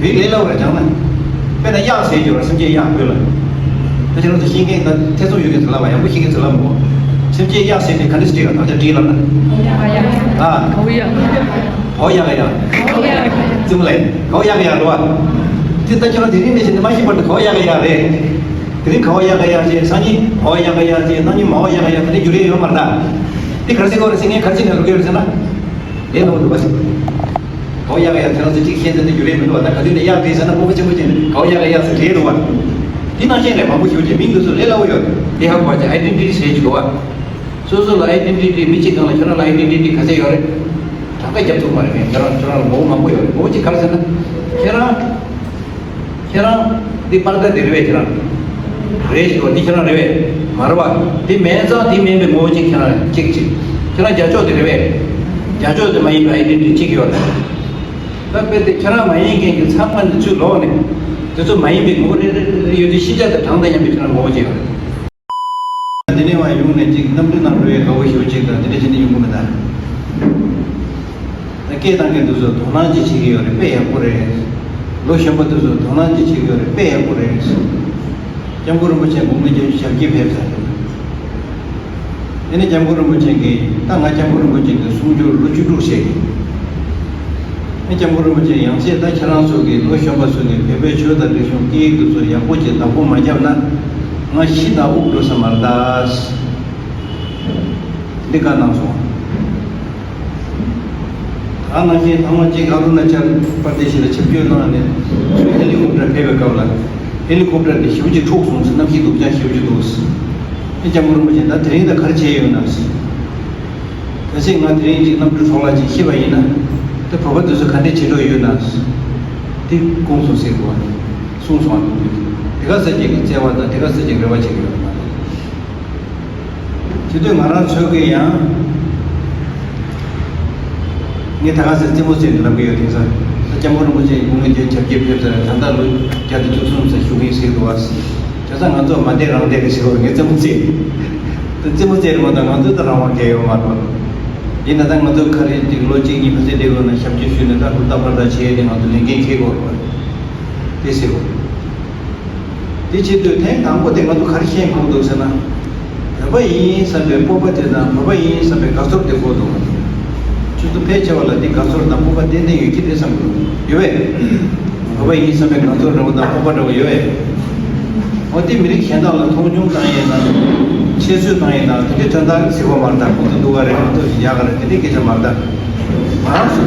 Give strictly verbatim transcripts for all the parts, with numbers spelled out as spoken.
རིགས་ལས་སླ་བོ་རེད་སྦྱངས་ན། དཔེར་ན་གཡག་ཟེར་གྱི་ཡོད་རེད། སེམས་ཅན་གཡག་བོད་ལ། ད་ཁྱེད་རང་ཚོ་ཤེས་མཁན་ད་ཐེ་ཚོམ་ཡོད་མཁན་ཚོ་ལབ་པ། ཡག་པོ་ཤེས་མཁན་ཚོ་ལབ་མོ། སེམས་ཅན་གཡག་ཟེར་དེ་ག་འདྲ་ཞིག་བྲིས་ལ། ད་ལྟ་བྲིས་ལབ་ན། ཨ། གའོ་གཡག་གའོ་གཡག་ག་ཡག་རྩེད་མོ་ལ་ཡིན། གའོ་གཡག་ག་ཡག་རེད་བ། དེ་ད་ཁྱེད་རང་དེ་རིང་ནས་བྱས་ནས་མ་ཤེས་བར་དུ་གའོ་གཡག་ག་ཡག་རེད། དེ་རིང་གའོ་གཡག་ག་ཡག་བྱས། སང་ཉིན་གའོ་གཡག་ག་ཡག་བྱས། གནངས་ཉིན་མའོ་གཡག་ག་ཡག། དེ་འདྲ་འགྱུར་ཡས་ཡོད་མ་རེད་ད། དེ་ག་རེ་ཟེར་གྱི་ཡོད་རེད་ཟེར། ངས་ག་རེ་བྱས་ནས་ལབ་ཀྱི་ཡོད་རེད་ཟེར་ན། ལས་སླ་བོ་འདུག་བ། གའོ་གཡག་ག་ཡག་ཁྱེད་རང་ཚོས་ཅིག་ཤེས་ཚད་དེ་འགྱུར་ཡས་མི་འདུག་བ། ད་ག་དུས་ནས་གཡག་བྲིས་ཟེར་ན་སྤོབས་པ་ཆེན་པོ་བྱས་ནས་གའོ་གཡག་ག་ཡག་ཟེར་བྲིས་འདུག་བ། དེ་ནང་བཞིན་རེད། མང་པོ་ཞེ་པོ་ཅིག་མིང་འདི་ཚོ་ལས་སླ་བོ་ཡོད། དེ་ཧ་གོ་བ་ཅིག་ཨའི་ཌེན་ཊི་ཊི་ཟེར་གྱི་འདུག་བ། སོ་སོ་ལ་ཨའི་ཌེན་ཊི་ཊི། མི་གཅིག་སྒང་ལ་ཁྱོད་རང་ལ་ཨའི་ཌེན་ཊི་ཊི་ག་ཚད་ཡོད་རེད། གྲངས་ཀ་རྒྱབ་ཐུབ་མ་རེད། ཁྱོད་རང་ཁྱོད་རང་ལ་ངོ་བོ་མང་པོ་ཡོད་རེད། ངོ་བོ་གཅིག་ག་རེ་ཟེར་ན། ཁྱེད་རང་ཁྱེད་རང་འདི་པར་ད་འདི་རེད་པས། ཁྱེད་རང་རེད་ཞུ་བ་འདི་ཁྱེད་རང་རེད་པས། མ་རེད་བ། འདི་མེད་ཙང་འདི་མིན་པའི་ངོ་བོ་གཅིག་ཁྱེད་རང་གཅིག་གཅིག་ཁྱེད་རང་རྒྱ་ཕྱོགས་འདི་རེད་པས། རྒྱ་ཕྱོགས་འདི་མ་ཡིན་པའི་ཨའི་ཌེན་ཊི་ཊི་གཅིག་ཡོད་རེད། ད་དཔེ་དེ་ཁྱེད་རང་མ་ཡིན་མཁན་གྱི་ཚང་མ་འདི་ཚུར་ལོག་ནས་དེ་ཚོ་མ་ཡིན་པའི་ངོ་བོ་རེ་རེ་རེ་ཡོད་དུས་ཤེས་བྱ་དེ་གྲངས་དང་མཉམ་པའི་ཁྱེད་རང་ངོ་བོ་གཅིག་ཡོད་རེད། དེ་ནས་མར་ཡོང་ནས་ཅིག་གནམ་གྲུའི་ནང་འགྲོ་ཡས་དགའ་བོ་ཞེ་པོ་ཅིག་དང་དེ་འདྲ་བྱས་ནས་ཡོང་གི་མི་གདའ། ད་སྐད་བཏང་མཁན་དེ་ཚོ་དོ་སྣང་ཅིག་བྱེད་ཀྱི་ཡོད་རེད། དཔེ་ཡག་པོ་རེད། ལོ་གཞོན་པ་དེ་ཚོ་དོ་སྣང་ཅིག་བྱེད་ཀྱི་ཡོད་རེད། དཔེ་ཡག་པོ་རེད། སྐྱབས་མགོན་རིན་པོ་ཆེ་དགུང་ལོ་བརྒྱད་ཅུ་ཞབས་ཀྱིས་ཕེབས་ཚར་འདུག་དེ་ནས་སྐྱབས་མགོན་རིན་པོ་ཆེ་གིས། ད་ང་སྐྱབས་མགོན་རིན་པོ་ཆེ་གི་གསུང་སྒྱུར་ལོ་བཅུ་དྲུག་བྱས་ཡིན། ཨེ། སྐྱབས་མགོན་རིན་པོ་ཆེ་ཡང་བསྐྱར་ད་ཁྱེད་རང་ཚོ་གི་ལོ་གཞོན་པ་ཚོ་གིས་བོད་པའི་ཆོས་དང་རིག་གཞུང་སྐད་ཡིག་འདི་ཚོ་ཡག་པོ་ཅིག་བདག་པོ་མ་བརྒྱབ་ན་ང་ཤི་དང་དབུགས་འགྲོ་ས་མ་རེད་ད། འདི་བཀའ་གནང་སོང་། ད་ནང་བཞིན་ཐེངས་མ་གཅིག་ཨ་རུ་ན་ཅལ་པར་དེ་ཤི་ལ་ཆིབས་བསྒྱུར་གནང་ནས་ཧེ་ལི་ཀོབ་ཊར་ཕེབས་པའི་སྐབས་ལ་ཧེ་ལི་ཀོབ་ཊར་དེ་ཞེ་པོ་ཅིག་འཁྲུགས་སོང་ཟེར། གནམ་གཤིས་སྡུག་ཅག་ཞེ་པོ་ཅིག་འདུག་ཟེར། ཨེ། སྐྱབས་མགོན་རིན་པོ་ཆེ་ད་དེ་རིང་ད་ག་རེ་བྱས་ཡོད་ན་ཟེར། གལ་སྲིད་ང་དེ་རིང་ཅིག་གནམ་གྲུ་འཕྲོ་བརླག་ཅིག་ཤི་བ་ཡིན་ན། དེ་བོད་པ་དེ་ཚོ་ག་འདྲས་བྱེད་འགྲོ་ཡོད་ན། དེ་དགོངས་སོང་ཟེར་གོ། གསུངས་སོང་བ། དེ་ག་ས་ཅིག་གི་བརྩེ་བ་དང་དེ་ག་ས་ཅིག་རེ་བ་བྱེད་ཀྱི་ཡོད་མ་རེད། དེ་དུས་ང་རང་ཚོ་གིས་ཡང་། ངས་ད་ག་ས་རྩེད་མོ་རྩེ་ནས་ལབ་ཀྱི་ཡོད། དེང་སང་ད་སྐྱབས་མགོན་རིན་པོ་ཆེ་དགུང་ལོ་བརྒྱད་ཅུ་ཞབས་ཀྱིས་ཕེབས་ཚར། ད་ལྟ་ལོ་བརྒྱ་དང་བཅུ་གསུམ་ཙམ་བཞུགས་ཀྱི་ཡིན་ཟེར་འདུག་བ། བྱས་ཙང་ང་ཚོ་མ་བསྡད་རང་བསྡད་ཀྱི་ཟེར་བ། ངས་རྩེད་མོ་རྩེ། ད་རྩེད་མོ་རྩེ་རེད་མ་གཏོགས་ང་ཚོ་ད་རང་དབང་གང་ཡོད་མ་རེད། ཡིན་ན་ད་ང་ཚོ་ག་རེ་ཅིག་ལོ་གཅིག་གཉིས་ཕལ་ཆེར་བསྡད་དགོས་ན་ཞབས་ཕྱི་ཞུས་ནས་ད་ཧུར་ཐག་པར་ཐག་བྱས་ཏེ་ང་ཚོ་ལས་འགན་འཁྱེར་དགོས་རེད་པ། དེ་ཟེར་བ། དེ་བྱེད་དུས་ཐེངས་དང་པོ་དེ་ང་ཚོ་ག་རེ་ཤེས་དགོས་འདུག་ཟེར་ན། བོད་པ་ཡིན་བསམ་པའི་སྤོབས་པ་དེ་དང་བོད་པ་ཡིན་བསམ་པའི་དགའ་ཚོར་དེ་དགོས་འདུག་ཁྱོད་ཚོ་ཕལ་ཆེ་བ་ལ་འདི་དགའ་ཚོར་དང་སྤོབས་པ་ཏན་ཏན་ཡོད་ཀྱི་རེད་བསམ་གྱི་འདུག་ཡོད་པས། བོད་པ་ཡིན་བསམ་པའི་དགའ་ཚོར་འདྲ་བོ་དང་སྤོབས་པ་འདྲ་བོ་ཡོད་པས། འོ་དེ་མི་རིགས་གཞན་དག་ལ་མཐོང་ཆུང་བཏང་ཡས་དང་། ཆེད་བཟོས་བཏང་ཡས་དང་དེ་འདྲའི་དོན་དག་གཟིགས་པ་མ་རེད་ད། ཁོང་ཚོ་སྡུག་ག་རེད། ཁོང་ཚོ་ཡག་ག་རེད། དེ་འདྲའི་སྐད་ཆ་མ་རེད་ད། ང་རང་ཚོ་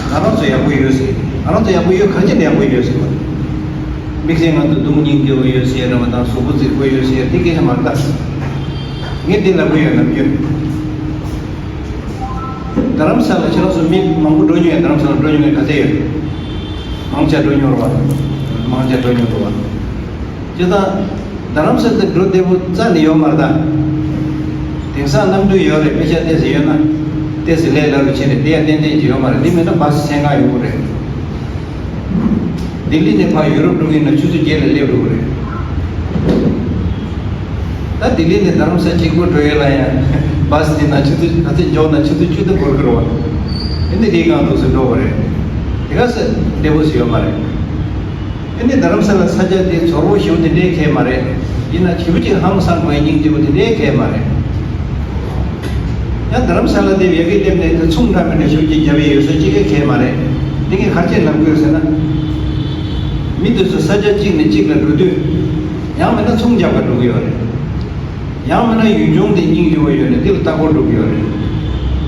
ང་རང་ཚོ་ཡག་པོ་ཡོད་ཟེར། ང་རང་ཚོ་ཡག་པོ་ཡོད། ག་རེ་བྱས་ནས་ཡག་པོ་ཡོད་ཟེར་བ། དམིགས་བསལ་ང་ཚོ་སྡུག་སྙིང་རྗེ་བོ་ཡོད་ཟེར་ར་བ་དང་གཟུགས་པོ་རྫིག་པོ་ཡོད་ཟེར་དེ་སྐད་ཆ་མ་རེད་ད། ངས་འདི་ལབ་གི་ཡོད་ནམ་རྒྱུན། རྡ་རམ་ས་ལ་ཁྱེད་རང་ཚོ་མི་མང་པོ་འགྲོ་མྱོང་ཡ། རྡ་རམ་ས་ལ་འགྲོ་མྱོང་ཡ་ག་ཚད་ཡོད། མང་ཆེ་འགྲོ་མྱོང་ར་བ། མང་ཆེ་འགྲོ་མྱོང་ར་བ། བྱས་ཙང་རྡ་རམ་ས་དེ་འགྲོ་བདེ་པོ་རྩ་ནས་ཡོད་མ་རེད་ད། དེང་སང་གནམ་གྲུ་ཡོད་རེད། པེ་ཤ་ཏོག་ཙམ་ཡོད་ན་ཏོག་ཙམ་ལས་སླ་རུ་ཕྱིན་རེད། དེ་ཡང་ཏན་ཏན་གྱི་ཡོད་མ་རེད། འདི་མེད་ན་བཱ་སི་ཚན་ཁག་ཡོང་གི་རེད། ལྡི་ལི་ནས་ཕར་ཡུ་རོབ་འགྲོ་གི་ཡིན་ན་ཆུ་ཚོད་བརྒྱད་ལ་སླེབས་འགྲོ་གི་རེད། ད་ལྡི་ལི་ནས་རྡ་རམ་ས་གཅིག་པོ་འགྲོ་ཡས་ལ་ཡང་བཱ་སི་དེ་ན་ཆུ་ཚོད་ག་ཚོད་འཇོག་ན་ཆུ་ཚོད་བཅུ་དེ་འགོར་གི་རེད་བ། ཨེ་ནི་དེའི་སྒང་འདུག་སེ་འགྲོ་གི་རེད། དེ་ག་ས་བདེ་པོ་ཞིག་ཡོད་མ་རེད། ཨེ་ནི་རྡ་རམ་ས་ལ་ས་ཆ་དེ་ཚོར་བོ་ཞེ་པོ་དེ་འདྲའི་གང་ཡང་མ་རེད། ཡིན་ན་ཞེ་པོ་ཅིག་ཧང་སང་དགོས་སྙིང་རྗེ་པོ་དེ་འདྲའི་གང་ཡང་མ་རེད། ཡང་རྡ་རམ་ས་ལ་དེ་ཡ་གི་སླེབས་ནས་དེ་ཚོང་འདྲ་མི་འདྲ་ཞེ་པོ་ཅིག་རྒྱབ་ཡས་ཡོད་ས་གཅིག་གང་ཡང་མ་རེད། འདི་གས་ག་རེ་བྱས་ལབ་དགོས་ཟེར་ན། མི་དེ་ཚོ་ས་ཆ་གཅིག་ནས་གཅིག་ལ་འགྲོ་དུས། ཡང་མིན་ན་ཚོང་རྒྱག་ག་འགྲོ་གི་ཡོད་རེད། ཡང་མིན་ན་ཡུལ་ལྗོངས་དེ་སྙིང་རྗེ་པོ་ཡོད་ནས་དེ་ལ་ལྟ་སྐོར་འགྲོ་གི་ཡོད་རེད།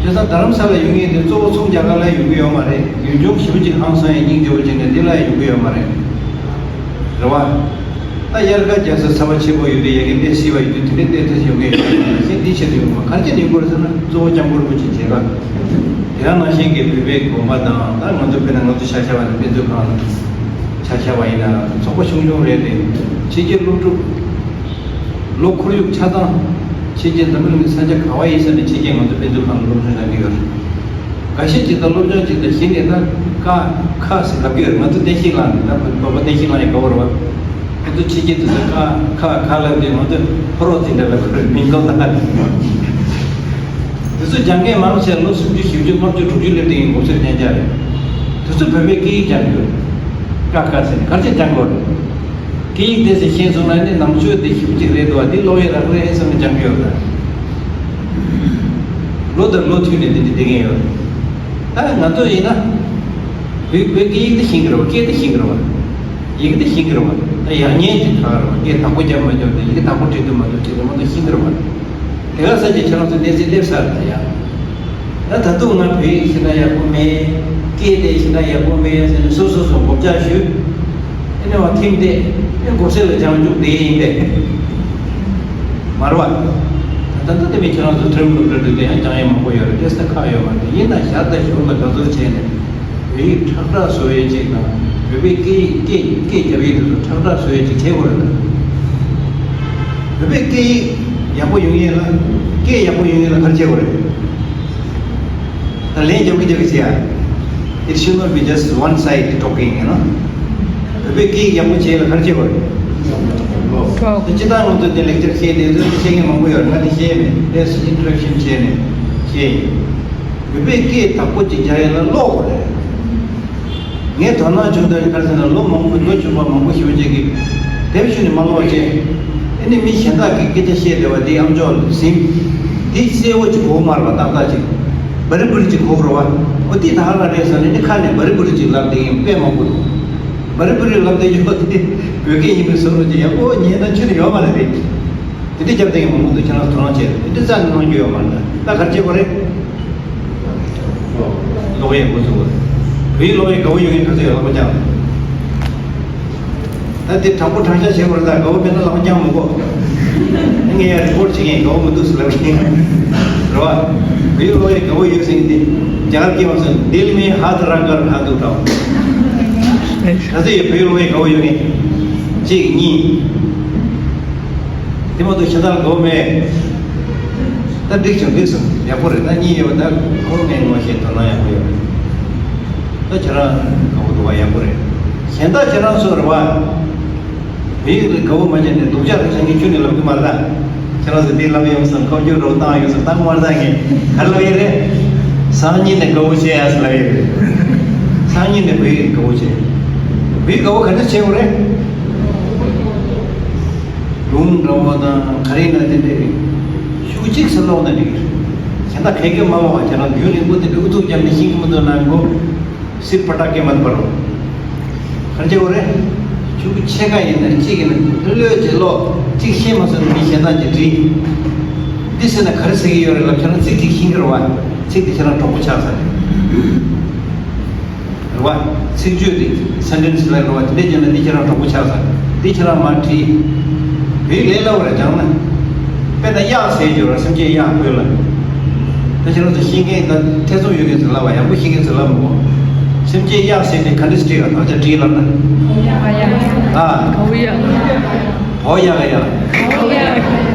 བྱས་ཙང་རྡ་རམ་ས་ལ་ཡོང་མཁན་དེ་གཙོ་བོ་ཚོང་རྒྱག་ག་ལ་ཡོང་གི་ཡོད་མ་རེད། ཡུལ་ལྗོངས་ཞེ་པོ་ཅིག་ཧང་སང་ཡས་སྙིང་རྗེ་པོ་བྱས་ནས་འདི་ལ་ཡོང་གི་ཡོད་མ་རེད། རེད་བ། ད་དབྱར་ཁ་རྒྱག་ས་ཚ་བ་ཆེ་པོ་ཡོད་དུས་ཡ་གི་དཔེ་སྲིད་པ་ཡོད་དུས་དེ་འདྲའི་དཔེ་ཚོ་ཡོང་གི་ཡོད་མ་རེད། གཞན་འདི་ཆེད་དུ་ཡོང་བ་ག་རེ་བྱས་ནས་ཡོང་དགོས་རེད་ཟེར་ན་གཙོ་བོ་སྐྱབས་མགོན་རིན་པོ་ཆེ་མཇལ་ཁ། དེ་ག་ནང་བཞིན་གྱི་བོད་པའི་དགོན་པ་དང་ད་ང་ཚོ་དཔེར་ན་ང་ཚོ་ཆ་བཞག་པ་ནི་དཔེ་མཛོད་ཁང་ལ་ཆ་བཞག་པ་ཡིན་ན་ཚོགས་པ་ཆུང་ཆུང་རེད་དེ། ཕྱི་རྒྱལ་སློབ་ཕྲུག་ལོ་ཁོར་ཡུག་ཆ་ཚང་ཕྱི་རྒྱལ་འཛམ་བུ་གླིང་གི་ས་ཆ་ག་བ་ཡིན་ས་ནས་ཕྱི་རྒྱལ་ང་ཚོ་དཔེ་མཛོད་ཁང་ལ་སློབ་སྦྱོང་གནང་གི་ཡོད་རེད། འགའ་ཤས་ཅིག་ད་སློབ་སྦྱོང་ཅིག་དང་གཞི་ནས་ད་ཀ་ཁ་ཟེར་ལབ་ཀྱི་ཡོད་རེད། ང་ཚོ་བསྟན་བཤིག་ལངས་ནས་ད་བོད་པ་བསྟན་བཤིག་ལངས་ཡག་དགའ་བོ་རེད་བ། ཁོ་ཚོ་ཕྱི་རྒྱལ་དུ་ད་ཀ་ཁ་ཁ་ལབ་དུས་ང་ཚོ་ཕོ་རོག་ཅིག་འདྲ་ལབ་ཀྱི་རེད། མིང་ཐོག་ད་དེ་ཚོ་སྦྱང་མཁན་མང་ཆེ་ལོ་སུམ་ཅུ་བཞི་བཅུ་ལྔ་བཅུ་དྲུག་ཅུ་སླེབས་དེ་ཡིན་གོ་ཚོད་ལྡན་ཅག་རེད། དེ་ཚོ་བོད་པའི་སྐད་ཡིག་སྦྱང་གི་ཡོད། ཀ་ཁ་ཟེར་ནས་ག་རེ་བྱས་སྦྱང་དགོས་རེད། སྐད་ཡིག་དེ་ཟེར་ཤེས་སོང་ན་ནི་ནང་ཆོས་དེ་ཞིབ་ཅིག་རེད་འདུག་བ། འདི་ཀློག་ཡས་རག་རེད་ཟེར་ནས་སྦྱང་གི་ཡོད་རེད། ལོ་དང་ལོ་མཐུད་ནས་འདི་འདྲ་བསྡད་མཁན་ཡོད་རེད། ད་ང་ཚོ་ཡིན་ན། བོད་བོད་སྐད་ཡིག་འདི་ཤེས་ཀྱི་རེད་བ། སྐད་འདི་ཤེས་ཀྱི་རེད་བ། ཡི་གེ་འདི་ཤེས་ཀྱི་རེད་བ། ད་ཡག་ཉེས་ཀྱི་ཁག་རེད་བ། སྐད་དག་པོ་རྒྱབ་མ་རྒྱབ་དེ་ཡི་གེ་དག་པོ་འབྲི་འདུག་མ་འདུག་ཅེས་རེད་མ་གཏོགས་ཤེས་ཀྱི་རེད་བ། དེ་ག་ས་ཅིག་ཁྱེད་རང་ཚོ་གནས་ཚུལ་སླེབས་ཚར་ད་ཡ། ད་ད་དུང་ང་བོད་ཡིག་ཤེས་ན་ཡག་པོ་མེད། སྐད་དེ་ཤེས་ན་ཡག་པོ་མེད་ཟེར་ནས་སོ་སོ་སོ་མགོ་བཅག་ཞུས། ཨེ་ནས་བ་ཐིམ་སྟེ་ཨེ་མགོ་སེར་ལ་སྦྱང་བཅུག་དེ་ཡིན་པས། མ་རེད་བ། ད་ལྟ་དེ་མིན་ཁྱེད་རང་ཚོ་ཁྲིམས་ལུགས་འགྲོ་དུས་དེ་ཡང་སྦྱང་ཡས་མང་པོ་ཡོད་རེད། དེ་ས་ཁག་ཡོད་མ་རེད། ཡིན་ན་ཞར་དང་ཞོར་ལ་དགའ་ཚོར་བྱས་ནས་བོད་ཡིག་ཁྲག་ཁྲག་བཟོ་ཡས་ཅིག་དང་བོད་པའི་སྐད་ཡིག་སྐད་སྐད་རྒྱབ་ཡས་དེ་ཚོ་ཁྲག་ཁྲག་བཟོ་ཡས་ཅིག་བྱེད་དགོས་རེད་ད། བོད་པའི་སྐད་ཡིག་ཡག་པོ་ཡོང་ཡས་ལ་སྐད་ཡག་པོ་ཡོང་ཡས་ལ་ག་རེ་བྱེད་དགོས་རེད། ད་ལན་རྒྱབ་ཀྱི་རྒྱབ་ཀྱི་བྱེད་ཡ། It should not be just one side talking, you know. བོད་པའི་སྐད་ཡིག་ཡག་པོ་བྱེད་ཡས་ལ་ག་རེ་བྱེད་དགོས་རེད། ད་སྤྱིར་བཏང་ང་ཚོ་འདི་ལེགས་ཆར་བཤད་དེ་ཚོ་བཤད་མཁན་མང་པོ་ཡོད་རེད། ང་འདི་བཤད་མེད། ལས་སུ་ཨིན་ཊ་རེག་ཤན་བྱས་ནས་བཤད་ཡིན། བོད་པའི་སྐད་དག་པོ་ཅིག་རྒྱག་ཡས་ལ་ཀློག་དགོས་རེད། ངས་དོ་སྣང་བྱུང་དོན་ག་རེ་ཟེར་ན་ལོ་མང་པོ་ལོ་ཆུང་བ་མང་པོ་ཞེ་པོ་ཅིག་གིས་དེབ་ཞུ་ནས་མ་ཀློག་བྱས། ཨ་ནི་མི་གཞན་དག་གིས་སྐད་ཆ་བཤད་བསྡད་པ་འདི་ཨམ་ཅོག་ལ་ཟིན། འདི་གསལ་བོ་ཅིག་གོ་མ་རེད་པ། ཏག་ཏག་ཅིག་བ་རི་བུ་རི་ཅིག་གོ་དགོས་རེད་པ། ཨོ་འདི་ད་ཧ་ལ་རེད་ཟེར་ནས་ནི་ཁ་ནས་བ་རི་བུ་རི་ཅིག་ལབ་བསྡད་མཁན་དཔེ་མང་པོ་འདུག་བ་རི་བུ་རི་ལབ་བསྡད་ཡོད་པ་འདི་བོད་སྐད་ཡིན་པའི་བཟོ་འདྲ་ཅིག་ཡག་པོ་ཉན་ན་ཆུ་ནི་ཡོད་མ་རེད་དེ། དེ་འདྲ་རྒྱབ་སྟེ་ཡང་མང་པོ་འདུག་ཁྱེད་རང་ཚོ་དོ་སྣང་བྱས་དེ་འདྲ་རྩ་ནས་གནང་རྒྱུ་ཡོད་མ་རེད། ད་ག་རེ་བྱེད་དགོས་རེད། ཀློག་ཡས་འགོ་ཚུགས་དགོས། བོད་ཡིག་ཀློག་ཡས་དགའ་བོ་ཡོད་མཁན་ག་ཚོད་ཡོད་ལག་པ་བརྐྱངས། ད་དེ་དྲང་པོ་དྲང་བཞག་བྱེད་དགོས་རེད། ད་དགའ་བོ་མེད་ན་ལག་པ་བརྐྱངས་མི་དགོས། ངས་ཡར་རི་པོར་ཊི་བྱེད་མཁན་དགའ་བོ་མི་འདུག་ཟེར་ལབ་མཁན་རེད་པ། བོད་ཡིག་ཀློག་ཡས་དགའ་བོ་ཡོད་ཟེར་མཁན་དེ་རྒྱ་གར་སྐད་པ་ཚོས་दिल में हाथ रखकर हाथ उठाओ། ག་ཚོད་ཡོད་བོད་ཡིག་ཀློག་ཡས་དགའ་བོ་ཡོད་མཁན། གཅིག་གཉིས། དེ་མ་གཏོགས་གཞན་དག་ལ་དགའ་བོ་མེད། ད་འགྲིག་བྱུང་འགྲིག་སོང་། ཡག་པོ་རེད། ད་གཉིས་ཡོད་པ་ད་ཁོ་ངས་ངོ་ཤེས་དོ་སྣང་ཡག་པོ་ཡོད་རེད། ད་ཁྱེད་རང་དགའ་བོ་འདུག་པ། ཡག་པོ་རེད། གཞན་དག་ཁྱེད་རང་ཚོ་རེད་པ། བོད་ཡིག་ལ་དགའ་བོ་མ་བྱས་ནས་སྡུག་ཅག་རེད་ཟེར་མཁན་ཁྱོན་ནས་ལབ་གི་མ་རེད་ད། ཁྱེད་རང་ཚོ་འདི་ལབ་ཡོང་སོང་། ཁ་བསྒྱུར་རོགས་བཏང་ཡོང་སོང་། བཏང་མ་རེད་ད། ངས་ག་རེ་ལབ་ཡས་རེད། སང་ཉིན་ནས་དགའ་བོ་བྱེད་ཡ་ཟེར་ལབ་ཡས་རེད། སང་ཉིན་ནས་བོད་ཡིག་དགའ་བོ་བྱེད། བོད་ཡིག་དགའ་བོ་ག་འདྲ་བྱེད་དགོས་རེད། ལུང་འདྲ་བོ་དང་ག་རེ་ན་དེ་འདྲ་རེད། ཤུགས་གཅིག་སེ་ཀློག་ན་འགྲིག་གི་རེད། གཞན་དག་ག་གེ་མ་ཀློག་པ་ཁྱེད་རང་རྒྱུན་རིང་པོ་དེ་འདྲ་ཨུ་ཚུགས་བརྒྱབ་ནས་ཤེས་ཀྱི་མི་འདུག་ན་མགོ་སིར་པ་ཏག་གེ་མ་འབར་རོ། ག་རེ་བྱེད་དགོས་རེད། ཤུགས་ཆེ་ག་ཡིན་ན་གཅིག་ཡིན་ན་ལྷོད་ལྷོད་བྱས་ཀློག་གཅིག་ཤེས་མ་སོང་ན་མི་གཞན་དག་གིས་འདྲི། འདི་ཟེར་ན་ག་རེ་ཟེར་གྱི་ཡོད་རེད་ལབ། ཁྱེད་རང་ཚིག་གཅིག་ཤེས་ཀྱི་རེད་པ། ཚིག་དེ་ཁྱེད་རང་གྲོགས་པོ་ཆགས་ཚར་རེད། རེད་པ། ཚིག་བརྗོད་དེ་སེན་ཊེན་སི་ལབ་རེད་པ། དེ་འདྲས་བརྗོད་ན་འདི་ཁྱེད་རང་གྲོགས་པོ་ཆགས་ས། འདི་ཁྱེད་རང་མར་བྲིས། བོད་ཡིག་ལས་སླ་པོ་རེད་སྦྱང་ན། དཔེར་ན་གཡག་ཟེར་རྒྱུ་རེད། སེམས་ཅན་གཡག་བོད་ལ། ད་ཁྱེད་རང་ཚོ་ཤེས་མཁན་དང་ཐེ་ཚོམ་ཡོད་མཁན་ཚོས་ལབ་པ། ཡག་པོ་ཤེས་མཁན་ཚོས་ལབ་མི་དགོས། སེམས་ཅན་གཡག་ཟེར་དེ་ག་འདྲས་སེ་བྲིས་ག་ད་ཆ་བྲིས་ལབ་ན། ཨ། གའོ་གཡག་གའོ་གཡག་ག་ཡག་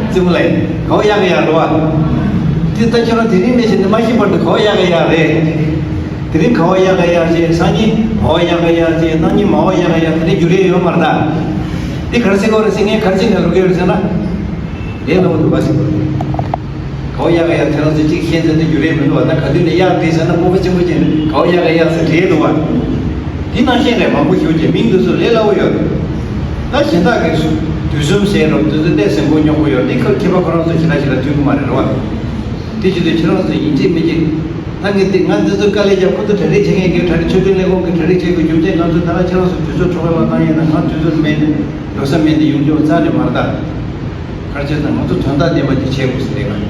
རྩེད་མོ་ལ་ཡིན། གའོ་གཡག་ག་ཡག་རེད་པ། དེ་ད་ཁྱེད་རང་དེ་རིང་ནས་བྱས་ནས་མ་ཤེས་བར་དུ་གའོ་གཡག་ག་ཡག་རེད། དེ་རིང་གའོ་གཡག་ག་ཡག་བྱས། སང་ཉིན་གའོ་གཡག་ག་ཡག་བྱས། གནངས་ཉིན་མའོ་གཡག་ག་ཡག་དེ་འདྲ་འགྱུར་ཡས་ཡོད་མ་རེད་ད། འདི་ག་རེ་ཟེར་དགོས་རེད་ཟེར། ངས་ག་རེ་བྱས་ནས་ལབ་ཀྱི་ཡོད་རེད་ཟེར་ན། ལས་སླ་པོ་འདུག་ག་ཟེར་དགོས་རེད། གའོ་གཡག་ག་ཡག་ཁྱེད་རང་ཚོས་གཅིག་ཤེས་ཚར་དུས་འགྱུར་ཡས་མི་འདུག་པ། ད་ག་དུས་ནས་གཡག་བྲིས་ཟེར་ན་སྤོབས་པ་ཆེན་པོ་བྱས་ནས་གའོ་གཡག་ག་ཡག་ཟེར་བྲིས་འདུག་པ། འདི་ནང་བཞིན་རེད། མང་པོ་ཞེ་པོ་ཅིག་མིང་འདི་ཚོ་ལས་སླ་པོ་ཡོད་རེད། ད་གཞན་དག་གིས་དུས་གསུམ་ཟེར་རོ། དུས་ཚོད་གནས་ཟིན་པོ་སྙོག་པོ་ཡོད་རེད། འདི་ཁ་མཁས་པ་ཁོ་རང་ཚོ་ཞེ་དྲག་ཞེ་དྲག་ཐོན་གྱི་མ་རེད། རེད་པ། དེ་བྱེད་དུས་ཁྱེད་རང་ཚོ་ཡིན་གཅིག་མིན་གཅིག་ད་ངས་འདི་ང་འདི་ཚོ་དཀའ་ལས་རྒྱབ། ཁོ་ཚོ་གྲ་སྒྲིག་བྱེད་མཁན་གྱིས་གྲ་སྒྲིག། ཆོས་དོན་ལས་ཁུངས་ཀྱིས་གྲ་སྒྲིག་བྱེད་དགོས་རྒྱུ་མཚན། ང་ཚོ་ད་ལྟ་ཁྱེད་རང་ཚོ་དུས་ཚོད་འཕྲོ་བརླག་བཏང་ཡས་དང་། ང་དུས་ཚོད་མེད་ནས་འགྲོ་ས་མེད་ནས་ཡོང་རྒྱུ་རྩ་ནས་མ་རེད་ད། ག་རེ་བྱས་ཙང་ང་ཚོ་དོན་དག་ལྡན་པ་ཅིག་བྱེད་དགོས་ཟེར་ལབ་པ།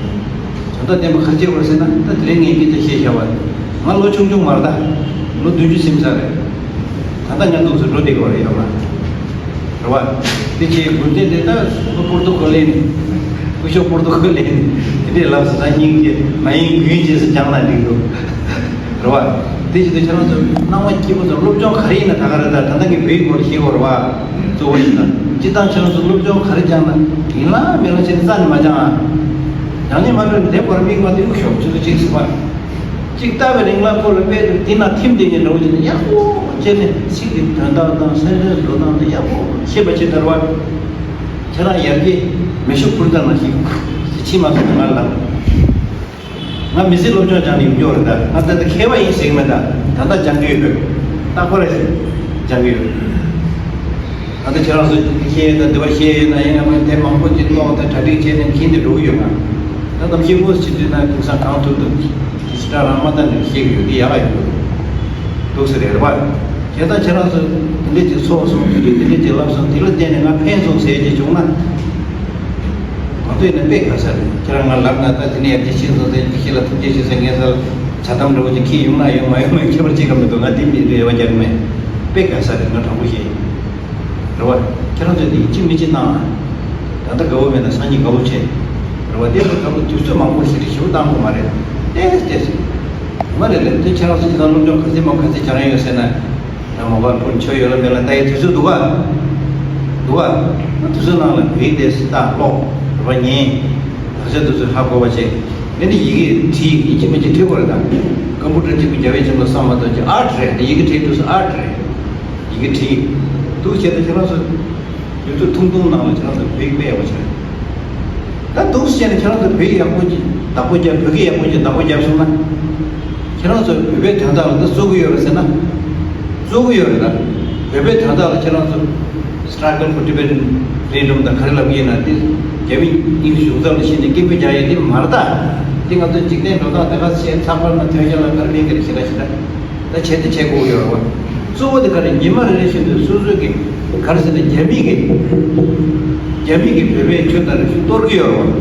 དོན་དག་ལྡན་པ་ག་རེ་བྱེད་དགོས་ཟེར་ན། ད་དེ་རིང་ངས་སྐད་ཆ་བཤད་བཞག་པ། ང་ལོ་ཆུང་ཆུང་མ་རེད་ད། ལོ་བདུན་ཅུ་ཟིན་ཚར་རེད། ད་ལྟ་ང་འདུག་སེ་འགྲོ་བསྡད་ཀྱི་ཡོད་རེད། ཡོད་མ་རེད་པ། དེ་ཆེ་དགོན་སྡེ་དེ་ད་སྐུ་པོར་ཏོ་ཁོ་ལེན། སྐུ་ཞབས་པོར་ཏོ་ཁོ་ལེན། དེ་འདྲས་ལབ་སོང་ཙང་སྙིང་རྗེ་མ་ཡིན་དགོས་རྗེས་སུ་སྦྱངས་ན་འགྲིག་འདུག་རེད་པ། དེ་བྱེད་དུས་ཁྱེད་རང་ཚོ་སྣང་བ་སྐྱིད་པོ་དང་། སློབ་སྦྱོང་ག་རེ་ཡིན་ན་ད་ག་རེད་ད། ད་ལྟ་ངས་བོད་ཡིག་སྐོར་ཞིག་བཤད་དགོས་རེད་པ། གཙོ་བོ་ཡིན་ན་སྤྱིར་བཏང་ཁྱེད་རང་ཚོ་སློབ་སྦྱོང་ག་རེ་སྦྱངས་ན་ཡིན་ལ་མིན་ལ་བྱས་ནས་རྩ་ནས་མ་སྦྱང་ཨ། སྦྱང་ནས་མ་འགྲོ་ནས་དེབ་སྐོར་མིག་མ་བཏོན་ཤོག་ཁྱེད་ཚོ་གཅིག་ཟེར་བ། གཅིག་ལྟ་བའི་རིང་ལ་ཁོ་ལ་དཔེ་དེ་ན་ཐིམ་བསྡད་ནས་འདྲ་བོ་བྱས་ནས་ཡག་པོ་བྱས་ནས་ཚིག་གི་དོན་དག་དང་སེམས་ཁྲལ་འགྲོ་སྟངས་དེ་ཡག་པོ་ཤེས་པ་བྱེད་དར་བ། ཁྱེད་རང་ཡར་རྒྱས་མེ་ཤུགས་འཕུར་མདའ་ནང་བཞིན་ཕྱིན་མ་སོང་ན་ང་ལ། ང་མི་ཚེ་སློབ་སྦྱོང་སྦྱངས་ནས་ཡོང་རྒྱུ་རེད་ད། ང་ད་ལྟ་མཁས་པ་ཡིན་ཟེར་གྱི་མེད་ད། ད་ལྟ་སྦྱང་གི་ཡོད་པས། ད་ཁོ་རེ་ཟེར། སྦྱང་གི་ཡོད། ད་ལྟ་ཁྱེད་རང་ཚོ་ཤེས་ཡོན་དང་འདི་པ་ཤེས་ཡོད་ན་ཡང་ང་དེ་མང་པོ་ཅིག་ཀློག་དང་གྲ་སྒྲིག་བྱས་ནས་མཁྱེན་ཏེ་འགྲོ་གི་ཡོད་ང་། ད་གཏམ་ཤེས་དངོས་སུ་བྱེད་དུས་ན་དེང་སང་གང་ཐུབ་ཐུབ་ཀྱི་ཞེ་དྲག་རང་མ་བལྟས་ནས་ཤེས་ཀྱི་ཡོད་དེ་ཡག་ག་ཡོད་འདུག་ཟེར་རེད་པ། བྱས་ཙང་ཁྱེད་རང་ཚོ་དེ་འདྲས་ཅིག་ཚོགས་སོང་དེ་འདྲས་དེ་འདྲས་ཅིག་ལབ་སོང་དེ་ལ་བརྟེན་ནས་ང་ཕན་སོང་ཟེར་གྱི་བྱུང་ན། ང་ཚོ་ཡིན་ན་དཔེ་དགའ་ས་རེད། ཁྱེད་རང་ང་ལབ་ན་ད་དེ་ནས་ཡར་རྒྱས་ཕྱིན་སོང་ཟེར་གྱི་ཁྱེད་ལ་ཐུགས་རྗེ་ཆེ་ཟེར་ངས་ཟེར་ཇ་དམ་འདྲ་བོ་ཅིག་ཁྱེད་ཡོང་ན་ཡོང་མ་ཡོང་མ་ཁྱད་པར་ཅི་ག་མི་འདུག་ང་དེ་མི་རེ་བ་རྒྱག་མེད། དཔེ་དགའ་ས་རེད། ང་དྲང་པོ་བཤད་ཡིན། རེད་བ། ཁྱེད་རང་ཚོས་དེ་ཅི་མི་ཅི་བཏང་ཨ། ད་ལྟ་དགའ་བོ་མེད་ན་སང་ཉིན་དགའ་བོ་བྱེད། རེད་བ། དེ་ལ་དགའ་བོ་དུས་ཚོད་མང་པོ་ཞིག་ཞིབ་བཏང་དགོས་མ་རེད། ཏེས་ཏེས། ཡོང་མ་རེད་ལབ་དུས་ཁྱེད་རང་ཚོ་ཅི་ལྟར་སློབ་སྦྱོང་ག་ཚད་མང་ག་ཚད་སྦྱང་ཡོད་ཟེར་ན། ད་མོ་བ་ཕུར་མཆོད་ཡོད་ལ་མེད་ལ་ལྟ་ཡི་དུས་ཚོད་འདུག་ག་འདུག་ག་ང་དུས་ཚོད་ནང་ལ་བོད་ཡིག་དེ་ལྟ་ཀློག་རེད་བ། ཉན། ག་ཚོད་དུས་ཚོད་ཧ་གོ་བ་བྱེད། དེ་ནི་ཡི་གེ་བྲིས་ཡིན་གཅིག་མིན་གཅིག་བྲིས་དགོས་རེད། ད་ཀམ་པུ་ཊར་གཅིག་པུ་རྒྱབ་ཡིན་གཅིག་པུ་བསམ་མ་གཏོགས་ཀྱི་ཨར་ཊི་རེད། དེ་ཡི་གེ་བྲིས་དུས་སུ་ཨར་ཊི་རེད། ཡི་གེ་བྲིས། འདུག་བྱས་ཏེ་ཁྱེད་རང་ཚོ་ཡུལ་དུས་ཐུང་ཐུང་ནང་ལ་ཁྱེད་རང་ཚོ་བོད་ཡིག་དཔེ་ཡག་པོ་བྱས། ད་འདུག་བྱས་ནས་ཁྱེད་རང་ཚོ་བོད་ཡིག་ཡག་པོ་ཅིག་བདག་པོ་རྒྱབ། བོད་སྐད་ཡག་པོ་ཅིག་བདག་པོ་རྒྱབ་སོང་ན། ཁྱེད་རང་ཚོ་བོད་པའི་དོན་དག་ལ་ད་བཙུགས་ཀྱི་ཡོད་རེད་ཟེར་ན། བཙུགས་ཀྱི་ཡོད་རེད་ད། བོད་པའི་དོན་དག་ལ་ཁྱེད་རང་ཚོ་Struggle for Tibetan Freedom དང་ག་རེ་ལབ་ཀྱི་ཡིན་ན་དེ་རྒྱ་མི་དབྱིན་ཇི་གཞུང་ཚབ་ལ་ཕྱིན་ནས་སྐད་འབོད་རྒྱག་ཡས་དེ་མ་རེད་ད། དེ་ང་ཚོ་འཇིག་རྟེན་འགྲོ་སྟངས་དེ་ག་བྱས་ཚགས་པར་ན་ཐོན་ཤག་ལ་ག་རེ་མིན་ག་རེ་ཞེ་དྲག་ཞེ་དྲག་ད་བྱས་ཏེ་བྱེད་དགོས་ཡོད་རེད་བ། གཙོ་བོ་དེ་ག་རེ་ཉི་མ་རེ་རེ་བཞིན་དུ་སོ་སོའི་གི་ག་རེ་ཟེར་ན་རྒྱ་མི་གི་རྒྱ་མི་གི་བོད་པའི་ཆོས་དང་རིག་གཞུང་གཏོར་གི་ཡོད་རེད་བ།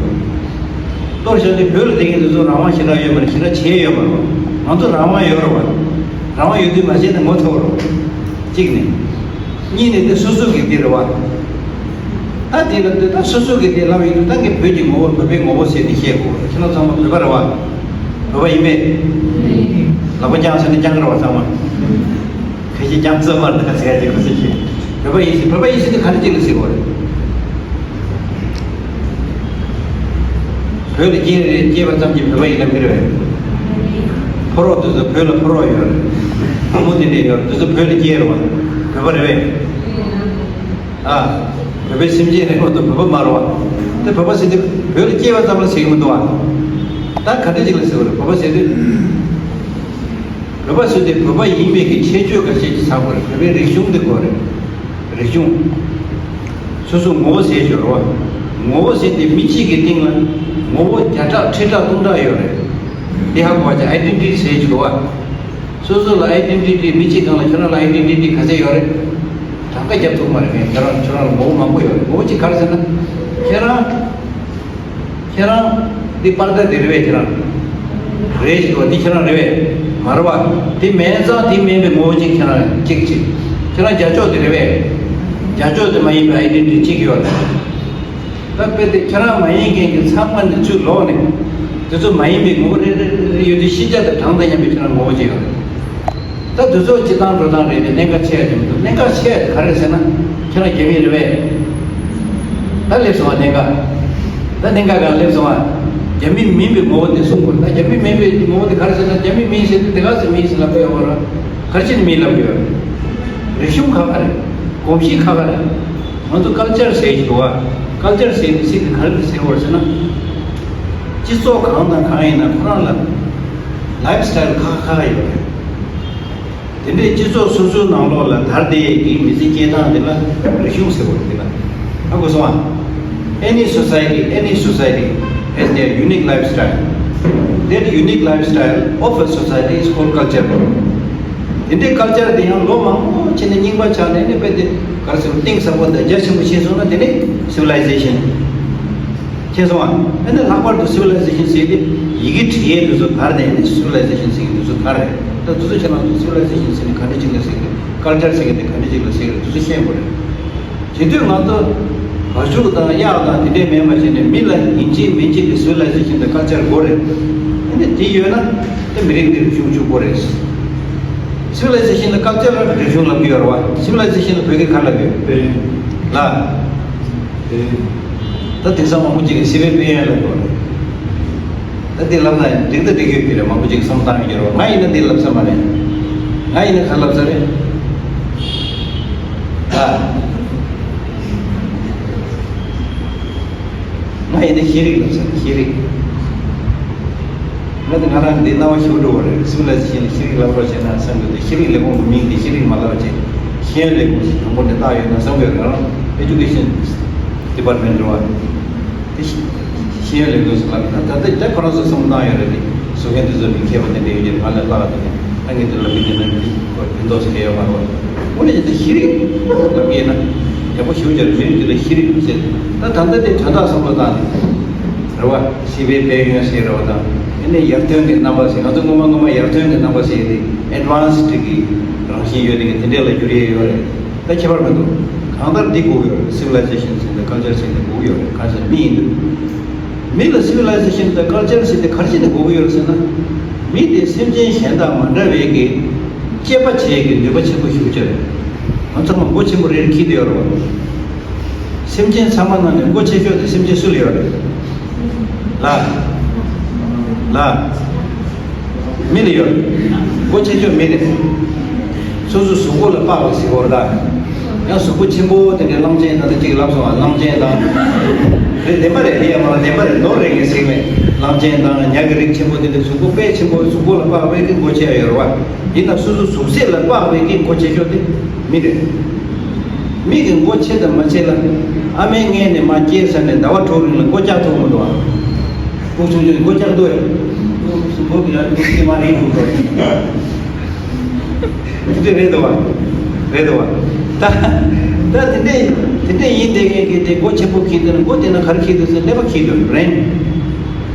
གཏོར་བཞག་དུས་བོད་ལ་བསྡད་མཁན་དེ་ཚོ་རང་དབང་ཞེ་དྲག་ཡོད་མ་རེད། ཞེ་དྲག་བྱས་ཡོད་མ་རེད་བ། ང་ཚོ་རང་དབང་ཡོད་རེད་བ། རང་དབང་ཡོད་དུས་མ་བྱས་ན་ངོ་ཚ་བ་རེད་བ། གཅིག་ནས། གཉིས་ནས་དེ་སོ་སོ་གི་དེ་རེད་བ། ད་དེ་ལ་དེ་ད་སོ་སོ་གི་དེ་ལབ་ཡོད་དུས་ད་ངས་བོད་ཀྱི་ངོ་བོ་བོད་པའི་ངོ་བོ་ཟེར་ཏེ་བཤད་དགོས་རེད། ཁྱེད་རང་ཚང་མ་བོད་པ་རེད་བ། བོད་པ་ཡིན་པས། ལག་པ་བརྐྱངས་ཟེར་ན་བརྐྱངས་རེད་བ་ཚང་མ། ཁ་ཤས་བརྐྱངས་ཚར་མ་རེད་ཟེར་ཡ་ཅིག་ཁོ་ཚོ་ཞིག་བོད་པ་ཡིན་ཟེར། བོད་པ་ཡིན་ཟེར་དུས་ག་འདྲ་ཅིག་ལ་ཟེར་དགོས་རེད། བོད་ལ་སྐྱེས་རེད། སྐྱེས་པ་ཙམ་གྱིས་བོད་པ་ཡིན་ལབ་ཀྱི་རེད་པས། ཕོ་རོག་དེ་ཚོ་བོད་ལ་ཕོ་རོག་ཡོད་རེད། བུ་མོ་དེ་འདྲས་ཡོད་རེད། དེ་ཚོ་བོད་ལ་སྐྱེས་རེད་བ། བོད་པ་རེད་པས། ཨ། བོད་པའི་སེམས་ཅན་རེད་མ་གཏོགས་བོད་པ་མ་རེད་བ། དེ་བོད་པ་ཟེར་དུས་བོད་ལ་སྐྱེས་པ་ཙམ་ལ་ཟེར་གྱི་མི་འདུག་བ། ད་ག་འདྲ་ཅིག་ལ་ཟེར་བ་རེད། བོད་པ་ཟེར་དུས། བོད་པ་ཟེར་དུས་བོད་པ་ཡིན་མིན་གྱི་ཁྱད་ཆོས་འགའ་ཤས་ཅིག་ཚང་དགོས་རེད། བོད་པའི་རིག་གཞུང་དེ་དགོས་རེད། རིག་གཞུང་། སོ་སོ་ངོ་བོ་ཟེར་ཡོད་རེད་བ། ངོ་བོ་ཟེར་དེ་མི་གཅིག་གི་སྟེང་ལ་ངོ་བོ་བརྒྱ་ཕྲག་ཁྲི་ཕྲག་སྟོང་ཕྲག་ཡོད་རེད། དེ་ཧ་གོ་བ་ཅིག་ཨའི་ཌེན་ཊི་ཊི་ཟེར་གྱི་རེད་བ། སོ་སོ་ལ་ཨའི་ཌེན་ཊི་ཊི་མི་གཅིག་སྒང་ལ་ཁྱོད་རང་ལ་ཨའི་ཌེན་ཊི་ཊི་ག་ཚད་ཡོད་རེད། གྲངས་ཀ་རྒྱབ་ཐུབ་མ་རེད། ངས་ཁྱོད་རང་ཁྱོད་རང་ལ་ངོ་བོ་མང་པོ་ཡོད་རེད། ངོ་བོ་གཅིག་ག་རེ་ཟེར་ན། ཁྱེད་རང་། ཁྱེད་རང་། འདི་པར་ད་འདི་རེད་པས་ཁྱེད་རང་། རེད་ཞེས་པ་འདི་ཁྱེད་རང་རེད་པས། མ་རེད་པ། དེ་མེད་ཙང་དེ་མིན་པའི་ངོ་བོ་གཅིག་ཁྱེད་རང་གཅིག་གཅིག་ཁྱེད་རང་རྒྱ་ཕྱོགས་དེ་རེད་པས། རྒྱ་ཕྱོགས་དེ་མ་ཡིན་པའི་ཨའི་ཌེན་ཊི་ཊི་གཅིག་ཡོད་རེད། ད་དཔེ་དེ་ཁྱེད་རང་མ་ཡིན་མཁན་གྱི་ཚང་མ་ནི་ཚུར་ལོག་ནས་དེ་ཚོ་མ་ཡིན་པའི་ངོ་བོ་རེ་རེ་རེ་ཡོད་དུས་ཤེས་བྱ་དང་གྲངས་དང་མཉམ་པའི་ཁྱེད་རང་ངོ་བོ་གཅིག་ཡོད་རེད། ད་དུས་ཚོད་སྤྱི་བཏང་འགྲོ་སྟངས་རེད་དེ་གནད་འགག་ཆེ་ཡ་ཅིག་མི་འདུག་གནད་འགག་ཆེ་ཡ་དེ་ག་རེ་རེད་ཟེར་ན། ཁྱེད་རང་རྒྱ་མི་རེད་པས། ད་སླེབས་སོང་བ་གནད་འགག་ད་གནད་འགག་གང་སླེབས་སོང་བ། རྒྱ་མི་མིན་པའི་ངོ་བོ་དེ་གསུང་དགོས། ད་རྒྱ་མི་མིན་པའི་ངོ་བོ་དེ་ག་རེ་ཟེར་ན། རྒྱ་མི་མིན་ཟེར་དུས་དེ་ག་ཚོད་མིན་ཟེར་ལབ་ཀྱི་ཡོད་མ་རེད། ག་རེ་བྱས་ནས་མིན་ལབ་ཀྱི་ཡོད་རེད། རིག་གཞུང་ཁག་ཁག་རེད། གོམས་གཤིས་ཁག་ཁག་རེད། ང་ཚོ་ཀལ་ཅར་ཟེར་གྱི་འདུག་བ། ཀལ་ཅར་ཟེར་དུས་ཚིག་དེ་ག་རེ་ཟེར་དགོས་རེད་ཟེར་ན། སྤྱི་ཚོགས་གང་དང་གང་ཡིན་ན་ཁོ་རང་ལ་ལའིབ་སི་ཊའིལ་ཁག་ཁག་ཡོད་རེད། དེ་འདྲའི་སྤྱི་ཚོགས་སོ་སོའི་ནང་ལོགས་ལ་དར་བསྡད་ཡས་ཀྱི་མི་ཚེ་སྐྱེལ་སྟངས་དེ་ལ་རིག་གཞུང་ཟེར་བ་རེད། དེ་ལ་ཧ་གོ་སོང་ཨ། Any society, any society has their unique lifestyle. That unique lifestyle of a society is called culture. དེ་འདྲའི་ཀལ་ཅར་དེ་ཡང་ལོ་མང་པོ་ཕྱིན་ནས་རྙིང་པ་ཆགས་ནས་ནི་དཔེ་དེ་ག་རེ་ཟེར་གཏིང་ཟབ་པོ་དང་རྒྱ་ཆེན་པོ་ཕྱིན་སོང་ན་དེ་ནི་སི་ཝི་ལའི་ཟེ་ཤན། མཁྱེན་སོང་ཨ། ཨ་ནི་ལྷག་པར་དུ་སི་ཝི་ལའི་ཟེ་ཤན་ཟེར་དེ་ཡི་གེ་བྲི་ཡས་དེ་ཚོ་དར་ནས་ནི་སི་ཝི་ལའི་ཟེ་ཤན་ཟེར་གི་དེ་ཚོ་དར་རེད། ད་དེ་ཚོ་ཁྱེད་རང་ཚོ་སི་ཝི་ལའི་ཟེ་ཤན་ཟེར་ནས་ག་འདྲ་ཅིག་ལ་ཟེར་གི་རེད། ཀལ་ཅར་ཟེར་གི་དེ་ག་འདྲ་ཅིག་ལ་ཟེར་གི་རེད། དེ་ཚོ་ཤེས་དགོས་རེད། བྱེད་དུས་ང་ཚོ་བ་ཕྱུགས་དང་གཡག་དང་དེ་འདྲས་མིན་པ་བྱས་ནས་མི་ལ་ཡིན་གཅིག་མིན་གཅིག་གི་སི་ཝི་ལའི་ཟེ་ཤན་དང་ཀལ་ཅར་དགོས་རེད། དེ་ནི་དེ་ཡོད་ན་དེ་མི་རིགས་འདི་རིག་གཞུང་བཅུག་དགོས་རེད། སི་ཝི་ལའི་ཟེ་ཤན་དང་ཀལ་ཅར་ལ་རིག་གཞུང་ལབ་ཀྱི་ཡོད་རེད་བ། སི་ཝི་ལའི་ཟེ་ཤན་ལ་བོད་སྐད་ག་རེ་ལབ་ཀྱི་ཡོད། ལ། ད་དེང་སང་མང་པོ་ཅིག་གིས་སི་པན་པེ་ཡན་ལབ་ཀྱི་ཡོད་རེད། ད་དེ་ལབ་ན་འགྲིག་ད་འགྲིག་ཡོད་ཀྱི་རེད། མང་པོ་ཅིག་བསམ་བཏང་ཡོད་ཀྱི་རེད་བ། ང་ཡིན་ན་འདི་ལབ་ས་མ་རེད། ང་ཡིན་ན་ག་ལབ་ས་རེད། ད། ང་ཡིན་ན་ཤེས་རིག་ལབ་ས་རེད། ཤེས་རིག་ང་དང་ང་རང་འདི་སྣང་བ་ཞིག་འགྲོ་བ་རེད། སུ་ལ་ཞིག་ཡིན་ན་ཤེས་རིག་ལབ་རོགས་བྱས་ན་བསམ་གྱི་འདུག་ཤེས་རིག་ལས་ཁུངས་ཀྱི་མིང་འདི་ཤེས་རིག་མ་ལབ་བྱས། ཤེས་ཡོན་ལས་ཁུངས་ཤིག་དང་པོ་ནས་བཏགས་ཡོད་ན་བསམ་གྱི་ཡོད། རང་རང་Education Department་རེད་བ། དེ་ཤེས་ཡོན་ལས་ཁུངས་སུ་ལབ་ཡིན་ན། ད་ལྟ་ད་ཁོ་རང་ཚོ་བསམ་བློ་བཏང་ཡོད་རེད། དེ་བཟོ་མཁན་དེ་ཚོ་མི་མཁས་པ་དེ་འདྲ་ཡོད་ཀྱི་རེད། ང་ལས་སླ་བ་དེ་ནས་ད་ངས་དེ་ལབ་ཀྱི་དེ་ན་ཕན་ཐོགས་སུ་ཁེལ་ཡོད་མ་རེད་བ། དངོས་གནས་ཀྱི་ད་ཤེས་རིག་ལབ་ཀྱི་ཡིན་ན་ཡག་པོ་ཞེ་པོ་ཅིག་རེད། མི་རིགས་དེ་ལ་ཤེས་རིག་ཟེར། ད་ད་ལྟ་དེ་དོན་དག་བསམ་བློ་བཏང་ནས་རེད་བ། བྱིས་པའི་དཔལ་ཡོན་ཟེར་རེད་བ། དང་ཨ་ནི་ཡར་ཐོན་གྱི་རྣམ་པ་ཟེར། ང་ཚོ་སྔོན་མ་སྔོན་མ་ཡར་ཐོན་གྱི་རྣམ་པ་ཟེར་དེ་Advanced་གི་རང་བཞིན་ཡོད་དེ་གི་དེ་འདྲས་ལ་འགྱུར་ཡས་ཡོད་རེད། ད་ཁྱད་པར་མི་འདུག་གང་ལྟར་འདི་དགོས་ཀྱི་ཡོད་རེད། Civilization་ཟེར་དེ་Culture་ཟེར་དེ་དགོས་ཀྱི་ཡོད་རེད། གང་ཟེར་མི་ཡིན་དུས། མི་ལ་Civilization་དང་Culture་ཟེར་དེ་ག་རེ་བྱས་ནས་དགོས་ཀྱི་ཡོད་རེད་ཟེར་ན། མི་དེ་སེམས་ཅན་གཞན་དང་མ་འདྲ་བའི་གི་དཔྱད་པ་བྱེད་ཀྱི་ནུས་པ་ཆེན་པོ་ཞིག་ཡོད་རེད། ང་ཚང་མ་མགོ་ཆེན་པོ་རེ་རེ་འཁྱེར་བསྡད་ཡོད་རེད་བ། སེམས་ཅན་ཚང་མ་ནང་ནས་མགོ་ཆེ་ཤོས་དེ་སེམས་ཅན་སུ་ལ་ཡོད་རེད། ལ། ལ། མི་ལ་ཡོད་རེད། མགོ་ཆེ་ཤོས་མི་རེད། སོ་སོའི་གཟུགས་པོ་ལ་དཔག་པའི་གཟུགས་པོ་རེད་ད། ཡང་གཟུགས་པོ་ཆེན་པོ་དེ་འདྲའི་གླང་ཆེན་དང་དེ་གཅིག་ལབ་སོང་བ། གླང་ཆེན་དང་། རེད། བདེན་པ་རེད། དེ་ཡང་མ་བདེན་པ་རེད། ནོར་རེད། ངས་ཟེར་གི་མེད། གླང་ཆེན་དང་ཉ་གི་རིགས་ཆེན་པོ་དེ་འདྲའི་གཟུགས་པོ་དཔེ་ཆེན་པོ། གཟུགས་པོ་ལ་དཔག་པའི་གི་མགོ་ཆེ་ཡ་ཡོད་རེད་བ། ཡིན་ན་སོ་སོའི་གཟུགས་ཚད་ལ་དཔག་པའི་གི་མགོ་ཆེ་ཤོས་དེ་མི་རེད། མི་གི་མགོ་ཆེ་དང་མ་ཆེ་ལ། ཨ་མའི་མངལ་ནས་མར་སྐྱེས་ཚར་ནས་ཟླ་བ་དྲུག་རིང་ལ་མགོ་བཀྱག་ཐུབ་མི་འདུག་ཨ། སྐུ་ཆུང་ཆུང་མགོ་བཀྱག་འདུག་ཨེ། སྐུ་སུ་མགོ་གི་ཡར་སྐུ་སྐྱེས་མ་རིང་འདུག་གོ། དེ་རེད་འདུག་བ། རེད་འདུག་བ། ད་ད་དེ་འདྲས་དེ་འདྲས་ཡིན་བསྡད་མཁན་གྱི་དེ་མགོ་ཆེན་པོ་འཁྱེར་དེ་ན། མགོ་དེ་ན་ག་རེ་འཁྱེར་འདུག་ཟེར་ན་ཀླད་པ་འཁྱེར་འདུག brain།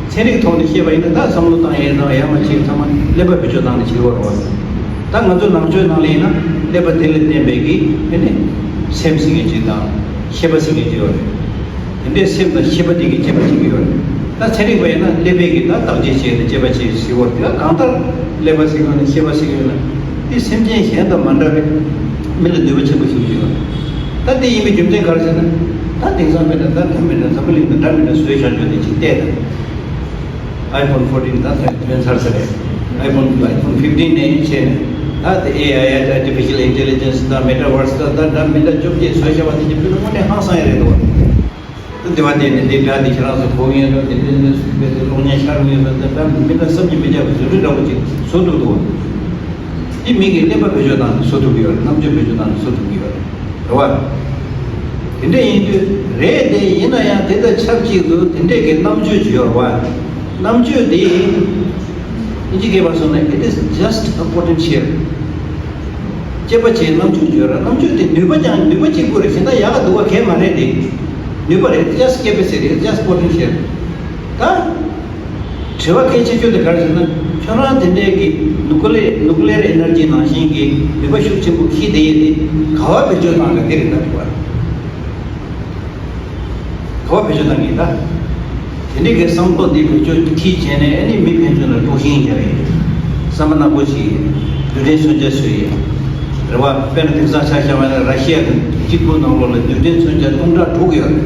ཚན་རིག་ཐོག་ནས་བཤད་པ་ཡིན་ན། ད་བསམ་བློ་བཏང་ཡས་དང་ཡར་མར་བྱེད་ཚང་མ་ཀླད་པ་བེད་སྤྱོད་བཏང་ནས་བྱེད་དགོས་རེད་བ། ད་ང་ཚོ་ནང་ཆོས་ནང་ལ་ཡིན་ན་ཀླད་པ་དེ་ལ་བརྟེན་པའི་གི་དེ་ནས་སེམས་ཟེར་མཁན་ཅིག་དང་ཤེས་པ་ཟེར་མཁན་ཅིག་ཡོད་རེད། དེ་འདྲའི་སེམས་དང་ཤེས་པ་དེ་གི་དཔྱད་པ་བྱེད་ཀྱི་ཡོད་རེད། ད་ཚན་རིག་པ་ཡིན་ན་ཀླད་པའི་གི་ད་བརྟག་དཔྱད་བྱས་ནས་དཔྱད་པ་བྱེད་ཟེར་བ་དེ་ལ། གང་ལྟར་ཀླད་པ་ཟེར་གི་ཡོད་ན་ཤེས་པ་ཟེར་གི་ཡོད་ན། དེ་སེམས་ཅན་གཞན་དང་མ་འདྲ་བའི་མི་ལ་ནུས་པ་ཆེན་པོ་ཞིག་ཡོད་རེད། ད་དེ་ཡིན་པའི་རྒྱུ་མཚན་ག་རེ་ཟེར་ན། ད་དེང་སང་མི་འདྲ་ད་ད་མི་འདྲ་འཛམ་བུ་གླིང་དང་འདྲ་མི་འདྲ་བཟོས་བཞག་རྒྱུ་དེ་ཅིག་བལྟས་དང་། iPhone fourteen་ད་ཐོན་ཐོན་ཚར་ས་རེད། iPhone iPhone fifteen་ནས་བྱས་ནས་ད་དེ་ཨེ་ཨའི་ཨར་ཊི་ཕི་ཤལ་ཨིན་ཊེ་ལི་ཇེན་སི་དང་མེ་ཊ་ཝར་སི་དང་ད་འདྲ་མི་འདྲ་བཅོ་བརྒྱད་བཟོས་བཞག་པ་དེ་ཅིག་དཔེ་དངོས་གནས་ཧང་སང་ཡ་རེད་འདུག་བ། ད་དེ་བ་དེ་ནས་དེ་འདྲ་དེ་ཁྱེད་རང་ཚོ་གོ་ངེས་རེད། དེ་འདྲ་ནས་སུ་བས་དེ་གློག་བརྙན་ཤར་ངེས་རེད། ད་འདྲ་མི་འདྲ་བསམ་གྱིས་མི་ཁྱབ་པའི་བཟོ་སྐྲུན་འདྲ་བོ་ཅིག་བཟོ་ཐུབ་འདུག་བ། དེ་མི་གི་ཀླད་པ་བེད་སྤྱོད་བཏང་ནས་བཟོ་ཐུབ་ཀྱི་ཡོད་རེད། རྣམ་དཔྱོད་བེད་སྤྱོད་བཏང་ནས་བཟོ་ཐུབ་ཀྱི་ཡོད་རེད། རེད་བ། དེ་འདྲ་ཡིན་དུས་རེད་དེ། ཡིན་ན་ཡང་དེ་དང་ཆབས་ཅིག་ཏུ་དེ་འདྲས་ཀྱི་རྣམ་དཔྱོད་ཅིག་ཡོད་རེད་བ། རྣམ་དཔྱོད་དེ་ཨིན་ཇི་སྐད་པར་སོང་ན། It is just a potential། དཔྱད་པ་བྱེད་རྣམ་དཔྱོད་ཅིག་ཡོད་རེད། རྣམ་དཔྱོད་དེ་ནུས་པ་ཀྱང་ནུས་པ་གཅིག་པུ་རེད། གཞན་དག་ཡག་ག་སྡུག་ག་གང་མ་རེད་དེ། ནུས་པ་རེད། Just capacity། Just potential། ད་དྲི་བ་གལ་ཆེ་ཤོས་དེ་ག་རེ་ཟེར་ན། ཁྱོད་རང་དེ་འདྲའི་གི་ནུ་ཀི་ལེ་ནུ་ཀི་ལེ་ཡར་ཨེ་ནར་ཇི་ནང་བཞིན་གྱི་ནུས་པ་ཤུགས་ཆེན་པོ་འཁྱེར་བསྡད་ཡས་དེ་ག་པར་བེད་སྤྱོད་བཏང་ག་དེ་རེད། ད་དྲི་བ་ག་པར་བེད་སྤྱོད་བཏང་གི་ད། དེ་འདྲའི་གི་བསམ་བློ་འདི་བེད་སྤྱོད་འཁྱེར་བྱས་ནས་ཨ་ནི་མི་ཕན་ཚུན་ལ་དཀྲུག་ཤིང་རྒྱག་ཡས། བསམ་པ་ནག་པོ་བྱེད་ཡས། རྡུལ་ཕྲན་མཚོན་ཆ་བཟོ་ཡས། རེད་བ། དཔེར་ན་དེང་སང་ཆ་བཞག་པ་ན་ར་ཤི་ཡ་གི་གཅིག་པུ་ནང་ལོགས་ལ་རྡུལ་ཕྲན་མཚོན་ཆ་སྟོང་ཕྲག་དྲུག་ཡོད་རེད།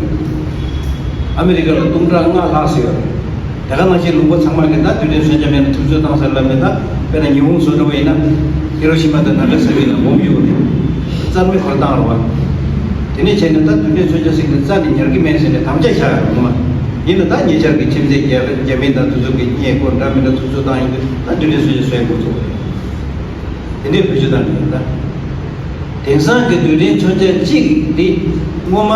ཨ་མི་རི་ཀ་ལ་སྟོང་ཕྲག་ལྔ་ལྷག་ཙམ་ཡོད་རེད། དེ་ག་ནང་བཞིན་ལུང་པ་ཚང་མ་གི་ད་རྡུལ་ཕྲན་མཚོན་ཆ་མེད་ན་འཐབ་རྩོད་བཏང་ས་ལ་མེད། ད་དཔེར་ན་ཉི་ཧོང་བཟོ་འདྲ་བ་ཡིན་ན། ཧི་རོ་ཤི་མ་དང་ན་ག་ས་ཀི་ལ་འབོམ་གཡུགས་ནས་རྩ་མེད་ཁོར་བཏང་རེད་བ། དེ་ནས་བྱས་ནས་ད་རྡུལ་ཕྲན་མཚོན་ཆ་ཟེར་གི་རྩ་ནས་ཉར་གི་མེད་ཟེར་ནས་དམ་བཅའ་བཞག་ཡོད་རེད་ངོ་མ། ཡིན་ན་ད་ཉེ་ཆར་གི་ཁྱིམ་མཚེས་རྒྱ་རྒྱ་མི་དང་དེ་ཚོ་གི་རྙེད་སྐོར་འདྲ་མི་འདྲ་འཐབ་རྩོད་བཏང་ཡོང་དུས་ད་རྡུལ་ཕྲན་མཚོན་ཆ་བཟོ་ཡ་འགོ་ཚུགས་པ་རེད། དེ་འདྲའི་བེད་སྤྱོད་བཏང་གི་ཡོད་ད། དེང་སང་གི་རྡུལ་ཕྲན་མཚོན་ཆ་གཅིག་འདི་སྔོན་མ་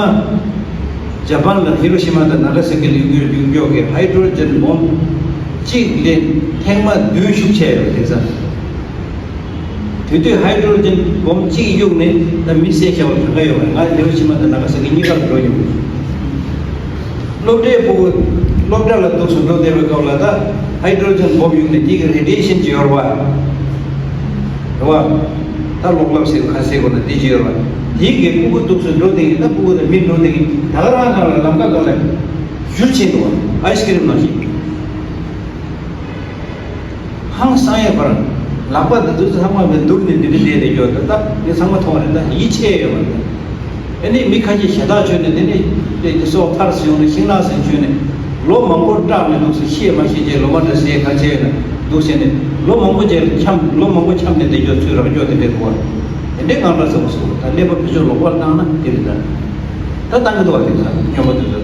ཇ་པན་ལ་ཧི་རོ་ཤི་མ་དང་ན་ག་ས་ཀི་ལ་གཡུག་གཡུག་གཡུག་གི་ཧའི་ཌྲོ་ཇན་བོམ་གཅིག་ལས་ཐེངས་མ་བདུན་ཤུགས་ཆེ་ཡོད། དེང་སང་དེ་དུས་ཧའི་ཌྲོ་ཇན་བོམ་གཅིག་གཡུགས་ནས་ད་མི་བསད་ཤ་བ་གང་ག་ཡོད་པ། ང་ཧི་རོ་ཤི་མ་དང་ན་ག་ས་ཀི་གཉིས་ཀ་ལ་འགྲོ་མྱོང་། སློབ་གྲྭའི་ཕྲུ་གུ་སློབ་གྲྭ་ལ་འདུག་སེ་འགྲོ་བསྡད་པའི་སྐབས་ལ་ད་ཧའི་ཌྲོ་ཇན་བོམ་གཡུགས་ནས་དེ་གི་རེ་ཌི་ཡེ་ཤན་ཅིག་ཡོད་རེད་བ། རེད་བ། ད་གློག་ཀླད་ཟེར་ག་ཟེར་དགོས་ན་དེ་ཅིག་ཡོད་རེད་བ། དེ་གི་ཕྲུ་གུ་འདུག་སེ་འགྲོ་བསྡད་ཀྱི། ད་ཕྲུ་གུ་དང་མི་འགྲོ་བསྡད་ཀྱི། ད་ག་རང་སྒང་ལ་ལམ་ཁ་སྒང་ལ་བཞུར་ཕྱིན་འདུག་བ། ཨའི་སི་ཀི་རིམ་ནང་བཞིན། ཧང་སང་ཡས་པར་ལག་པ་འདི་ཚོ་ཚང་མ་མེད་འདུག་ནས་འདི་འདྲ་བསྡད་བསྡད་ཀྱི་ཡོད། ད་ད་ངས་ཚང་མ་མཐོང་བ་རེད། ད་ཡིད་ཆེས་ཡོད་པ་རེད། ཨ་ནི་མི་ཁ་ཤས་ཞེ་དྲག་བྱོས་ནས་དེ་ནས་དེ་སྲོག་ཐར་སོང་ནས་ཤིང་ནགས་སེང་བྱོས་ནས་ལོ་མང་པོ་སྐྲག་ནས་འདུག་སེ་ཤི་ཡས་མ་ཤི་བྱས་ལོ་མ་འདྲ་ཟས་ག་ཆེ་ཡོད་ན་འདུག་ཟེར་ནས་ལོ་མང་པོ་རྗེས་འཁྱམས། ལོ་མང་པོ་འཁྱམས་ནས་བསྡད་རྒྱུ་ཚུར་རག་རྒྱུ་དེ་འདྲས་འདུག་བ། དེ་འདྲས་གང་འདྲ་ཟེར་བ་སོགས་ད་ཀླད་པ་བེད་སྤྱོད་ལོག་པར་བཏང་ན་དེ་རེད། ད་ད་བཏང་གི་འདུག་བ། དེ་ཚ་སྨྱོན་པ་དེ་ཚོ།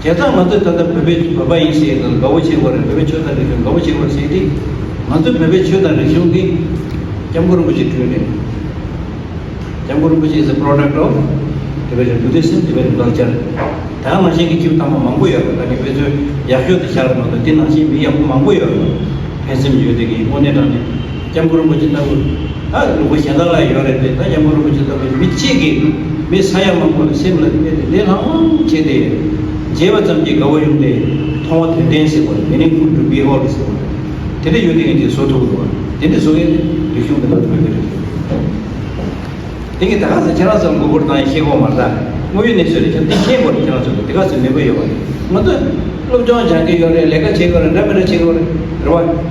བྱས་ཙང་ང་ཚོས་ད་ལྟ་བོད་པའི་བོད་པ་ཡིན་ཟེར་ཡས་དང་དགའ་བོ་བྱེད་དགོས་རེད། བོད་པའི་ཆོས་དང་རིག་གཞུང་དགའ་བོ་བྱེད་དགོས་རེད་ཟེར་ཡས་དེ། ང་ཚོའི་བོད་པའི་ཆོས་དང་རིག་གཞུང་གི་སྐྱབས་མགོན་རིན་པོ་ཆེ་བསྐྲུན་རེད། སྐྱབས་མགོན་རིན་པོ་ཆེ is a product of Tibetan Buddhism, Tibetan culture. ད་ནང་བཞིན་གྱི་ཁྱིམ་དང་པོ་མང་པོ་ཡོད་རེད། ད་ནི་དཔེ་མཚོན་ཡག་ཤོས་དེ་ཤར་མ་གཏོགས་དེ་ནང་བཞིན་མི་ཡག་པོ་མང་པོ་ཡོད་རེད། ཕན་སེམས་ཡོད་དེ་གི་དངོས་གནས་དྲང་གནས་སྐྱབས་མགོན་རིན་པོ་ཆེ་ལྟ་བུ། ད་ལུང་པ་གཞན་དག་ལ་ཡོད་རེད་དེ། ད་སྐྱབས་མགོན་རིན་པོ་ཆེ་ལྟ་བུ་མི་གཅིག་གིས་མི་ས་ཡ་མང་པོ་ལ་སེམས་ལ་དཔེ་དེ་ལས་ལྷང་ལྷང་བྱས་ཏེ། མཇལ་བ་ཙམ་གྱིས་དགའ་བོ་ཡོང་སྟེ། མཐོང་བ་དོན་ལྡན་ཟེར་བ་རེད། Meaningful to behold ཟེར་བ་རེད། དེ་འདྲ་ཡོད་དེ་ངས་ཅིག་བཟོ་ཐུབ་འདུག་བ། དེ་འདྲ་བཟོ་མཁན་དེ་རིག་གཞུང་གི་ནང་དུ་མེད་པའི་རེད། དེ་གི་ད་ག་ཚོད་ཁྱེད་རང་ཚོ་མགོ་སྐོར་བཏང་ཡ་ཤེས་གོ་མ་རེད། ད་དངོས་ཡོད་གནས་ཚུལ་རེད། ཁྱེད་འདི་ཤེས་དགོས་རེད། ཁྱེད་རང་ཚོ་དེ་ག་ཚོད་ནུས་པ་ཡོད་པ་རེད། ང་ཚོ་སློབ་སྦྱོང་སྦྱང་གི་ཡོད་རེད། ལས་ཀ་བྱེད་ཀྱི་ཡོད་རེད། འདྲ་མི་འདྲ་བྱེད་ཀྱི་ཡོད་རེད། རེད་བ།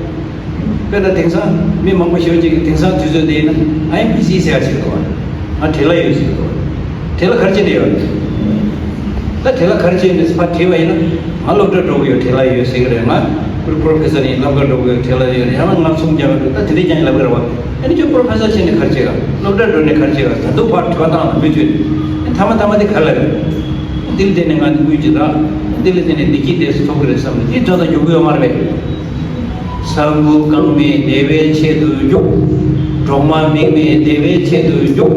དཔེར་ན་དེང་སང་མི་མང་པོ་ཞེ་པོ་ཅིག་གིས་དེང་སང་དུས་ཚོད་འདི་ཡིན་ན་ཨའི་ཨེམ་བི་སི་ཟེར་ཡ་ཞིག་འདུག་བ། ང་བྲེལ་བ་ཡོད་ཟེར་གྱི་འདུག་བ། བྲེལ་བ་ག་རེ་བྱས་ནས་ཡོད་རེད། ད་དེ་ལ་ག་རེ་བྱས་ནས་ཕར་དྲིས་པ་ཡིན་ན། ང་སློབ་གྲྭ་འགྲོ་གི་ཡོད། བྲེལ་བ་ཡོད་ཟེར་གི་རེད། ང་པོ་རོ་ཕེ་སར་ཡིན། སློབ་གྲྭ་འགྲོ་གི་ཡོད། བྲེལ་བ་ཡོད་རེད། ཡང་ན་ང་ཚོང་རྒྱག་གི་འདུག་ད་དེ་འདྲས་ཀྱང་ལབ་གི་རེད་བ། ཨ་ནི་ཁྱོད་པོ་རོ་ཕེ་སར་བྱས་ནས་ག་རེ་བྱེད་ག་སློབ་གྲྭ་འགྲོ་ནས་ག་རེ་བྱེད་ག་ད་དུང་ཕར་དྲི་བ་བཏང་ལ་མི་ཐོས། ཨ་ནི་མཐའ་མ་མཐའ་མ་དེ་ག་རེ་ལབ་རེད། འདི་ལ་བརྟེན་ནས་ང་འདི་དངུལ་གྱི་རག་འདི་ལ་བརྟེན་ནས་བདེ་སྐྱིད་དེ་ཚོ་ཐོབ་གི་རེད་བསམ་ནས་འདི་དོན་དག་འགྱུར་གི་ཡོད་མ་རེད་པས། ས་འགུལ་རྐང་མེད་བདེ་བའི་ཆེད་དུ་རྒྱུག་གྲོག་མ་མིག་མེད་བདེ་བའི་ཆེད་དུ་རྒྱུག་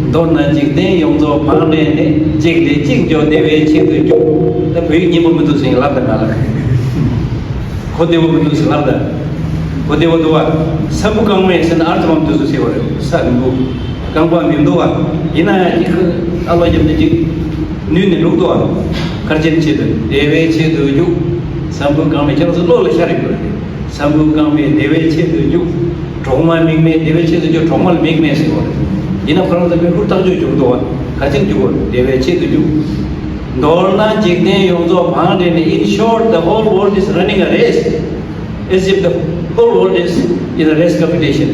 མདོར་ན་འཇིག་རྟེན་ཡོངས་རྫོགས་བང་བསྒྲིགས་ནས། གཅིག་ལས་གཅིག་མགྱོགས་བདེ་བའི་ཆེད་དུ་རྒྱུག་ད་བོད་ཡིག་སྙན་པོ་མི་འདུག་ཟེར་ཡིན་ལབ་དང་ང་ལ། གོ་བདེ་བོ་མི་འདུག་ཟེར་ལབ་དང་། གོ་བདེ་བོ་འདུག་བ། ས་འགུལ་རྐང་མེད་ཟེར་ན་ཨར་ཐི་མ་མི་འདུག་ཟེར་བ་རེད། ས་འགུལ་རྐང་པ་མི་འདུག་བ། ཡིན་ན་ཡང་ཅིག་ཨ་ལོ་རྒྱབ་ནས་ཅིག་ནུས་ནས་འདུག་འདུག་བ། ག་རེ་བྱེད་ཆེད་དུ་བདེ་བའི་ཆེད་དུ་རྒྱུག་ས་འགུལ་རྐང་མེད་ཁྱེད་རང་ཚོ་བློ་ལ་ཤར་ཡོད་རེད། ས་འགུལ་རྐང་མེད་བདེ་བའི་ཆེད་དུ་རྒྱུག་གྲོག་མ་མིག་མེད་བདེ་བའི་ཆེད་དུ་རྒྱུག་གྲོག་མ་ལ་མིག་མེད་ཟེར་བ་རེད། ཡིན་ན་ཁོ་རང་ཚོ་མི་ཧུར་ཐག་ཆོད་རྒྱུག་འདུག་བ། ག་ཚོད་རྒྱུག་དགོས་རེད། བདེ་བའི་ཆེད་དུ་རྒྱུག་མདོར་ན་འཇིག་རྟེན་ཡོངས་རྫོགས་བང་བསྒྲིགས་ནས། In short, the whole world is running a race, as if the whole world is in a race competition.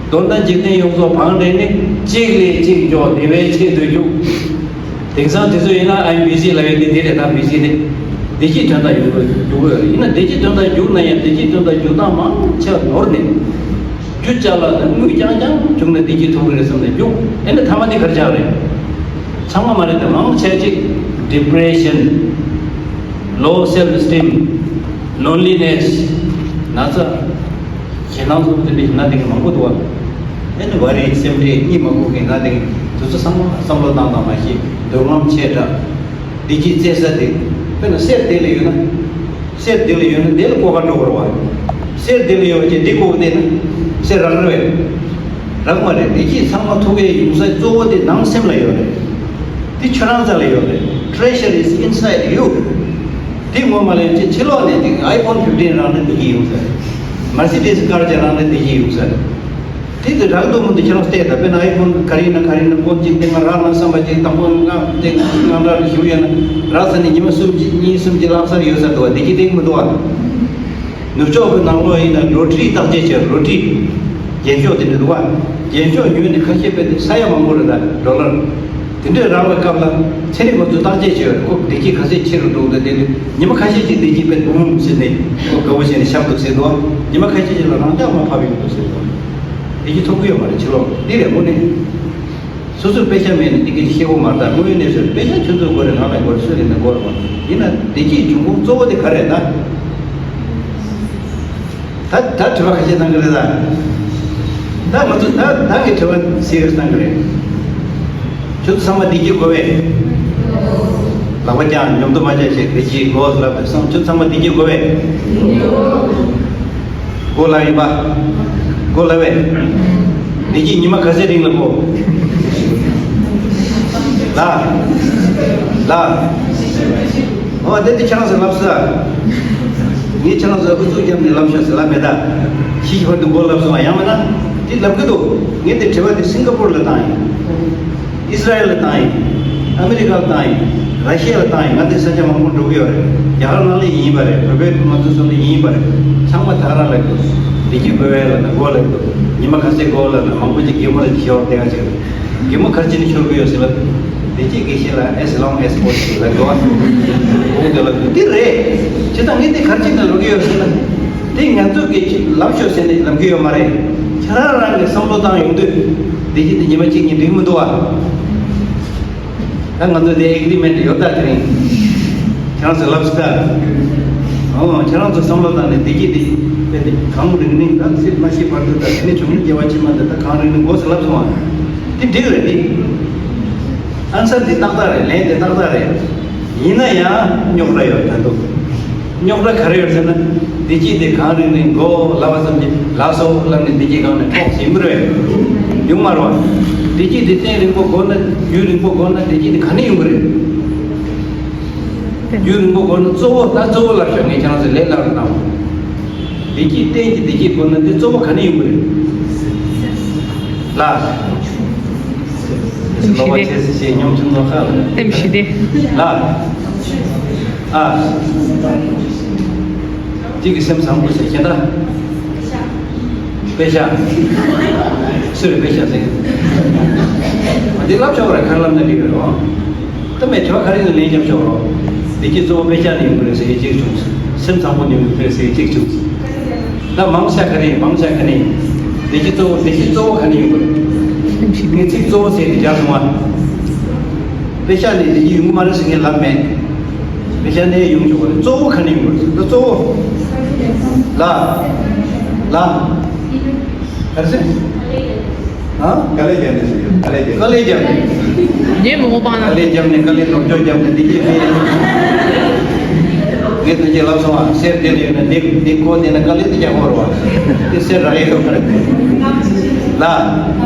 མདོར་ན་འཇིག་རྟེན་ཡོངས་རྫོགས་བང་བསྒྲིགས་ནས་གཅིག་ལས་གཅིག་མགྱོགས་བདེ་བའི་ཆེད་དུ་རྒྱུག་དེང་སང་དེ་ཚོ་ཡིན་ན་ཨ་ཡིན་བི་སི་ལབ་ཡས་དེ་དེ་རེད། ད་བི་སི་དེ་བདེ་སྐྱིད་དོན་དག་ཡོང་གི་འདུག་གི་ཡིན་ན། བདེ་སྐྱིད་དོན་དག་རྒྱུག་ན་ཡང་བདེ་སྐྱིད་དོན་དག་རྒྱུག་སྟངས་མང་ཆེ་བ་ནོར་ནས། རྒྱུ་ཅག་ལ་དངུལ་རྐྱང་རྐྱང་བྱུང་ན་བདེ་སྐྱིད་ཐོབ་ཀྱི་རེད་བསམ་ནས་རྒྱུག་ཨེ་ནི་མཐའ་མ་དེ་ག་རེ་ཆགས་རེད། ཚང་མ་མ་རེད་དེ་མང་ཆེ་ཅིག་ཌི་པི་རེ་ཤན། Low self esteem, loneliness, ན་ཚ། ཞེད་སྣང་སོགས་དེ་འདྲའི་ན་དེ་གི་མང་པོ་འདུག་བ། ཨེ་ནི་བ་རི་སེམས་ཁྲལ་གཉིད་མ་ཁུག་གི་ན་དེ་གི་དུས་ཚོད་ཚང་མ་བསམ་བློ་བཏང་བཏང་མ་ཤེས་འདོད་རྔམ་ཆེ་དྲགས། བདེ་སྐྱིད་བཙལ་ས་དེ། དཔེར་ན་གསེར་དེ་ལ་ཡོད་ན། གསེར་དེ་ལ་ཡོད་ན་དེ་ལ་ལྐོག་ག་འགྲོ་དགོས་རེད་བ། གསེར་དེ་ལ་ཡོད་པ་ཅིག་དེ་ལྐོག་བསྡད་ན་གསེར་རག་རེད་བས། རག་མ་རེད། བདེ་སྐྱིད་ཚང་མ་ཐུག་གའི་ཡོང་ས་གཙོ་བོ་དེ་ནང་སེམས་ལ་ཡོད་རེད། དེ་ཁྱོད་རང་རྩ་ལ་ཡོད་རེད། Treasure is inside you. དེ་ངོ་མ་ལེན་ཅིག་ཕྱི་ལོགས་ནས་དེ་ཨའི་ཕོན་ཕིབ་ཊིན་རག་ན་བདེ་སྐྱིད་ཡོང་ས་རེད། མར་སི་ཌི་སི་ཀར་ཅིག་རག་ན་བདེ་སྐྱིད་ཡོང་ས་རེད། དེ་དེ་རག་འདུག་མི་འདུག་ཁྱེད་རང་བལྟས་དང་། དཔེར་ན་ཨའི་ཕོན་ག་རེ་ཡིན་ན་ག་རེ་ཡིན་ན་ཕོན་གཅིག་དེ་སྔ་རག་ན་བསམ་པ་ཅིག་དང་ཕོན་ལྔ་དེ་སྔ་འདྲ་ཞུ་ཡོད་ན་རག་ཚར་ནས་ཉི་མ་གསུམ་གཅིག་གཉིས་གསུམ་གཅིག་ལྷག་ཚར་ཡོད་ས་འདུག་བ། བདེ་སྐྱིད་དེ་མི་འདུག་བ། ནུབ་ཕྱོགས་ཀྱི་ནང་ལོགས་ཡིན་ན་ལོ་ཊ་རི་བརྟག་དཔྱད་བྱས། ལོ་ཊ་རི་རྒྱན་ཤོག་དེ་འདྲ་འདུག་བ། རྒྱན་ཤོག་ཉོས་ནས་ཁ་ཤས་དཔེ་དེ་ས་ཡ་མང་པོ་རེད། ད་ཌོ་ལར་དེ་འདྲས་རག་པའི་སྐབས་ལ་ཚན་རིག་པ་ཚོས་བརྟག་དཔྱད་བྱས་པ་རེད། ཁོ་བདེ་སྐྱིད་ག་ཚད་ཆེ་རུ་འགྲོ་འདུག་དེ་ནི་ཉི་མ་ཁ་ཤས་ཅིག་བདེ་སྐྱིད་དཔེ་འདུག་ཟེར་ནས་ཁོ་དགའ་བོ་བྱས་ནས་བཞག་འདུག་ཟེར་འདུག་བ། ཉི་མ་ཁ་ཤས་ཅིག་ལ་རང་འཇགས་མར་བབས་ཡོང་འདུག་ཟེར་འདུག་བ། བདེ་སྐྱིད་ཐོབ་ཀྱི་ཡོད་མ་རེད། ཕྱི་ལོགས་འདི་རེད་དངོས་གནས། སོ་སོར་དཔེ་ཆ་མེད་ནས་འདི་སྐད་ཆ་བཤད་དགོས་མ་རེད། ད་དངོས་ཡོད་གནས་ཚུལ་དཔེ་ཆ་ཁྱོད་ཚོས་དགོས་རེད། ང་ལ་དགོས་རེད། སུ་རེད་ན་དགོས་རེད་མ། ཡིན་ན་བདེ་སྐྱིད་འབྱུང་ཁུངས་གཙོ་བོ་དེ་ག་རེད་ད། ད་ད་དྲི་བ་ཁ་ཤས་བཏང་གི་རེད་ད། ད་ང་ཚོ་ད་ད་ངས་དྲི་བ་སི་རི་ཡས་བཏང་གི་རེད། ཁྱོད་ཚོ་ཚང་མ་བདེ་སྐྱིད་དགོས་པས། ལག་པ་བརྐྱངས་མཉམ་དུ་མ་བྱས་བྱས་བདེ་སྐྱིད་དགོས་ལབ་པའི་བསམ། ཁྱོད་ཚང་མ་བདེ་སྐྱིད་དགོས་པས། གོ་ལ་ཡིན་པ། གོ་ལ་བས། བདེ་སྐྱིད་ཉི་མ་ག་ཚོད་རིང་ལ་གོ། ལ། ལ། ཨོ་དེ་དེ་ཁྱེད་རང་ཚོ་ལབ་ས། ངས་ཁྱེད་རང་ཚོ་ཨུ་ཚུགས་བརྒྱབ་ནས་ལབ་ཤོག་ཟེར་ལབ་མེད་ད། ཤི་ཤི་བར་དུ་གོ་ལབ་སོང་བ་ཡང་མིན་ན། དེ་ལབ་གི་འདུག་ངས་དེ་དྲི་བ་དེ་སིང་ག་པོར་ལ་བཏང་ཡིན། ཨིས་ར་ཨེལ་ལ་བཏང་ཡིན། ཨ་མི་རི་ཀ་ལ་བཏང་ཡིན། ར་ཤི་ཡ་ལ་བཏང་ཡིན། ང་དེ་ས་ཆ་མང་པོ་འགྲོ་གི་ཡོད་རེད། རྒྱ་གར་ནང་ལ་ཡིན་པ་རེད། བོད་པའི་ང་ཚོ་སོང་ནས་ཡིན་པ་རེད། ཚང་མ་ད་ག་རང་ལབ་གི་འདུག་བདེ་སྐྱིད་དགོས་པས་ལབ་ན་དགོས་ལབ་གི་འདུག་ཉི་མ་ག་ཚོད་དགོས་ལབ་ན་མང་པོ་ཅིག་གད་མོ་ལ་ཤོར་བསྡད་ཡ་ཅིག་རེད། གད་མོ་ག་རེ་བྱས་ནས་ཤོར་གི་ཡོད་ཟེར་ལབ། བདེ་སྐྱིད་དགེ་བཤེས་ལ་as long as possible ལབ་དགོས་པ། འོ་དེ་ལབ་གི་འདི་རེད། བྱས་ཙང་ངས་འདི་ག་རེ་བྱས་ནས་ལབ་གི་ཡོད་ཟེར་ན། འདི་ང་ཚོ་གི་ལབ་ཤོག་ཟེར་ནས་ལབ་གི་ཡོད་མ་རེད། ཁྱེད་རང་རང་གི་བསམ་བློ་བཏང་ཡོང་དུས་བདེ་སྐྱིད་འདི་ཉི་མ་གཅིག་གཉིས་འགྲིག་མི་འདུག་བ། ད་ང་ཚོ་དེ་ཨེ་གི་རི་མེན་ཊི་ཡོད་ད། དེ་རིང་ཁྱེད་རང་ཚོས་ལབ་སྲིད་ད། ཨོ་ཁྱེད་རང་ཚོ་བསམ་བློ་བཏང་ནས་བདེ་སྐྱིད་དེ་དཔེ་དེ་གངས་རིང་ནས་ད་སྲིད་མ་ཤེས་བར་དུ་ད་དེ་ནས་བྱུང་ནས་སྐྱེ་བ་ཕྱི་མ་འདི་ད་གངས་རིང་ནས་དགོས་ཟེར་ལབ་སོང་ཨ། དེ་འགྲིག་རེད་དེ། ཨན་སར་དེ་ཏག་ཏག་རེད། ལན་དེ་ཏག་ཏག་རེད། ཡིན་ན་ཡང་རྙོག་དྲ་ཡོད་ད་འདུག་རྙོག་དྲ་ག་རེ་ཡོད་ཟེར་ན། བདེ་སྐྱིད་དེ་གངས་རིང་རིང་མགོ་ལབ་པ་ཙམ་གྱིས་ལགས་སོ་ལབ་ནས་བདེ་སྐྱིད་གངས་ནས་ཕོག་ཟིན་པ་རེད། ཡོང་མ་རེད་བ། བདེ་སྐྱིད་དེ་སྟེང་རིང་པོ་འགོར་ན་རྒྱུན་རིང་པོ་འགོར་ན་བདེ་སྐྱིད་དེ་ག་ནས་ཡོང་གི་རེད། རྒྱུན་རིང་པོ་འགོར་ན་གཙོ་བོ་ད་གཙོ་བོ་ལབ་ཤོག་ངས་ཁྱེད་རང་ཚོ་ལས་སླ་རུ་གནང་། བདེ་སྐྱིད་རྟེན་གྱི་བདེ་སྐྱིད་དགོས་ན་འདི་གཙོ་བོ་ག་ནས་ཡོང་གི་རེད། ལ། ལྟེམ་ཞི་བདེ། ལྟེམ་ཞི་བདེ། ལ། ཨ། གཅིག་གི་སེམས་བཟང་པོ་ཟེར་ཁྱེད་ད། དཔེ་ཤ། སུ་རེད་དཔེ་ཤ་ཟེར། འདི་ལབ་ཆོག་རེད་ཁ་ལབ་ན་འགྲིག་རེད་རོ། ད་མེད་ཆོག་ག་རེ་ནས་ལན་རྒྱབ་ཆོག་རོ། བདེ་སྐྱིད་གཙོ་བོ་དཔེ་ཆ་ནས་ཡོང་གི་རེད་ཟེར་གཅིག་བྱུང་། སེམས་བཟང་པོ་ནས་ཡོང་གི་རེད་ཟེར་གཅིག་བྱུང་། ད་མང་ཆ་ག་རེ་མང་ཆ་ག་ནས། བདེ་སྐྱིད་གཙོ་བོ་བདེ་སྐྱིད་གཙོ་བོ་ག་ནས་ཡོང་གི་རེད། ངས་ཚིག་གཙོ་བོ་ཟེར་ཏེ་རྒྱག་སོང་བ། དཔེ་ཆ་ནས་བདེ་སྐྱིད་ཡོང་གི་མ་རེད་ཟེར་ངས་ལབ་མེད། དཔེ་ཆ་ནས་ཡོང་ཆོག་གི་རེད། གཙོ་བོ་ག་ནས་ཡོང་གི་རེད་ཟེར་ད་གཙོ་བོ། ལ། ལ། ག་རེ་ཟེར། ཨ། དཀའ་ལས་བརྒྱབ་ནས་ཟེར་ཡོད། དཀའ་ལས་བརྒྱབ། དཀའ་ལས་བརྒྱབ་ནས། ངས་མི་ངོ་སྤང་ན། དཀའ་ལས་བརྒྱབ་ནས་དཀའ་ལས་ལོག་སྐྱོར་བརྒྱབ་ནས་འདི་སྐྱེས་མེད། ངས་ཐོན་སྐྱེད་ལབ་སོང་བ་གསེར་དེ་ལ་ཡོད་ན་འདི་འདི་ཁོ་དེ་ན་དཀའ་ལས་དེ་རྒྱག་གོ་རོ་བ། དེ་གསེར་རག་ཡས་ཡོད་མ་རེད། ལ།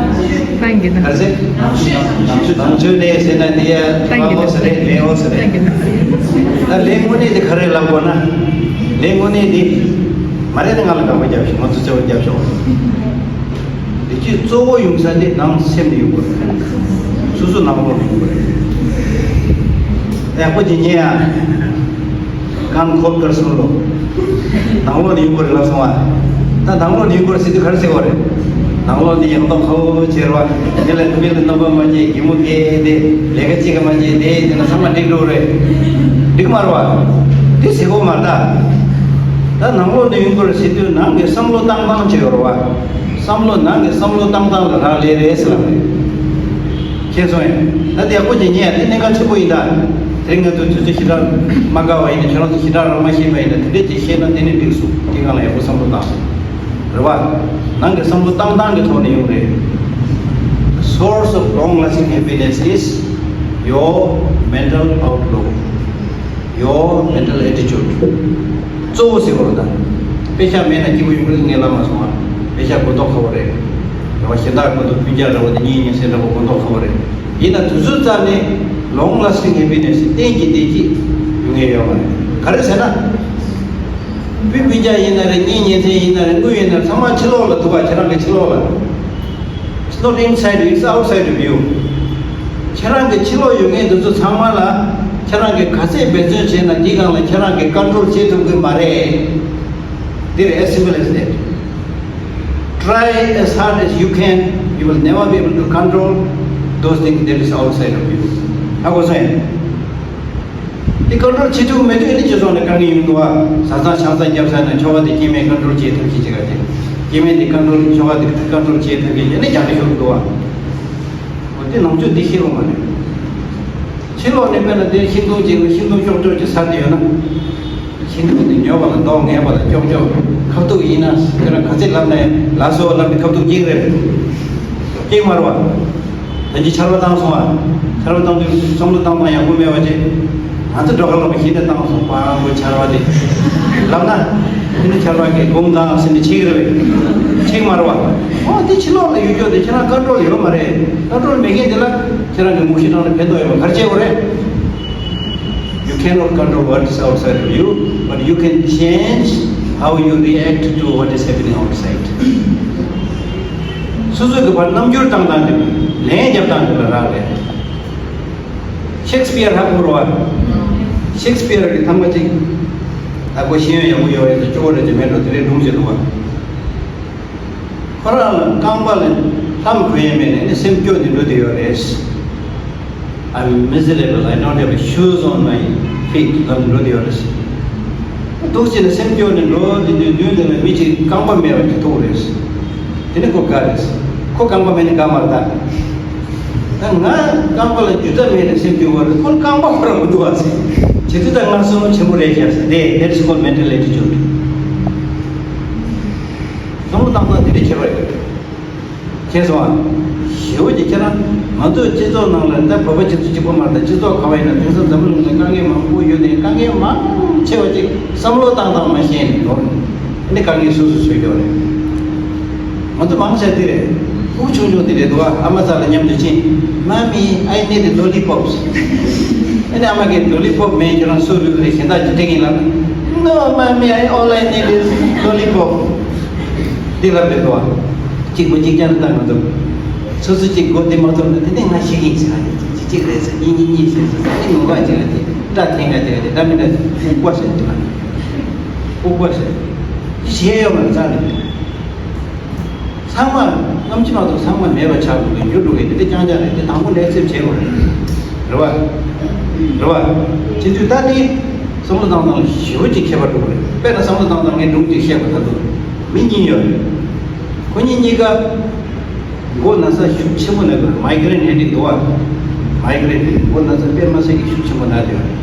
གནང་གི་ན། ག་རེ་ཟེར། ནང་ཆོས་ནང་ཆོས་ནས་ཟེར་ན་དེ་ཡ་གནང་གི་ན། ཨོ་ཟེར་རེད་ལེ་ཨོ་ཟེར་རེད། གནང་གི་ན། ད་ལས་དངོས་གནས་དེ་ག་རེ་ལབ་དགོས་ན། ལས་དངོས་གནས་དེ་མ་རེད་ན་ང་ལ་དགག་པ་རྒྱབ་ཤོག་ང་ཚོ་བརྩེ་བ་རྒྱབ་ཤོག་བདེ་སྐྱིད་གཙོ་བོ་ཡོང་ས་དེ་ནང་སེམས་ནས་ཡོང་དགོས་རེད། སོ་སོ་ནང་ལོགས་ནས་ཡོང་དགོས་རེད། ཡག་པོ་ཅིག་ཉན་ཡ། ཀན་ཁོལ་ཀར་སོང་ལོ། ནང་ལོགས་ནས་ཡོང་དགོས་རེད་ལབ་སོང་བ། ད་ནང་ལོགས་ནས་ཡོང་དགོས་རེད་ཟེར་དུས་ག་རེ་ཟེར་དགོས་རེད། ནང་ལོགས་ནས་ཡང་ཏོག་ཁ་བོ་བྱེད་རོགས། དེ་ལ་དེ་ལ་རྣམ་པ་མ་བྱེད་གད་མོ་བགད་དེ་ལས་ཀ་གཅིག་ག་མ་བྱེད་དེ་དེ་ན་ཚང་མ་འགྲིག་འགྲོ་རེད། འགྲིག་མ་རེད་བ། དེ་ཟེར་དགོས་མ་རེད་ད། ད་ནང་ལོགས་ནས་ཡོང་དགོས་རེད་ཟེར་དུས་ནང་གི་བསམ་བློ་བཏང་སྟངས་བྱེད་དགོས་རེད་བ། བསམ་བློ་ནང་གི་བསམ་བློ་བཏང་སྟངས་ལ་རག་ལས་རེད་ཟེར་ལབ་རེད། མཁྱེན་སོང་ཡ། ད་དེ་ཡག་པོ་ཅིག་ཉན་ཡ་དེ་གནད་འགག་ཆེན་པོ་ཡིན་ད། དེ་རིང་ང་ཚོ་དུས་ཚོད་ཞེ་དྲག་མ་དགའ་བ་ཡིན་ན་ཁྱེད་རང་ཚོ་ཞེ་དྲག་རང་མ་ཤེས་པ་ཡིན་ན་དེ་འདྲས་ཅིག་ཤེས་ན་དེ་ནི་འགྲིག་སོང་དེ་སྒང་ལ་ཡག་པོ་བསམ་བློ་བཏང་སོང་། རེད་བ། ནང་གི་བསམ་བློ་བཏང་སྟངས་ཀྱི་ཐོག་ནས་ཡོང་རེད། The source of long lasting happiness is your mental outlook, your mental attitude. གཙོ་བོ་ཟེར་བ་རེད་ད། དཔེ་ཆ་མེད་ན་སྐྱིད་པོ་ཡོང་གི་རེད་ངས་ལབ་མ་སོང་ང་། དཔེ་ཆ་མགོ་ཐོག་ཁ་བོ་རེད། རེད་བ། གཞན་དག་མགོ་ཐོག་སྤུན་ཀྱག་འདྲ་བོ་དེ་གཉེན་ཉེ་ཚན་འདྲ་བོ་མགོ་ཐོག་ཁ་བོ་རེད། ཡིན་ན་དུས་ཚོད་རྩ་ནས་long lasting happiness གཏན་གྱི་བདེ་སྐྱིད་ཡོང་ངེས་ཡོད་མ་རེད། ག་རེ་ཟེར་ན། སྤུན་སྤུན་ཀྱག་ཡིན་ན་རེད། གཉེན་ཉེ་ཚན་ཡིན་ན་རེད། དངུལ་ཡིན་ན་རེད། ཚང་མ་ཕྱི་ལོགས་ལ་འདུག་ག་ཁྱེད་རང་གི་ཕྱི་ལོགས་ལ། It's not inside you, it's outside of you. ཁྱེད་རང་གི་ཕྱི་ལོགས་ཡོད་མཁན་འདི་ཚོ་ཚང་མ་ལ་ཁྱེད་རང་གིས་ག་ཚད་འབད་བརྩོན་བྱས་ན་འདི་སྒང་ལ་ཁྱེད་རང་གིས་ཀོན་ཊོལ་བྱེད་ཐུབ་ཀྱི་མ་རེད། འདི་རེད། As simple as that. Try as hard as you can, you will never be able to control those things that is outside of you. ཧ་གོ་སོང་ངས། དེ་ཀོན་ཊོལ་བྱེད་ཐུབ་མེད་དུས་ཨ་ནི་ཅི་སོང་ནས་དཀའ་ངལ་ཡོང་འདུག་བ། བཟའ་ཚང་ཆང་ས་བརྒྱབ་ས་ན་ཁྱོ་ག་དེ་སྐྱེ་དམན་ཀོན་ཊོལ་བྱེད་ཐུབ་ཀྱི་ཅི་ག་དེ། སྐྱེ་དམན་དེ་ཀོན་ཊོལ་ཁྱོ་ག་དེ་ཀོན་ཊོལ་བྱེད་ཐུབ་ཀྱི་ཨ་ནི་རྒྱག་གི་ཤོར་འདུག་བ། འོ་དེ་ནང་ཆོས་འདི་ཤེས་རོགས་མ་རེད། ཕྱི་ལོགས་ནས་དཔེར་ན་དེ་ཤིང་སྡོང་ཅིག་ལ་ཤིང་སྡོང་ཀྱོག་ཀྱོག་ཅིག་ཟ་དེ་ཡོད་ན། ཤིང་སྡོང་དེ་ཉོ་བ་ལ་མདོག་ངན་པ་ལ་ཀྱོག་ཀྱོག་ཁ་ཐུག་ཡིན་ན་དེ་ར་ག་ཚད་ལབ་ནས་ལ་སོ་ལབ་ནས་ཁ་ཐུག་སྐྱེ་གི་རེད། སྐྱེ་མ་རེད་བ། ད་ཅི་ཆར་པ་བཏང་སོང་བ། ཆར་པ་བཏང་དུས་བསམ་བློ་བཏང་སྟངས་ཡག་པོ་མེད་པ་ཅིག་ང་ཚོ་འགྲོ་ཁ་ལོག་མ་ཤེས་ནས་བཏང་སོང་པ་ཁོ་ཆར་པ་དེ། ལབ་ན། དེ་ནི་ཆར་པ་གི་དགུང་དང་ཟིན་ནས་ཆིག་རེད་པས། ཆིག་མ་རེད་བ། ཨོ་དེ་ཕྱི་ལོགས་ལ་ཡོད་རྒྱུ་དེ་ཁྱེད་རང་ཀོན་ཊོལ་ཡོད་མ་རེད། ཀོན་ཊོལ་མེད་མཁན་དེ་ལ་ཁྱེད་རང་གི་མུ་ཤི་ཏང་ལ་ཕན་ཐོགས་ཡོད་པ་ག་རེ་བྱེད་དགོས་རེད། You cannot control what is outside of you, but you can change how you react to what is happening outside. སོ་སོ་གི་བར་རྣམ་འགྱུར་བཏང་སྟངས་དེ་ལན་རྒྱབ་སྟངས་དེ་ལ་རག་རེད། ཤེག་སི་པི་ཡར་ཧ་གོ་རོ་བ། ཤེག་སི་པི་ཡར་གྱི་ཐང་པ་གཅིག་ད་ཁོ་ཤེས་ཡོན་ཡག་པོ་ཡོད་པ་ཡིན་ཙང་སྐྱོ་བོ་རེད་ཅེས་མེད་འགྲོ་དེ་རེད་སྒྲུང་བྱེད་འདུག་བ། ཁོ་རང་ལ་རྐང་པ་ལ་ལྷམ་གོན་ཡས་མེད་ནས་ནི་སེམས་སྐྱོ་ནས་འགྲོ་བསྡད་ཡོད་རེད། I'm miserable, I don't have shoes on my feet ལབ་ནས་འགྲོ་བསྡད་ཡོད་རེད། འདུག་བྱས་ནས་སེམས་སྐྱོ་ནས་འགྲོ་བསྡད་དུས་མདུན་དེ་ལ་མི་གཅིག་རྐང་པ་མེད་པ་ཅིག་ཐུག་རེད། དེ་ནི་ཁོ་དགའ་རེད། ཁོ་རྐང་པ་མེད་ནི་དགའ་མ་རེད་ད། ད་ང་རྐང་པ་ལ་རྒྱུ་ད་མེད་ནས་སེམས་སྐྱོ་བ་རེད། ཁོ་རྐང་པ་ཁོ་རང་མི་འདུག་བ་ཟེར། བྱེད་དུས་ད་ང་བསོད་ནམས་ཆེན་པོ་རེད་ཤག་ཟེར་དེ། That's called mental attitude. བསམ་བློ་བཏང་སྟངས་དེ་འདྲ་བྱེད་པ་རེད། མཁྱེན་སོང་ཨ། ཞེ་པོ་ཅིག་ཁྱེད་རང་ང་ཚོའི་སྤྱི་ཚོགས་ནང་ལ་ད་བོད་པ་སྤྱི་ཚོགས་གཅིག་པོ་མ་རེད། ད་སྤྱི་ཚོགས་ག་བ་ཡིན་ན་དེང་སང་འཛམ་བུ་གླིང་ལ་དཀའ་ངལ་མང་པོ་ཡོད་དེ་དཀའ་ངལ་མང་ཆེ་བ་ཅིག་བསམ་བློ་བཏང་སྟངས་མ་ཤེས་ནས་ནོར་ནས་དཀའ་ངལ་སོ་སོ་བཟོས་ཀྱི་རེད། ང་ཚོ་མང་ཆེ་དེ་རེད། ཕྲུ་གུ་ཆུང་ཆུང་དེ་རེད་འདུག་ཨ་མ་ཚ་ལ་མཉམ་དུ་ཕྱིན། Mommy, I need a lollipop. ཨ་ནི་ཨ་མ་གིས་ལོ་ལི་པོབ་མེད་ཁྱོད་རང་སུ་རུལ་རེད་གཞན་དག་ཅིག་སྤྲད་ཀྱིན་ལབ་ན། No, mommy, I, all I need is lollipop. འདི་ལབ་རེད་འདུག་ཨ། གཅིག་པ་གཅིག་རྐྱང་དུ་བཏང་མི་འདུག་སོ་སོ་གཅིག་མགོ་བདེ་མ་ཐོབ་ན་དེ་ནས་ང་ཤི་གིན་ཟེར་ཡ་གཅིག་གཅིག་རེད་ཟེར། གཉིས་གཉིས་གཉིས་ཟེར་ཟེར། ཨ་ནི་ངུ་ག་གཅིག་ལ་དེ་སྐྲ་འཐེན་ག་གཅིག་ལ་དེ་སྐྲ་མི་འདྲ་ཟེར། ལྐུགས་པ་ཟེར་འདུག་ཨ། ལྐུགས་པ་ཟེར། དེ་བྱེད་ཡོད་མ་རེད་རྩ་ནས། ཚང་མ་རྔམ་བརྗིད་མ་གཏོགས་ཚང་མ་མེད་པ་ཆགས་འགྲོ་གི་འགྱུར་འགྲོ་གི་དེ་འདྲ་རྐྱང་རྐྱང་རེད། དེ་དང་པོ་ལས་ཚེབ་བྱེད་དགོས་རེད། རེད་བ། རེད་བ། བྱེད་དུས་ད་དེ་བསམ་བློ་བཏང་སྟངས་ཞེ་པོ་ཅིག་ཁྱད་པར་འགྲོ་གི་རེད། དཔེར་ན་བསམ་བློ་བཏང་སྟངས་ངས་སྒྲུང་གཅིག་བཤད་པ། ད་དུང་མི་གཉིས་ཡོད་རེད། ཁོ་གཉིས་གཉིས་ཀ་མགོ་ན་ཚ་ཤུགས་ཆེན་པོ་ན་གི་རེད། མའི་གྷི་རེན་ཧེ་ཌེག་འདུག་བ། མའི་གྷི་རེན་ཧེ་ཌེག་མགོ་ན་ཚ་དཔེ་མ་སྲིད་ཀྱི་ཤུགས་ཆེན་པོ་ན་གི་ཡོད་རེད།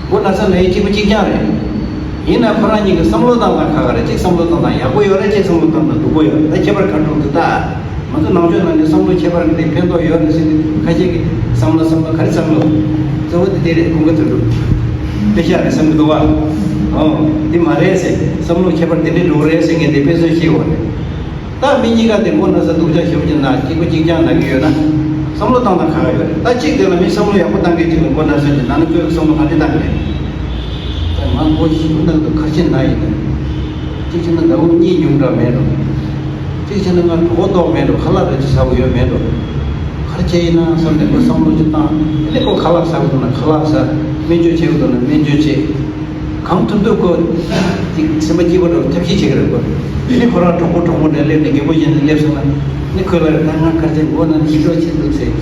མགོ་ན་ཚ་ན་ཡི་གཅིག་པ་གཅིག་རྐྱང་རེད། ཡིན་ན་ཁོ་རང་གཉིས་ཀྱི་བསམ་བློ་བཏང་སྟངས་ཁ་ཁ་རེད། གཅིག་བསམ་བློ་བཏང་སྟངས་ཡག་པོ་ཡོད་རེད། གཅིག་བསམ་བློ་བཏང་སྟངས་སྡུག་པོ་ཡོད་རེད། ད་ཁྱད་པར་ག་འགྲོ་འདུག་ད་ང་ཚོ་ནང་ཆོས་ནང་ནས་བསམ་བློ་ཁྱད་པར་འདི་ཕན་ཐོགས་ཡོད་རེད་ཟེར་ནས་ཁ་ཤས་ཀྱིས་བསམ་བློ་བསམ་བློ་ག་རེ་བསམ་བློ་གཙོ་བོ་དེ་དེ་རེད། ཁོང་གི་ཚོད་འགྲོ་དཔེ་ཤག་རེད་བསམ་གི་འདུག་བ། ཨོ་དེ་མ་རེད་ཟེར། བསམ་བློ་ཁྱད་པར་དེ་འདྲས་འགྲོ་གི་རེད་ཟེར་མཁན་དེ་དཔེ་མཚོན་ཤེས་དགོས་རེད། ད་མི་གཉིས་ཀ་དེ་མགོ་ན་ཚ་སྡུག་ཅག་ཞེ་པོ་ཅིག་ན་གཅིག་པ་གཅིག་རྐྱང་ན་གི་ཡོད་ན། བསམ་བློ་བཏང་སྟངས་ཁ་ཁ་ཡོད་རེད། ད་གཅིག་དེ་ལ་མི་བསམ་བློ་ཡག་པོ་བཏང་མཁན་གཅིག་ལ་མགོ་ན་ཚ་ཅིག་ན་ན་ཁྱོད་བསམ་བློ་ག་འདྲས་བཏང་གི་རེད། ད་ང་མགོ་ཞེ་པོ་ན་གི་འདུག་ག་རེ་བྱས་ན་ཡིན་ན། གཅིག་བྱས་ན་ཟླ་བ་གཉིས་ཉུང་དྲགས་མེད་འགྲོ། གཅིག་བྱས་ན་ང་གྲོད་ཁོག་ལྟོགས་མེད་འགྲོ། ཁ་ལག་རེ་ཅིག་ཟ་དགོས་ཡོད་མེད་འགྲོ། ག་རེ་བྱས་ཡིན་ན་བསམ་ནས་ཁོ་བསམ་བློ་ཅིག་བཏང་། ཨ་ནི་ཁོ་ཁ་ལག་ཟ་དགོས་འདུག་ན་ཁ་ལག་ཟ། སྨན་བཅོས་བྱེད་དགོས་འདུག་ན་སྨན་བཅོས་བྱེད། གང་ཐུབ་ཐུབ་ཁོ་ཅིག་སེམས་པ་སྐྱིད་པོ་འགྲོ་ཐབས་ཤེས་བྱེད་ཀྱི་རེད་ཁོ། ཨ་ནི་ཁོ་རང་གྲོགས་པོ་གྲོགས་མོ་འདྲ་སླེབས་ནས་རྒན་པོ་བཞིན་དུ་སླེབས་སོང་ན། ཨ་ནི་ཁོས་ལབ་རེད། ད་ང་ག་ཚོད་མགོ་ན་ནས་ཤི་གྲབས་བྱེད་འདུག་ཟེར།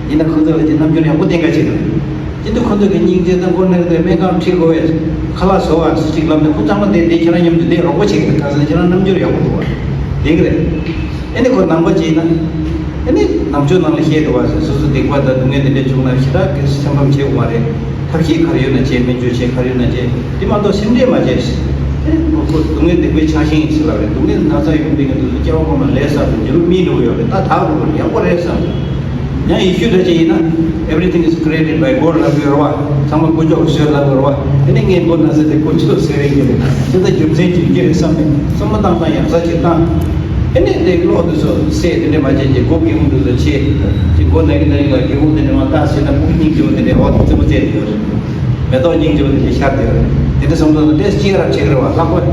ཡིན་ན་ཁོ་ཚོ་ལ་ཅིག་རྣམ་འགྱུར་ཡག་པོ་བསྟན་ག་བྱེད་དགོས། སྤྱི་འཐུས་ཁོ་ཚོ་གི་སྙིང་རྗེ་དང་། མགོ་ན་གི་འདུག་སྨན་ཁང་ཁྲིད་དགོས་པས། ཁ་ལག་བཟོ་བ་ཅིག་ལབ་ནས་ཁོ་ཚང་མ་དེ་དེ་ཁྱེད་རང་མཉམ་དུ་དེ་རོགས་པ་བྱེད་ཀྱི་རེད། ག་ཟེར་ན་ཁྱེད་རང་རྣམ་འགྱུར་ཡག་པོ་འདུག་བ། བདེ་གི་རེད། ཨ་ནི་ཁོ་ནང་པ་ཅིག་ཡིན་ན། ཨ་ནི་ནང་ཆོས་ནང་ལ་བཤད་འདུག་བ། སོ་སོ་སྡིག་པ་དང་སྡུག་བསྔལ་དེ་འདྲ་བྱུང་ན་ཞེ་དྲག་གི་སེམས་ཕམ་བྱེད་དགོས་མ་རེད། ཐབས་ཤེས་ག་རེ་ཡོད་ན་བྱེད། སྨན་བཅོས་བྱེད། ག་རེ་ཡོད་ན་བྱེད། དེ་མ་གཏོགས་སེམས་ཁྲལ་མ་བྱེད། ཨ་ནི་ཁོ་སྡུག་བསྔལ་སྡིག་པའི་ཆགས་ཞེན་ཡིན་ཟེར་ལབ་རེད། སྡུག་བསྔལ་ན་ཚ་ཡོང་བསྡད་མཁན་དེ་ཚོ་སྐྱེ་བ་སྔོན་མ་ལས་བསགས་པའི་ཉེ་རུ་སྨིན་འགྲོ་གི་ཡོད་རེད། ད་དག་འགྲོ་གི་རེད། ཡག་པོ་རེད་བསམ། ཡང་ཡེ་ཤུ་འདྲ་ཅིག་ཡིན་ན། Everything is created by God ལབ་ཡོད་རེད་བ། ཚང་མ་དཀོན་མཆོག་གིས་བཟོས་ལབ་ཡོད་རེད་བ། དེ་ནས་ངས་མགོ་ན་ཚ་དེ་དཀོན་མཆོག་བཟོས་རེད་ཀྱི་རེད། དེ་ད་རྒྱུ་མཚན་ཅིག་ཡོད་ཀྱི་རེད་བསམ་ནས་བསམ་བློ་བཏང་སྟངས་ཡག་ས་ཅིག་བཏང་། དེ་ནས་དེ་གློག་དེ་ཚོ་སེ་དེ་འདྲས་མ་བྱས་ཀྱི་སྒོ་སྒེའུ་ཁུང་དེ་ཚོ་ཕྱེ། ཅིག་སྒོ་ན་གི་ན་གི་ལ་སྒེའུ་ཁུང་དེ་འདྲས་མ་བཏགས་ཟིན་ན་ཕྲུ་གུ་སྙིང་རྗེ་བོ་དེ་འདྲས་ཨོ་དེ་རྩེད་མོ་རྩེ་དེ་ཡོད་རེད། མེ་ཏོག་སྙིང་རྗེ་བོ་དེ་འདྲས་ཤར་དེ་ཡོད་རེད། དེ་འདྲས་བསམ་བློ་བཏང་ན་ཏོག་ཙམ་སྐྱེས་རབས་བྱེད་ཀྱི་རེད་བ། ལྷག་པ་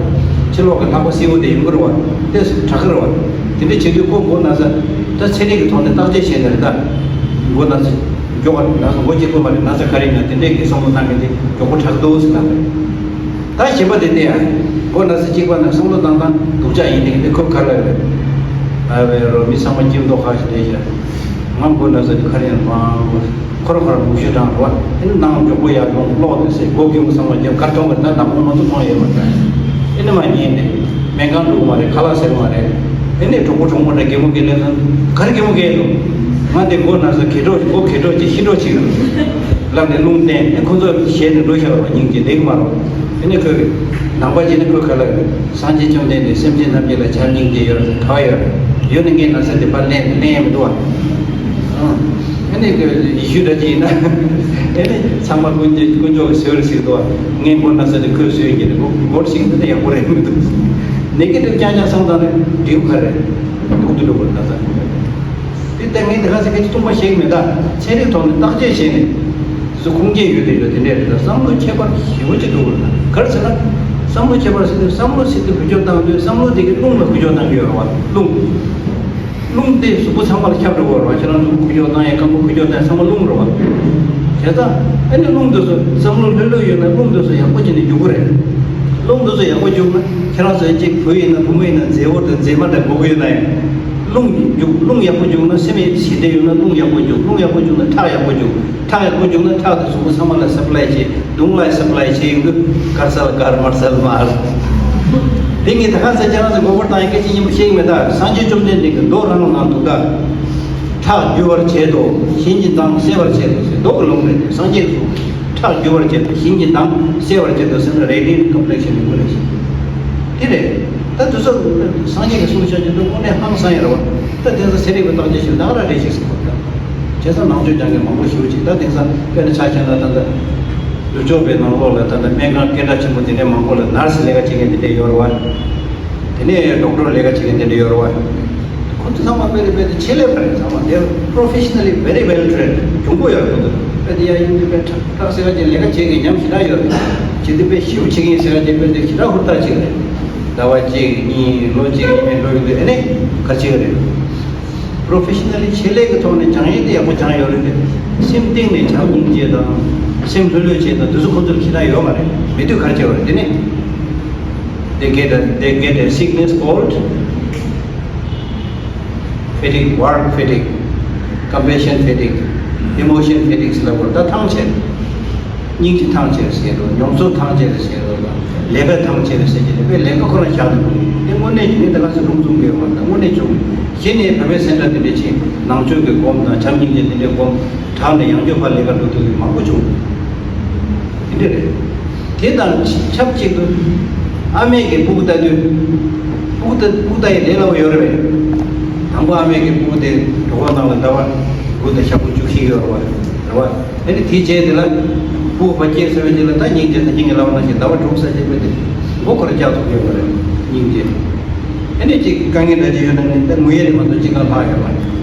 ཕྱི་ལོགས་ཀྱི་ལྷག་པ་སེར་པོ་དེ་ཡོང་གི་རེད་བ། ཏོག་ཙམ་དྲག་གི་རེད་བ། དེ་འདྲས་བྱེད་དུས་ཁོ་མགོ་ན་ཚ་ད་ཚན་རིག་གི་ཐོག་ནས་བརྟག་དཔྱད་བྱས་ནས་རེད་ད། མགོ་ན་ཚ་མགྱོགས་པ་ན་ཚ་མགོ་གཅིག་པོ་མ་རེད། ན་ཚ་ག་རེ་ཡིན་ན་དེ་འདྲས་ཀྱི་བསམ་བློ་བཏང་མཁན་དེ་མགྱོགས་པོ་དྲག་འདུག་ཟེར་ལབ་རེད། ད་གཞན་པ་དེ་བལྟས་ཡ། མགོ་ན་ཚ་གཅིག་པ་ན་བསམ་བློ་བཏང་སྟངས་སྡུག་ཅག་ཡིན་དེ་འདྲས་ཁོ་ག་ལ་རེད། ཨ་བའི་རོ་མི་ཚང་མ་སྐྱིད་མདོག་ཁ་ཞིག་རེད་ཤག་ང་མགོ་ན་ཚ་དེ་ག་རེ་ཡིན་མང་། ཁོ་རང་ཁོ་རང་མུ་ཤི་དྲངས་རོ། ཨེ་ནང་མགྱོགས་པོ་ཡར་ལོང་ཀློག་དེ་ཟེར། སྒོ་སྒེའུ་ཁུང་ཚང་མ་རྒྱབ་གར་གཏོང་གི་ད་ནག་པོ་མ་གཏོགས་མཐོང་ཡོད་མ་རེད། ཨེ་ནི་མ་ཉན་ནས་སྨན་ཁང་འགྲོ་གི་མ་རེད། ཁ་ལག་ཟ་གི་མ་རེད། ཨེ་ནི་གྲོགས་པོ་གྲོགས་མོ་འདྲ་གད་མོ་གད་ལེ་ཚང་ག་རེ་གད་མོ་གད་འདུག་ང་དེ་མགོ་ན་ཚ་གད་གྲོགས་མགོ་གད་གྲོགས་ཅིག་ཤི་གྲོགས་ཅིག་ལབ་ནས་རླུང་བསྟན། ཨེ་ཁོ་ཚོ་ཞེད་ནས་འགྲོ་ཤག་རོ། སྙིང་རྗེ་བདེ་གི་མ་རོ། ཨེ་ནི་ཁོས་ནང་པ་ཅིག་ནི་ཁོས་ག་ལ་སངས་རྒྱས་བཅོམ་ལྡན་འདས་སེམས་ཅན་ཐམས་ཅད་ལ་བྱམས་སྙིང་རྗེ་ཡོད་རེད་ཟེར། ག་བ་ཡོད་རེད། ཡོད་ནི་ངས་ན་ཚ་དེ་ཕར་ལེན་ལེན་ཡ་མི་འདུག་བ། ཨ་ནི་ཡེ་ཤུ་འདྲ་ཅིག་ཡིན་ན། ཨ་ནི་ཚང་མ་དཀོན་མཆོག་དཀོན་མཆོག་གིས་བཟོས་རེད་ཟེར་གི་འདུག་བ། ངས་མགོ་ན་ཚ་དེ་ཁོས་བཟོས་ཡིན་གྱི་རེད། མགོ་མགོར་ཞིག་འདི་ནི་ཡག་པོ་རེད་མི་འདུག་ནེ་གེ་ཊིབ་རྐྱང་རྐྱང་བསམ་བཏང་ནས་འགྲིག་ག་རེད། སྡུག་ཏུ་འགྲོ་དགོས་ན་ད། དེ་ལྟ་ངས་དེ་ག་ཚོད་ཀྱི་ཐུག་པ་ཞིག་མེད་ད། ཚན་རིག་ཐོག་ནས་བརྟག་དཔྱད་བྱས་ནས་སུ་ཁུངས་སྐྱེལ་ཡོད་དེ་ཡོད་དེ་འདྲས་རེད་ད། བསམ་བློ་ཁྱད་པར་ཞེ་པོ་ཅིག་འགྲོ་དགོས་ན་ག་རེ་ཟེར་ན། བསམ་བློ་ཁྱད་པར་ཟེར་དུས་བསམ་བློ་ཟེར་དུས་འགུལ་སྐྱོད་བཏང་དུས་བསམ་བློ་དེ་གི་རླུང་ལ་འགུལ་སྐྱོད་བཏང་གི་ཡོད་རེད་བ། རླུང་། རླུང་དེ་གཟུགས་པོ་ཚང་མ་ལ་ཁྱབ་འགྲོ་གི་ཡོད་རེད་བ། ཁྱེད་རང་གཟུགས་པོ་འགུལ་སྐྱོད་བཏང་ཡས་རྐང་པ་འགུལ་སྐྱོད་བཏང་ཡས་ཚང་མ་རླུང་རེད་བ། བྱས་ཙང་ཨ་ནི་རླུང་དེ་ཚོ་བསམ་བློ་ལྷོད་ལྷོད་ཡོད་ན་རླུང་དེ་ཚོ་ཡག་པོ་བྱས་ནས་རྒྱུག་གི་རེད། རླུང་དེ་ཚོ་ཡག་པོ་རྒྱུག་ན་ཁྱེད་རང་ཚོ་གཅིག་བུ་ཡིན་ན་བུ་མོ་ཡིན་ན་མཛེས་པོ་དང་མཛེས་མ་འདྲ་དགོས་ཀྱི་ཡོད་ན་ཡང་། རླུང་རྒྱུག་རླུང་ཡག་པོ་རྒྱུག་ན་སེམས་ཡག་ཞི་བདེ་ཡོད་ན་རླུང་ཡག་པོ་རྒྱུག་རླུང་ཡག་པོ་རྒྱུག་ན་ཁྲག་ཡག་པོ་རྒྱུག་ཁྲག་ཡག་པོ་རྒྱུག་ན་ཁྲག་དེ་གཟུགས་པོ་ཚང་མ་ལ་སབ་ལའི་བྱེད། མདུང་ལ་སབ་ལའི་བྱེད་ཡོང་དུས་དཀར་སལ་དཀར་དམར་སལ་དམར། དེ་ངས་ད་ག་ཚོད་ཁྱེད་རང་ཚོ་མགོ་སྐོར་བཏང་ཡག་སྐད་ཆ་སྙན་པོ་བཤད་ཀྱི་མེད་ད། སངས་རྒྱས་བཅོམ་ལྡན་འདས་ཀྱིས་མདོ་རང་ལ་ནང་འདུག་ད། ཁྲག་རྒྱུ་བར་བྱེད་དོ། གཞན་གྱི་མདངས་སེལ་བར་བྱེད་དོ་ཟེར་མདོ་གི་ལུང་རེད་དེ། སངས་རྒྱས་ཀྱི་གསུང་། ཁྲག་རྒྱུ་བར་བྱེད་དོ། གཞན་གྱི་མདངས་སེལ་བར་བྱེད་དོ་ཟེར་ན་radiant complexion ཡོང་གི་རེད་ཤག་དེ་རེད། ད་དུས་ཚོད་སངས་རྒྱས་ཀྱིས་གསུངས་བཞག་རྒྱུ་དེ་དངོས་གནས་ཧང་སང་ཡོད་རེད་བ། ད་དེང་སང་ཚན་རིག་པའི་བརྟག་དཔྱད་བྱེད་ད་ག་རང་རེད་ཅིག་ཟེར་གོ། ད་བྱས་ཙང་ནང་ཆོས་སྦྱང་མཁན་མང་པོ་ཞེ་པོ་ཅིག་ད་དེང་སང་དཔེར་ན་ཆ་བཞག་ན་ད་ལྟ་ནུབ་ཕྱོགས་པའི་ནང་ལོགས་ལ་ད་ལྟ་སྨན་ཁང་སྐད་གྲགས་ཆེན་པོ་དེ་འདྲའི་མང་པོ་ལ་ནར་སི་ལས་ཀ་བྱེད་མཁན་དེ་འདྲ་ཡོད་རེད་བ། དེ་ནས་ཌོག་ཊར་ལས་ཀ་བྱེད་མཁན་དེ་འདྲ་ཡོད་རེད་བ། ཁོ་ཚོ་ཚང་མ་དཔེ་རེད་དཔེ་དེ་ཆེད་ལས་པ་རེད། ཚང་མ་they are professionally very well trained གྱོང་པོ་ཡོད་རེད། ཁོ་ཚོ་དཔེ་དེ་ཡ་ཡིན་དུས་དཔེ་ཁྲག་ཁྲག་ཟེར་བ་ཅན་ལས་ཀ་བྱེད་མཁན་ཉམས་ཞེ་དྲག་ཡོད་རེད། བྱེད་དུས་དཔེ་ཞིབ་བྱེད་མཁན་ཟེར་བ་ཅན་དཔེ་དེ་ཞེ་དྲག་ཧུར་ཐག་བྱེད་རེད། ཟླ་བ་གཅིག་གཉིས་ལོ་གཅིག་གཉིས་འགྲོ་ཡོང་དུས་ཨ་ནི་ག་རེ་བྱེད་ཀྱི་རེད། པོ་རོ་ཕེ་ཤི་ན་ལི་ཆེད་ལས་ཀྱི་ཐོག་ནས་སྦྱང་ཡས་དེ་ཡག་པོ་སྦྱང་ཡོད་རེད་དེ། སེམས་གཏིང་ནས་བྱམས་སྙིང་རྗེ་དང་སེམས་ལྷོད་ལྷོད་བྱེད་དང་དུས་ཚོད་ཁོ་ཚོར་ཁྱེད་རང་ཡོད་མ་རེད། མེད་དུས་ག་རེ་བྱེད་པ་རེད། དེ་ནས་they get a they get a sickness called fatigue, work fatigue, compassion fatigue, emotion fatigue ཟེར་ལབ་པར་ད་ཐང་ཆད། སྙིང་རྗེ་ཐང་ཆད་ཟེར་རོ། མྱོང་ཚོར་ཐང་ཆད་ཟེར་རོ། ལས་ཀ་ཐང་ཆད་ཟེར་གྱི་ལས་ཀའི་ལས་ཀ་ཁོ་རང་བཞག་འདུག་དེ་དངོས་གནས་ཀྱི་ངས་དེ་ག་ཚོད་སྒྲུང་རྩོམ་དགོས་པ་དང་དངོས་གནས་བྱུང་། གཞི་ནས་བོད་པའི་སེམས་ཁྲལ་དེ་འདྲས་ཆེ། ནང་ཆོས་ཀྱི་སྒོམ་དང་བྱམས་སྙིང་རྗེ་དེ་འདྲས་སྒོམ། དྲག་ནས་ཡང་བསྐྱར་ཕར་ལས་ཀ་འགྲོ་ཐུབ་ཀྱི་མང་པོ་བྱུང་། དེ་འདྲས་རེད། དེ་དང་ཆབས་ཅིག་ཏུ་ཨ་མས་ཀྱི་སྤུ་གུ་ལྟ་དུས། སྤུ་གུ་ལྟ་སྤུ་གུ་ལྟ་ཡི་ལས་སླ་པོ་ཡོད་རེད་པས། དང་པོ་ཨ་མས་ཀྱི་སྤུ་གུ་དེ་གྲོད་ཁོག་ནང་ལ་ཟླ་བ་དགུ་དང་ཞག་པོ་བཅུ་བཞི་ཡོད་རེད་པ། རེད་པ། ཨ་ནི་དེའི་རྗེས་དེ་ལ་སྤུ་གུ་ཕར་སྐྱེས་ཚར་བའི་རྗེས་ལ་ད་སྙིང་རྗེ་ད་སྙིང་གི་ལབ་ན་ཞིག་ཟླ་བ་དྲུག་ཙམ་ཞིག་བས་ཏེ་མགོ་ཁོ་ར་བཀྱག་ཐུབ་ཡོད་པ་རེད། སྙིང་རྗེ། ཨ་ནི་གཅིག་དཀའ་ངལ་འདྲ་ཅིག་ཡོད་ན་ནི་ད་ངུ་ཡས་རེད་མ་གཏོགས་གཅིག་གང་ལྷག་ཡོད་པ།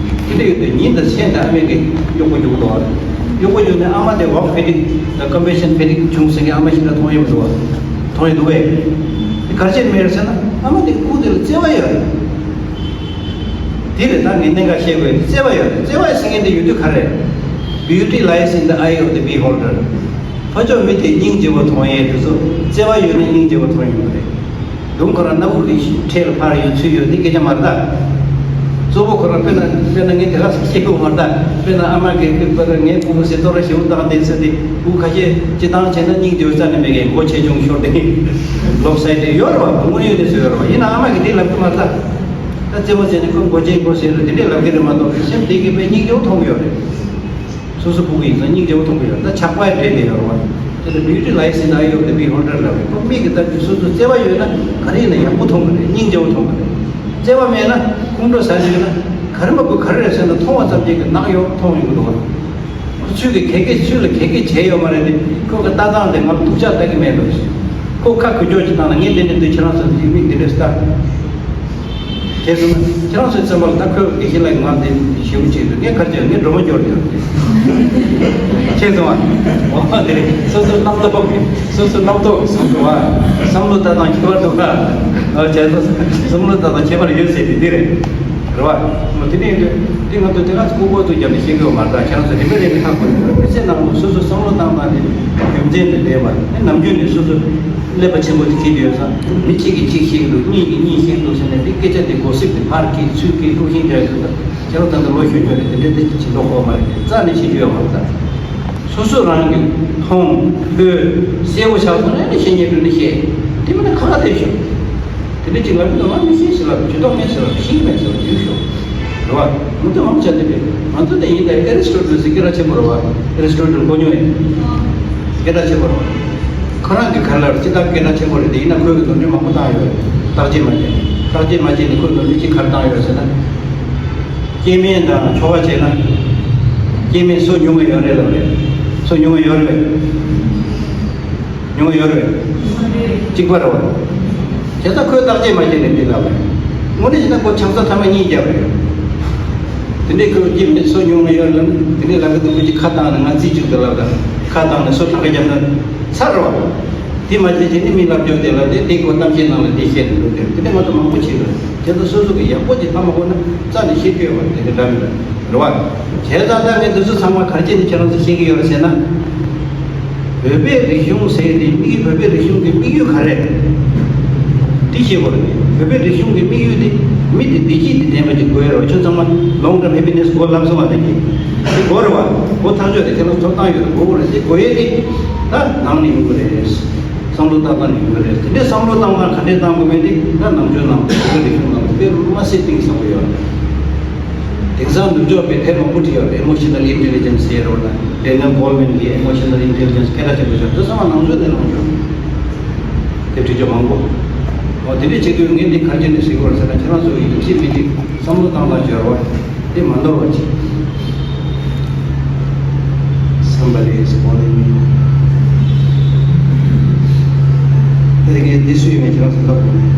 དེ་འདྲ་ཡོད་དུས་ཉིན་དང་མཚན་དང་ཨ་མས་ཀྱི་གཡོག་པོ་རྒྱུག་འདུག་པ། གཡོག་པོ་རྒྱུག་ནས་ཨ་མ་དེ་ཝོག་ཕེ་ཊིག་དང་ཀམ་པེ་ཤན་ཕེ་ཊིག་བྱུང་ཟེར་མཁན་ཨ་མ་ཞིག་ལ་མཐོང་ཡོད་མི་འདུག་པ། མཐོང་ཡོད་འདུག་པས། དེ་ག་རེ་བྱས་མེད་ཟེར་ན་ཨ་མ་དེ་སྤུ་གུ་དེ་ལ་བརྩེ་བ་ཡོད་རེད། དེ་རེད། ད་ངས་གནད་འགག་བཤད་དགོས་ཡ་དེ་བརྩེ་བ་ཡོད་རེད། བརྩེ་བ་ཟེར་མཁན་དེ་ཡོད་དུས་ག་རེ་རེད། Beauty lies in the eye of the beholder. ཕ་ཕྱོགས་མི་དེ་སྙིང་རྗེ་བོ་མཐོང་ཡས་དེ་ཚོ་བརྩེ་བ་ཡོད་ན་སྙིང་རྗེ་བོ་མཐོང་ཡོང་གི་རེད། དུང་ཁོ་རང་སྣ་བུག་གི་ཁྲལ་ལ་ཕར་ཡོད་ཚུར་ཡོད་དེ་སྐད་ཆ་མ་རེད་ད། གཙོ་བོ་ཁོ་རང་དཔེར་ན་དཔེར་ན་ངས་དེ་ག་ཟེར་ཤེས་དགོས་མ་རེད་ད། དཔེར་ན་ཨ་མ་གིས་དཔེར་ན་ངའི་སྤུ་གུ་ཟེར་ཏོ་ར་ཞེ་པོ་བཏང་དེ་ཟེར་དེ་སྤུ་གུ་ཁ་ཤས་སྤྱི་བཏང་བྱས་ན་སྙིང་རྗེ་བོ་རྩ་ནས་མེད་མཁན་མགོ་ཆེ་ཆུང་ཤོར་དེ་ལོབ་སའི་ཌི་ཡོད་རེད་བ། དངོས་ཡོད་གནས་ཚུལ་ཡོད་རེད་བ། ཡིན་ན་ཨ་མ་གིས་དེ་ལབ་གི་མ་རེད་ད། ད་རྩེད་མོ་རྩེ་ནས་ཁོ་མགོ་ཆེན་པོ་ཟེར་རོ་དེ་འདྲས་ལབ་ཀྱི་རེད་མ་གཏོགས་སེམས་གཏིང་གི་དཔེ་སྙིང་རྗེ་བོ་མཐོང་གི་ཡོད་རེད། སོ་སོ་སྤུ་གུ་ཡིན་ཙང་སྙིང་རྗེ་བོ་མཐོང་གི་ཡོད་རེད། ད་ཆགས་པ་འདྲེས་ནས་ཡོད་རེད་བ། དེ་ལ་Beauty lies in the eye of the beholder ལབ་རེད། ཁོ་མིག་གིས་ལྟ་དུས་སོ་སོ་བརྩེ་བ་ཡོད་ན་ག་རེ་ཡིན་ན་ཡག་པོ་མཐོང་གི་རེད། སྙིང་རྗེ་བོ་མཐོང་གི་རེད། བརྩེ་བ་མེད་ན་ཁོང་ཁྲོ་ཟ་ནས་ཡོད་ན་ག་རེ་མ་དགོས་ག་རེ་རེད་ཟེར་ན་མཐོང་བ་ཙམ་གྱིས་ཀྱི་ནག་ཡོད་མཐོང་ཡོང་གི་འདུག་བ། ཁོ་ཚུལ་གྱིས་ག་གེ་ཚུལ་ལ་ག་གེ་བྱས་ཡོད་མ་རེད་དེ། ཁོ་གི་ལྟ་སྟངས་དེ་ང་ལ་སྡུག་ཅག་ལྟ་གི་མེད་ལོ། ཁོ་ཁ་གུ་ཅོག་ཅིག་བཏང་ན་ངས་འདི་འདྲ་འདུག་ཁྱེད་རང་ཚོ་འདི་མིག་འདི་འདྲ་ལྟ། དེ་སོང་ན་ཁྱེད་རང་ཚོའི་བཙོན་པ་ལ་ད་ཁོས་དགེ་བཤེས་ལགས་ང་འདི་ཞེ་པོ་ཅིག་འདུག་ངས་ག་རེ་བྱས་ངས་སྒྲོལ་མ་འབྱོར་ཡོད་རེད། ཁྱེད་སོང་ཨ། འོ་དེ་རེད། སོ་སོའི་རྣམ་རྟོག་སོ་སོའི་རྣམ་རྟོག་སོང་འགྲོ་བ། བསམ་བློ་ལྟ་སྟངས་ཁྱད་པར་འདུག་ག་བྱས་ཙང་བསམ་བློ་ལྟ་སྟངས་ཁྱད་པར་ཡོད་ཟེར་དེ་འདི་རེད། རེད་བ། དེ་ནས་འདི་ང་ཚོ་དེ་ག་ཚོད་ཁུག་པོ་ཚོ་རྒྱབ་ནས་ཤེས་དགོས་མ་རེད། ད་ཁྱེད་རང་ཚོ་རིམ་པས་རིམ་པས་ཧ་གོ་ཡོང་། མི་ཚེ་ནང་ལ་སོ་སོ་བསམ་བློ་བཏང་སྟངས་དེ་རྒྱུ་མཚན་དེ་མེད་པར་ནམ་རྒྱུན་ནས་སོ་སོ་ཀླད་པ་ཆེན་པོ་དེ་འཁྱེར་དུ་ཡོད་ཙང་མི་གཅིག་གིས་གཅིག་ཤེས་ཀྱི་འདུག་གཉིས་ཀྱིས་གཉིས་ཤེས་ཀྱི་འདུག་ཟེར་ནས་དེ་སྐད་ཆ་དེ་གོ་སྲིབ་དེ་ཕར་འཁྱེར་ཚུར་འཁྱེར་དཀྲུག་ཤིང་རྒྱག་ཡོད་ཙང་ཁྱེད་རང་ད་ལྟ་ལོ་གཞོན་གཞོན་རེད། དེ་འདྲ་དེ་ཇི་འདྲ་ཧོ་མ་རེད། རྩ་ནས་ཤེས་རྒྱུ་ཡོད་མ་རེད་ད། སོ་སོ་རང་གིས་མཐོང་ཐོས་གསལ་པོ་ཆགས་སོང་ན་ནི་བཤད་སྙན་སྒྲོན་ནི་བཤད། དེ་མིན་ན་ཁ་ཁ་བསྡད་ཤོག་དེ་འདྲ་ཅིག་ལབ་ཡོད་ན་ང་མི་ཤེས་ཟེར་ལབ། ཇུས་གཏོགས་མེད་ཟེར་ལབ། ཤེས་ཀྱི་མེད་ཟེར་ལབ། ཡོད་ཤོག་རེད་བ། མི་འདུག་མང་ཆ་དེ་རེད། ང་ཚོ་དེ་ཡིན་ད་ཨེ་རི་སི་ཊོ་ཊལ་ཟེར་སྐད་གྲགས་ཆེན་པོ་རེད་བ། ཨེ་རི་སི་ཊོ་ཊལ་གོ་མྱོང་ཡིན། སྐད་གྲགས་ཆེན་པོ་རེད། ཁོ་རང་གིས་ག་རེ་ལབ་རེད། སྤྱི་བཏང་སྐད་གྲགས་ཆེན་པོ་རེད། དེ་ཡིན་ན་ཁོས་གི་ནོར་འཁྲུལ་མང་པོ་བཏང་ཡོད་རེད། བརྟག་དཔྱད་མ་བྱས། བརྟག་དཔྱད་མ་བྱས་ནས་ཁོས་ནོར་འཁྲུལ་ཅིག་ག་རེ་བཏང་ཡོད་རེད་ཟེར་ན། སྐྱེ་དམན་དང་ཆོ་ག་བྱས་ན། སྐྱེ་དམན་སོ་ཉུང་བ་ཡོད་རེད་ལབ་རེད། སོ་ཉུང་བ་ཡོད་རེད། ཉུང་བ་ཡོད་རེད། གཅིག་པ་རེད་བ། བྱས་ཙང་ཁོས་བརྟག་དཔྱད་མ་བྱས་ནས་འདི་ལབ་རེད། དངོས་གནས་བྱས་ན་ཁོ་ཆང་ས་ཐ་མ་གཉིས་བརྒྱབ་རེད། དེ་འདྲའི་ཁོས་སྐྱེ་དམན་སོ་ཉུང་བ་ཡོད་ལབ་ན་དེ་འདྲའི་ལབ་གི་འདུག་པ་ཅིག་ཁ་བཏང་ནས་ང་རྩིས་གཅིག་ཏུ་ལབ་དང་ཁ་བཏང་ནས་སོ་གྲངས་ཀ་བརྒྱབ་ན་ཚར་རེད་བ། དེ་མ་བྱས་བྱས་ནས་མི་ལབ་རྒྱུ་དེ་ལབ་དེ་དེ་ཁོ་གཏམ་བཤད་ནང་ལ་དེ་བཤད་ནས་འདུག་དེ་དེ་འདྲ་ང་ཚོ་མང་པོ་བྱེད་རེད། དེ་ཚོ་སོ་སོ་གི་ཡག་པོ་ཅིག་ཧ་མ་གོ་ན་རྩ་ནས་ཤེས་རྒྱུ་ཡོད་པ་དེ་འདྲ་འདྲ་མི་འདྲ་རེད་བ། བྱས་ཙང་ད་ངས་འདི་ཚོ་ཚང་མ་ག་རེ་བྱས་ནས་ཁྱེད་རང་ཚོ་ཤེས་ཀྱི་ཡོད་རེད་ཟེར་ན། བོད་པའི་རིག་གཞུང་ཟེར་དེ་དམིགས་ཡུལ་བོད་པའི་རིག་གཞུང་གི་དམིགས་ཡུལ་ག་རེ་རེད། འདི་ཤེས་དགོས་རེད། བོད་པའི་རིག་གཞུང་གི་དམིགས་ཡུལ་དེ་མི་དེ་བདེ་སྐྱིད་དེ་ལྡན་པ་ཅིག་དགོས་རེད་བ། ཁྱོད་ཚང་མ་long term happiness goal ལབ་སོང་བ་དེ་གི་དེ་དགོས་རེད་བ། གོ་ཐག་ཆོད་དེ་ཁྱེད་རང་ཚོ་ཐོབ་ཐང་ཡོད་རེད། དགོས་དགོས་རེད། དེ་དགོས་ཡས་དེ་ད་ནང་ནས་ཡོང་གི་རེད། བསམ་བློ་བཏང་སྟངས་ནས་ཡོང་གི་རེད། དེ་འདྲའི་བསམ་བློ་བཏང་སྟངས་ག་འདྲས་བཏང་དགོས་མིན་དེ་ད་ནང་ཆོས་ནང་བོད་ཀྱི་རིག་གཞུང་ནང་དཔེ་མ་སྲིད་གཏིང་ཟབ་པོ་ཡོད་རེད། དེང་སང་ནུབ་ཕྱོགས་པའི་དེབ་མང་པོ་བྲིས་ཡོད་རེད། Emotional Intelligence ཟེར་རོ་ན་Daniel Goleman གྱི་Emotional Intelligence སྐད་གྲགས་ཆེན་པོ་ཞིག་དེ་ཚང་མ་ནང་ཆོས་ནས་བླངས་ཡོད་རེད། དེབ་བྲིས་རྒྱུ་མང་པོ། འོ་དེ་འདྲས་བྱེད་དུས་ངས་འདི་ག་རེ་བྱས་ནས་ཟེར་དགོས་རེད་ཟེར་ན། ཁྱེད་རང་ཚོ་ཡིད་ཆེས་མེད་དེ་བསམ་བློ་བཏང་སྟངས་སྦྱོར་བ་དེ་མ་འདོར་བ་བྱེད། Somebody is calling me. དེ་ངས་འདི་སུ་ཡིན་མིན་ཁྱེད་རང་ཚོ་ལབ་དགོས་མེད།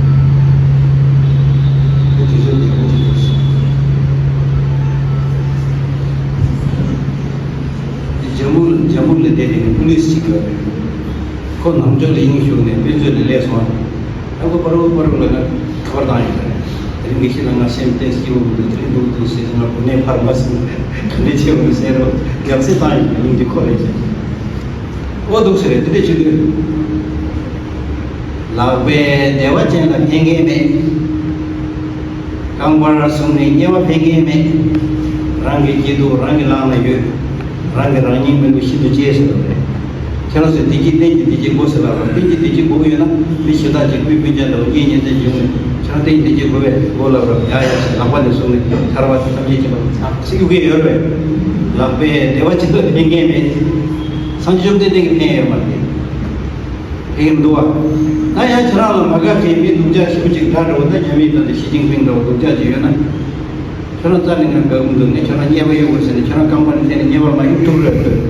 དེ་དུས་ཚོད་ཡག་པོ་ཅིག་འདུག་འཇམ་མུར་འཇམ་མུར་ལ་བསྡད་དེ་ནས་པུ་ལིས་ཅིག་ཡོད་རེད། ཁོ་ནང་ཆོས་ལ་དབྱིངས་ཞུགས་ནས་དཔེ་མཛོད་ལ་སླེབས་སོང་། ཨ་ཁོ་པ་རུ་པ་རུ་ལ་ཁ་པར་བཏང་ཡོད་རེད། དེ་རིང་དགེ་བཤེས་ལ་ང་སེམས་གཏིང་སྐྱིད་པོ་མི་འདུག་དེ་རིང་སྡུག་འདུག་ཟེར། ང་གོ་གནས་འཕར་མ་སོང་། ག་འདྲས་བྱས་པ་རེད་ཟེར་རོ། ཡག་སེ་བཏང་ཡོད་རེད། སྙིང་རྗེ་ཁོ་རེད་ཟེར། ཨོ་འདུག་ཟེར་རེད། དེ་འདྲས་བྱེད་དུས། ལག་པས་བདེ་བ་ཅན་ལ་ཕན་མཁན་མེད། རྐང་པར་བཟུང་ནས་དམྱལ་བ་ཕན་མཁན་མེད། རང་གི་སྐྱིད་སྡུག་རང་གི་ལག་ན་ཡོད། རང་གིས་རང་ཉིད་མི་དགོས་ཤིན་ཏུ་གཅེས་ཟེར་བ་རེད། ཁྱེད་རང་ཚོས་བདེ་སྐྱིད་གཏན་གྱི་བདེ་སྐྱིད་དགོས་ཟེར་ལབ་རོགས། གཏན་གྱི་བདེ་སྐྱིད་དགོས་ཀྱི་ཡོད་ན་མི་གཞན་དག་ཅིག་སྤུན་སྤུན་ཀྱག་འདྲ་བོ་གཉེན་ཉེ་ཚན་བྱུང་ནས་ཁྱེད་རང་གཏན་གྱི་བདེ་སྐྱིད་དགོས་པས་དགོས་ལབ་རོགས། ཡ་ཡ་ཟེར་ལག་པ་ནས་བཟུང་ནས་ཐར་པ་དང་ཐམས་ཅད་མཁྱེན་པ་ཚང་ཟེར་གྱི་ཡོད་རེད། ལག་པས་བདེ་བ་ཅན་ལ་ཕན་མཁན་མེད། སངས་རྒྱས་བཅོམ་ལྡན་འདས་ཀྱིས་ཕན་ཡོད་མ་རེད། ཕན་གྱི་འདུག་བ། ད་ཡང་ཁྱེད་རང་ལ་མ་དགའ་མཁན་མི་སྡུག་ཅག་ཞེ་པོ་ཅིག་དགྲ་འདྲ་བོ་ད་རྒྱ་མི་དང་དེ་ཞི་ཅིན་ཕིང་འདྲ་བོ་སྡུག་ཅག་ཅིག་ཡོད་ན། ཁྱོད་རང་རྩ་ནས་ང་དགའ་གི་མི་འདུག་ངས་ཁྱོད་རང་དམྱལ་བ་གཡུག་དགོས་ཟེར་ནས་ཁྱོད་རང་རྐང་པ་ནས་འཐེན་ནས་དམྱལ་བར་མ་གཡུག་ཐུབ་རེད་ལྟོས།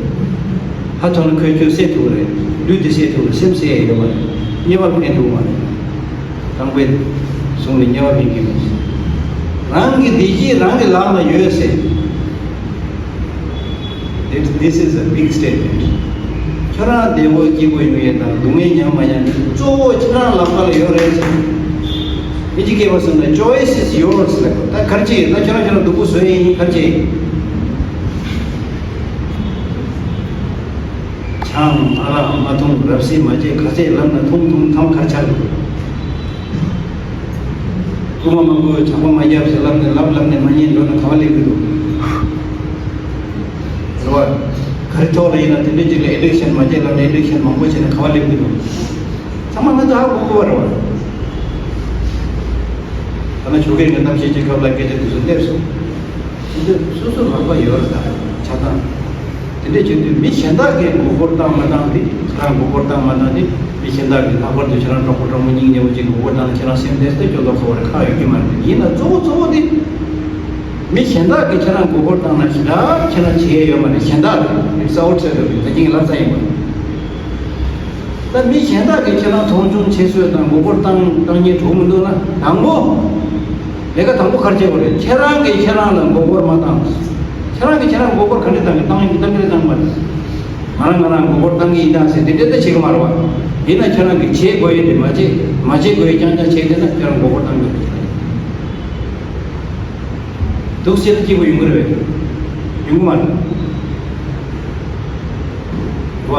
ཧ་ཐོན་ན་ཁོས་ཁྱོད་བསད་ཐུབ་རེད། ལུས་འདི་བསད་ཐུབ་རེད། སེམས་བསད་ཡ་ཡོད་མ་རེད། དམྱལ་བར་ཕན་ཐུབ་མ་རེད། རྐང་པས་བཟུང་ནས་དམྱལ་བར་ཕན་གྱི་མེད། རང་གི་བདེ་སྐྱིད་རང་གི་ལག་ན་ཡོད་ཟེར། This is a big statement. ཁྱོད་རང་བདེ་པོ་སྐྱིད་པོ་ཡོང་ཡས་དང་སྡུག་བསྔལ་མྱངས་མ་མྱངས་ནི་གཙོ་བོ་ཁྱེད་རང་ལག་པ་ལ་ཡོད་རེད་ཟེར། ཨིན་ཇི་སྐད་པ་གསུངས་ན་choice is yours ལབ། ད་ག་རེ་བྱེད་ཡིན་ན་ཁྱོད་རང་ཁྱོད་རང་སྡུག་པོ་བཟོ་ཡས་ཡིན། ག་རེ་བྱེད་ཡིན། ཆང་ཨ་རག་མ་འཐུང་། རབ་གསལ་མ་བྱེད། ག་ཚད་ལབ་ན་འཐུང་འཐུང་། མཚམས་ག་རེ་ཆགས་འདུག་རྐུན་མ་མ་རྐུ། ཇག་པ་མ་རྒྱབ་ཟེར་ལབ་ནས་ལབ་ལབ་ནས་མ་ཉན་འགྲོ་ན་ག་བ་སླེབས་ཀྱི་འདུག་རེད་བ། ག་རེ་ཐོག་ལ་ཡིན་ན་དེ་འདྲའི་ཅིག་ལ་ཨེ་ཌིག་ཤན་མ་བྱེད་ལབ་ནས་ཨེ་ཌིག་ཤན་མང་པོ་བྱས་ནས་ག་བ་སླེབས་ཀྱི་འདུག་ཚང་མ་ང་ཚོ་ཧ་གོ་དགོས་པ་རེད་བ། ད་ནི་ཆོས་རྒྱལ་གྱི་གཏམ་བཤད་ཀྱི་སྐབས་ལ་སྐད་ཆ་དེ་ཚོ་སླེབས་སོང་། དེ་ཚོ་སོ་སོ་ལག་པ་ཡོད་རེད། ད་ཆ་ཚང་། དེ་འདྲས་བྱེད་དུས་མི་གཞན་དག་གིས་མགོ་སྐོར་བཏང་མ་བཏང་དེ་ཁྱེད་རང་མགོ་སྐོར་བཏང་མ་བཏང་དེ། མི་གཞན་དག་གིས་ལྷག་པར་དུ་ཁྱེད་རང་གྲོགས་པོ་གྲོགས་མོ་སྙིང་ཉེ་བོ་ཅིག་མགོ་སྐོར་བཏང་ན་ཁྱེད་རང་སེམས་བདེ་སྟེ་སྐྱོ་ལོ་ཁོ་བར་ཁག་ཡོད་ཀྱི་མ་རེད། ཡིན་ན་གཙོ་བོ་གཙོ་བོ་དེ་མི་གཞན་དག་གིས་ཁྱེད་རང་མགོ་སྐོར་བཏང་ན་ཞེ་དྲག་ཁྱེད་རང་བྱེད་ཡས་ཡོད་མ་རེད། གཞན་དག་གིས་ས་འོ་ཚད་འགྲོ་དུས་ད་ཅིང་ལབ་ས་ཡིན་པ། ད་མི་གཞན་དག་གིས་ཁྱེད་རང་མཐོང་ཆུང་བྱེད་སྲོལ་དང་མགོ་སྐོར་བཏང་བཏང་ཉེན་འགྲོ་མི་འདུག་ན། དང་པོ། ལས་ཀ་དང་པོ་ག་རེ་བྱེད་དགོས་རེད། ཁྱེད་རང་གིས་ཁྱེད་རང་ལ་མགོ་སྐོར་མ་བཏང་། ཁྱེད་རང་གིས་ཁྱེད་རང་མགོ་སྐོར་ག་འདྲས་བཏང་གི། བཏང་ཡིན་བཏང་གི་རེད་བཏང་མ་རེད། ང་རང་ང་རང་མགོ་སྐོར་བཏང་གི་ཡིན་ད་ཟེར་དེ་འདྲས་ད་བྱེད་ཀྱི་མ་རེད་བ། ཡིན་ན་ཁྱེད་རང་གིས་བྱེད་དགོས་ཡས་དེ་མ་བྱེད། མ་བྱེད་དགོས་ཡས་རྐྱང་རྐྱང་བྱེད་བསྡད་ན་ཁྱེད་རང་མགོ་སྐོར་བཏང་གི་རེད། འདུག་སེ་ད་སྐྱིད་པོ་ཡོང་གི་རེད་པས། ཡོང་གི་མ་རེད། རེད་བ།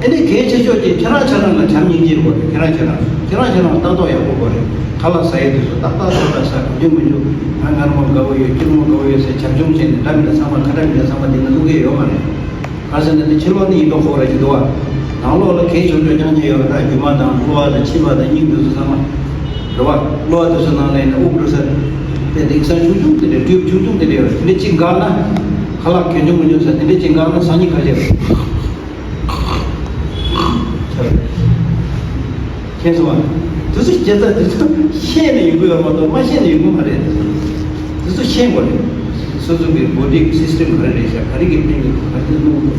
ཨ་ནི་གལ་ཆེ་ཤོས་དེ་ཁྱེད་རང་ཁྱེད་རང་ལ་བྱམས་སྙིང་རྗེ་དགོས་རེད། ཁྱེད་རང་ཁྱེད་རང་། ཁྱེད་རང་ཁྱེད་རང་ལྟ་རྟོག་ཡག་པོ་དགོས་རེད། ཁ་ལག་ཟ་ཡས་དུས་སུ་ཏག་ཏག་ཏག་ཏག་ཟ། གང་བྱུང་མང་བྱུང་ང་མངར་མོ་དགའ་བོ་ཡོད། སྐྱུར་མོ་དགའ་བོ་ཡོད་ཟེར་བྱམས་སྐྱོང་བྱས་ནས་འདྲ་མི་འདྲ་ཚང་མ་ཁ་འདྲ་མི་འདྲ་ཚང་མ་འདི་ན་བླུག་གི་ཡོད་མ་རེད། ག་ཟེར་ན་འདི་ཕྱི་ལོགས་ནི་ཡིན་མདོག་ཁ་པོ་རེད་ཀྱི་འདུག་བ། ནང་ལོགས་ལ་གལ་ཆེ་ཤོས་རྐྱང་རྐྱང་ཡོད་རེད། ད་རྒྱུ་མ་དང་གློ་བ་དང་མཆིན་པ་དང་སྙིང་འདི་ཚོ་ཚང་མ་རེད་བ། གློ་བ་དེ་ཚོ་ནང་ལ་ཡིན་ན་དབུགས་འགྲོ་ས་དེ་འདི་ས་ཆུང་ཆུང་དེ་འདྲ། ཊིའུབ་ཆུང་ཆུང་དེ་འདྲ་ཡོད་རེད། དེ་འདྲ་གཅིག་འགག་ན། ཁ་ལག་གང་བྱུང་མང་བྱུང་ཟ། དེ་འདྲ་གཅིག་འགག་ན་སང་ཉིན་ག་རེ་བྱེད་རེད། མཁྱེན་སོང་བ། དེ་ཚོ་སྐྱེ་ས་དེ་ཚོ་ཤེས་ནས་ཡོང་གི་ཡོད་མ་གཏོགས་མ་ཤེས་ནས་ཡོང་གི་མ་རེད། དེ་ཚོ་ཤེས་དགོས་རེད། སོ་སོ་གི་བོ་ཌི་གི་སིས་ཊམ་ག་རེ་རེད་ཤག་ག་རེ་གི་ཕན་གི་འདུག་ག་རེ་གི་གནོད་གི་འདུག་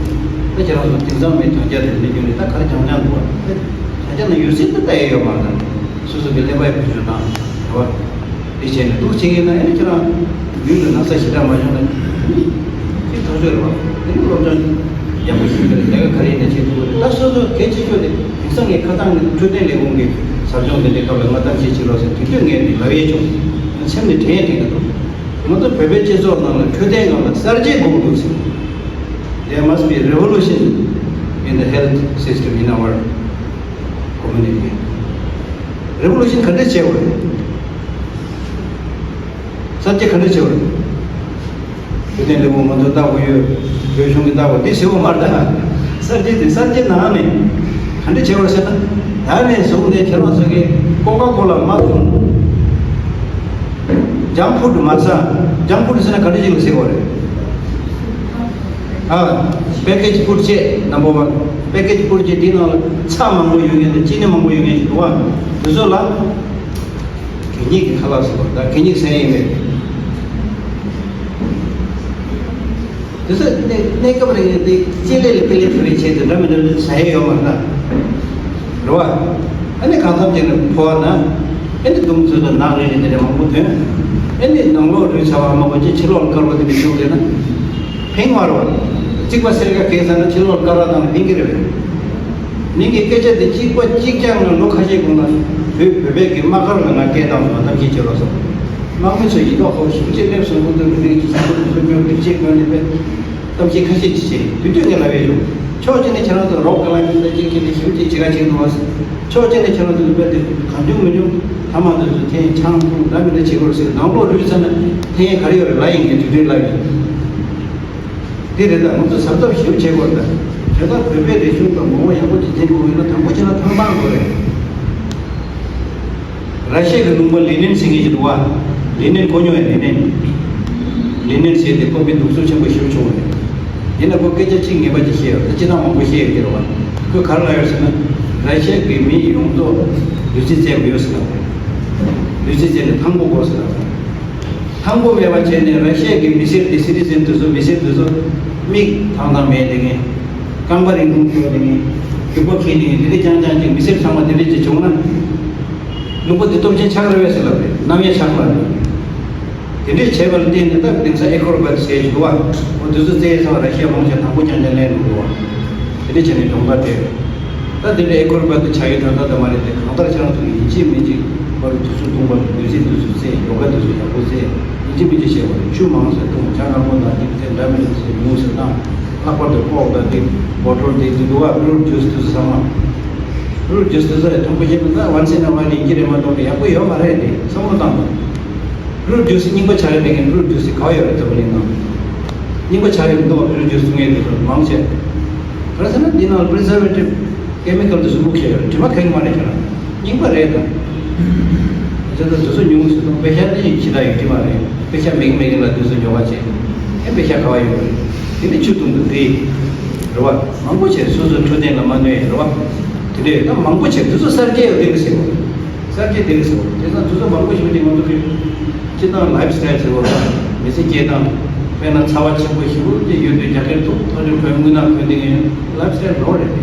ད་ཁྱེད་རང་ཚོ་དེང་སང་མི་དོན་རྐྱང་དེ་འདྲ་རྒྱུ་ནི་ད་ག་རེ་རྐྱང་རྐྱང་འདུག་བ། དོན་རྐྱང་ན་ཡོད་སྲིད་དུ་ལྟ་ཡས་ཡོད་མ་རེད། སོ་སོ་གི་ཀླད་པ་ཡི་བེད་སྤྱོད་དང་། རེད་བ། དེ་བྱས་ནས་འདུག་བྱེད་ཀྱི་ན་ཨེ་ཁྱེད་རང་ཡུལ་ལ་ན་ཚ་ཞེ་དྲག་མ་བྱུང་ན་ནི་དེ་ཐག་ཆོད་རེད་བ། དེ་ནི་སློབ་སྦྱོང་ཡག་པོ་ཞིག་ཡོད་རེད། ལས་ཀ་ག་རེ་ཡིན་ན་བྱེད་ཐུབ་ཀྱི་རེད། ད་སོ་སོ་གལ་ཆེ་ཤོས་དེ་དེང་སང་ངས་ཁ་སང་ནས་འཕྲོད་བསྟེན་ལས་ཁུངས་ཀྱི་ཟབ་སྦྱོང་དེ་འདྲའི་སྐབས་ལ་ང་གཏམ་བཤད་བྱེད་རོགས་ཟེར་དུས་དུས་ངས་འདི་ལབ་ཡས་བྱུང་། ང་སེམས་ནས་དྲན་ཡས་དྲན་གྱི་འདུག་ང་ཚོ་བོད་པའི་སྤྱི་ཚོགས་ནང་ལ་འཕྲོད་བསྟེན་སྒང་ལ་གསར་བརྗེ་དགོས་ཀྱི་འདུག་ཟེར། There must be revolution in the health system in our community. རེ་ཝོ་ལུ་ཤན་ག་འདྲས་བྱས་པ་རེད། གསར་བརྗེ་ག་འདྲ་བྱེད་པ་རེད། འཕྲོད་བསྟེན་ལས་ཁུངས་ང་ཚོ་ལྟ་དགོས་ཡོད། བོད་གཞུང་གིས་ལྟ་དགོས། འདི་ཟེར་བ་མ་རེད་ད། གསར་བརྗེ་དེ་གསར་བརྗེ་ནང་ནས་ག་འདྲ་བྱེད་པ་ཟེར་ན། ད་ནས་བཟུང་སྟེ་ཁྱེད་རང་ཚོ་གིས་ཀོ་ཀ་ཀོ་ལ་མ་འཐུང་། ཇང་ཕུཌ་མ་ཟ། ཇང་ཕུཌ་ཟེར་ན་ག་འདྲ་ཅིག་ལ་ཟེར་བ་རེད། ཨ། པེ་ཀེ་ཇི་ཕུད་ཆེད་ནམ་བར་ཝན། པེ་ཀེ་ཇི་ཕུད་ཆེད་དེའི་ནང་ལ་ཚྭ་མང་པོ་ཡོད་མཁན་དང་ཅི་ནི་མང་པོ་ཡོད་མཁན་ཞིག་འདུག་བ། དེ་ཚོ་ལ་གད་སྙིགས་ཀྱི་ཁ་ལག་ཟེར་བ་དང་གད་སྙིགས་ཟ་ཡས་མེད། དེ་ཚོ་གནས་གནས་སྐབས་རིང་དེ་ལྕེ་ལེ་ལ་པེ་ལེ་ཐུ་རེ་བྱས་ཏེ་འདྲ་མི་འདྲ་ཟ་ཡས་ཡོད་མ་རེད་ད། རེད་བ། ཨ་ནི་གང་འཚམ་ཅིག་ནས་ཕོ་བ་ན། ཨ་ནི་དུང་ཚོད་དང་ནག་རིལ་རིལ་དེ་འདྲ་མང་པོ་ཐོན། ཨ་ནི་ནང་ལོགས་རུལ་ཚ་བ་མ་གོ་ཅི་ཕྱི་ལོགས་ལ་དཀར་པོ་དེ་འདྲ་བྱུང་བསྡད་ན། ཕན་མ་རེད་བ། གཅིག་པ་སེར་ཁ་གས་ཚར་ན་ཕྱི་ལོགས་ལ་དཀར་བ་བཏང་ན་ཕན་གྱི་རེད་བས། མིང་གི་སྐད་ཆ་དེ་གཅིག་པ་གཅིག་རྐྱང་ལ་ལོ་ཁ་ཤས་གོང་ལ་བོད་བོད་པའི་གི་དམག་སྒར་ལ་ང་སྐད་བཏང་སོང་། གཏམ་བཤད་བྱེད་རོགས་སོང་། དམག་མི་ཚོ་ཡིན་མདོག་ཁ་པོ་ཞེ་པོ་ཅིག་སླེབས་སོང་། ཁོང་ཚོ་མི་རིགས་ཀྱི་བྱ་སྤྱོད་ཚོ་སྨྱོ་སྒྲིག་ཆས་གོན་ནས་པས། གཏམ་བཤད་ཁ་ཤས་ཅིག་བྱས། དེ་དུས་ངས་ལབ་ཡས་ཡོད། ཕྱོགས་གཅིག་ནས་ཁྱེད་རང་ཚོ་རོགས་ག་ལ་ཡིན་ད་ཅིག་ཁྱེད་ནས་ཞེ་པོ་ཅིག་བྱེད་ག་བྱེད་འདུག་བ། ཕྱོགས་གཅིག་ནས་ཁྱེད་རང་ཚོ་དཔེ་དེ་གང་བྱུང་མི་བྱུང་ཐ་མག་དེ་ཚོ་འཐེན་ཆང་འཐུང་འདྲ་མི་འདྲ་བྱེད་དགོས་ཟེར། ནང་ལོགས་རུལ་ཚར་ན་འཐེན་ཡས་ག་རེ་ཡོད་རེད་ལབ་ཡིན་གྱི་དུས་དུས་ལབ་ཡོད། དེ་རེད། ད་ང་ཚོ་གཟབ་གཟབ་ཞེ་པོ་བྱེད་དགོས་རེད། ད་དེ་ལྟར་བོད་པའི་རིག་གཞུང་དང་ངོ་བོ་ཡག་པོ་ཅིག་འཛིན་དགོས་ཡོད་ན་དང་པོ་བྱས་ན་ཐང་ཐང་དགོས་རེད། ར་ཤི་ཡ་གི་ལུང་པ་ལེ་ནིན་ཟེར་མཁན་ཞིག་འདུག་བ། ལེ་ནིན་གོ་མྱོང་ཡ། ལེ་ནིན། ལེ་ནིན་ཟེར་དེ་ཁོ་མི་སྡུག་སྲོག་ཆེན་པོ་ཞེ་པོ་བྱུང་བ་རེད། ཡིན་ན་ཁོ་སྐད་ཆ་གཅིག་ངེས་པ་ཅིག་བཤད་ཡོད་རེད། སྤྱིར་བཏང་མང་པོ་བཤད་ཡོད་ཀྱི་རེད་བ། ཁོས་ག་རེ་ལབ་ཡོད་ཟེར་ན། ར་ཤི་ཡ་གི་མི་ཡོངས་རྫོགས་བདུད་རྩི་བཙལ་དགོས་ཡོད་ཟེར་ལབ་རེད། བདུད་རྩི་བཙལ་ནས་ཐང་པོ་དགོས་ཟེར་ལབ་རེད། ཐང་པོ་མེད་པ་བྱས་ནས་ར་ཤི་ཡ་གི་མི་སེར་དེ། སི་ཊི་ཛེན་དེ་ཚོ། མི་སེར་དེ་ཚོ་མིག་ཐང་ཐང་མེད་དེ་ངས། རྐང་པ་རིང་ཐུང་ཤོར་དེ་ངས། རྒྱུག་པ་ཁེལ་དེ་ངས། དེ་འདྲ་རྐྱང་རྐྱང་ཅིག་མི་སེར་ཚང་མ་དེ་འདྲ་ཅིག་བྱུང་ན། ལུང་པ་དེ་སྟོབས་ཆེན་ཆགས་རེད་པས་ཟེར་ལབ་རེད། གནམ་ཡས་ཆགས་མ་རེད། དེ་འདྲས་བྱས་པ་ལ་བརྟེན་ནས་ད་དེང་སང་ཨེ་ཀོར་བྷཊ་ཟེར་ཞིག་འདུག་བ། འོ་དེ་ཚོ་བཙལ་ཡས་ཚང་མ་ར་ཤི་ཡ་མང་ཆེ་དང་པོ་རྐྱང་རྐྱང་སླེབས་འདུག་བ། དེ་འདྲས་བྱས་ནས་གྱོང་པ་སྤྲད། ད་དེ་འདྲས་ཨེ་ཀོར་བྷཊ་ཆགས་ཡུལ་ད་ལྟ་ད་མ་རེད་དེ། གང་ལྟར་ཁྱེད་རང་ཚོ་ཡིན་གཅིག་མིན་གཅིག་པར་དུས་ཚོད་ཐུང་པ་དུས་ཚིགས་དུས་ཚོད་བཙལ། ཡོ་ག་དུས་ཚོད་ཡག་པོ་བཙལ། ཡིན་གཅིག་མིན་གཅིག་བྱས་པ་རེད། ཆུ་མང་ཟེར་འཐུང་། ཇ་མངར་མོ་དང་དེ་ཚོ་འདྲ་མི་འདྲ་ཟེར་ཉུང་ཟེར་བཏང་། ལྷག་པར་དུ་ཀོག་དང་དེ་བོ་ཊལ་དེ་དེ་འདུག་བ། ཕུ་རུཊ་ཇུས་དེ་ཚོ་ཚང་མ། ཕུ་རུཊ་ཇུས་དེ་ཚོ་ཡང་དྲང་པོ་བཤད་ན་ད་ཝན་སི་ཨིན་ཨ་ཝའིལ་ཡིན་གྱི་རེད་མ་གཏོགས་ཡག་པོ་ཡོད་མ་རེད། དེ་བསམ་བློ་བཏང་དང་། ཕུ་རུཊ་ཇུས་རྙིང་པ་ཆགས་ཡོད་མེད་མཁན། ཕུ་རུཊ་ཇུས་ག་པར་ཡོད་རེད། ད་བར་ལ་ཡིན་ནའང་རྙིང་པ་ཆགས་ཡོད་མི་འདུག་བ། ཕུ་རུཊ་ཇུས་འཐུང་མཁན་དེ་ཚོ་མང་ཆེ། ག་རེ་ཟེར་ན་འདི་ནང་ལ་པི་རི་ཛར་ཝེ་ཊིབ་ཀེ་མི་ཀལ་དེ་ཚོ་བླུགས་བཞག་ཡོད་རེད། དྲི་མ་ཁ་གི་མ་རེད་ཁྱེད་རང་། རྙིང་པ་རེད་ད། བྱས་ཙང་དེ་ཚོ་ཉུང་ཟེར་དང་། པེ་ཤ་ནི་ཁྱི་དག་ཡོད་ཀྱི་མ་རེད། པེ་ཤ་མེད་མེད་ལ་དེ་ཚོ་ཉོ་བ་བྱེད། ཨེ་པེ་ཤ་ག་པར་ཡོད་རེད། དེ་ནི་ཆུ་བཏུང་དུ་དེ་རེད་བ། མང་པོ་བྱས་སོ་སོའི་འཕྲོད་བསྟེན་ལ་མ་གནོད་ཡས་རེད་བ། དེ་འདྲས་ད་མང་པོ་བྱས་དེ་ཚོ་གསར་བརྗེ་ཡོད་དེ་གི་ཟེར་བ། གསར་བརྗེ་དེ་རེད་ཟེར་བ། དེ་ཙང་དུས་ཚོད་མང་པོ་ཞིག་དེ་ང་ཚོ་གི་སྤྱིར་བཏང་ལའིབ་སི་ཊའིལ་ཟེར་བ་དང་མི་ཚེ་སྐྱེལ་སྟངས། དཔེར་ན་ཚ་བ་ཆེན་པོ་ཞེ་པོ་ཅིག་ཡོད་དུས་རྒྱ་སྐད་ཐུག་ཐག་ཆོད་གོན། དངུལ་ནག་གོན་དེ་ངས་ལའིབ་སི་ཊའིལ་ནོར་རེད་དེ།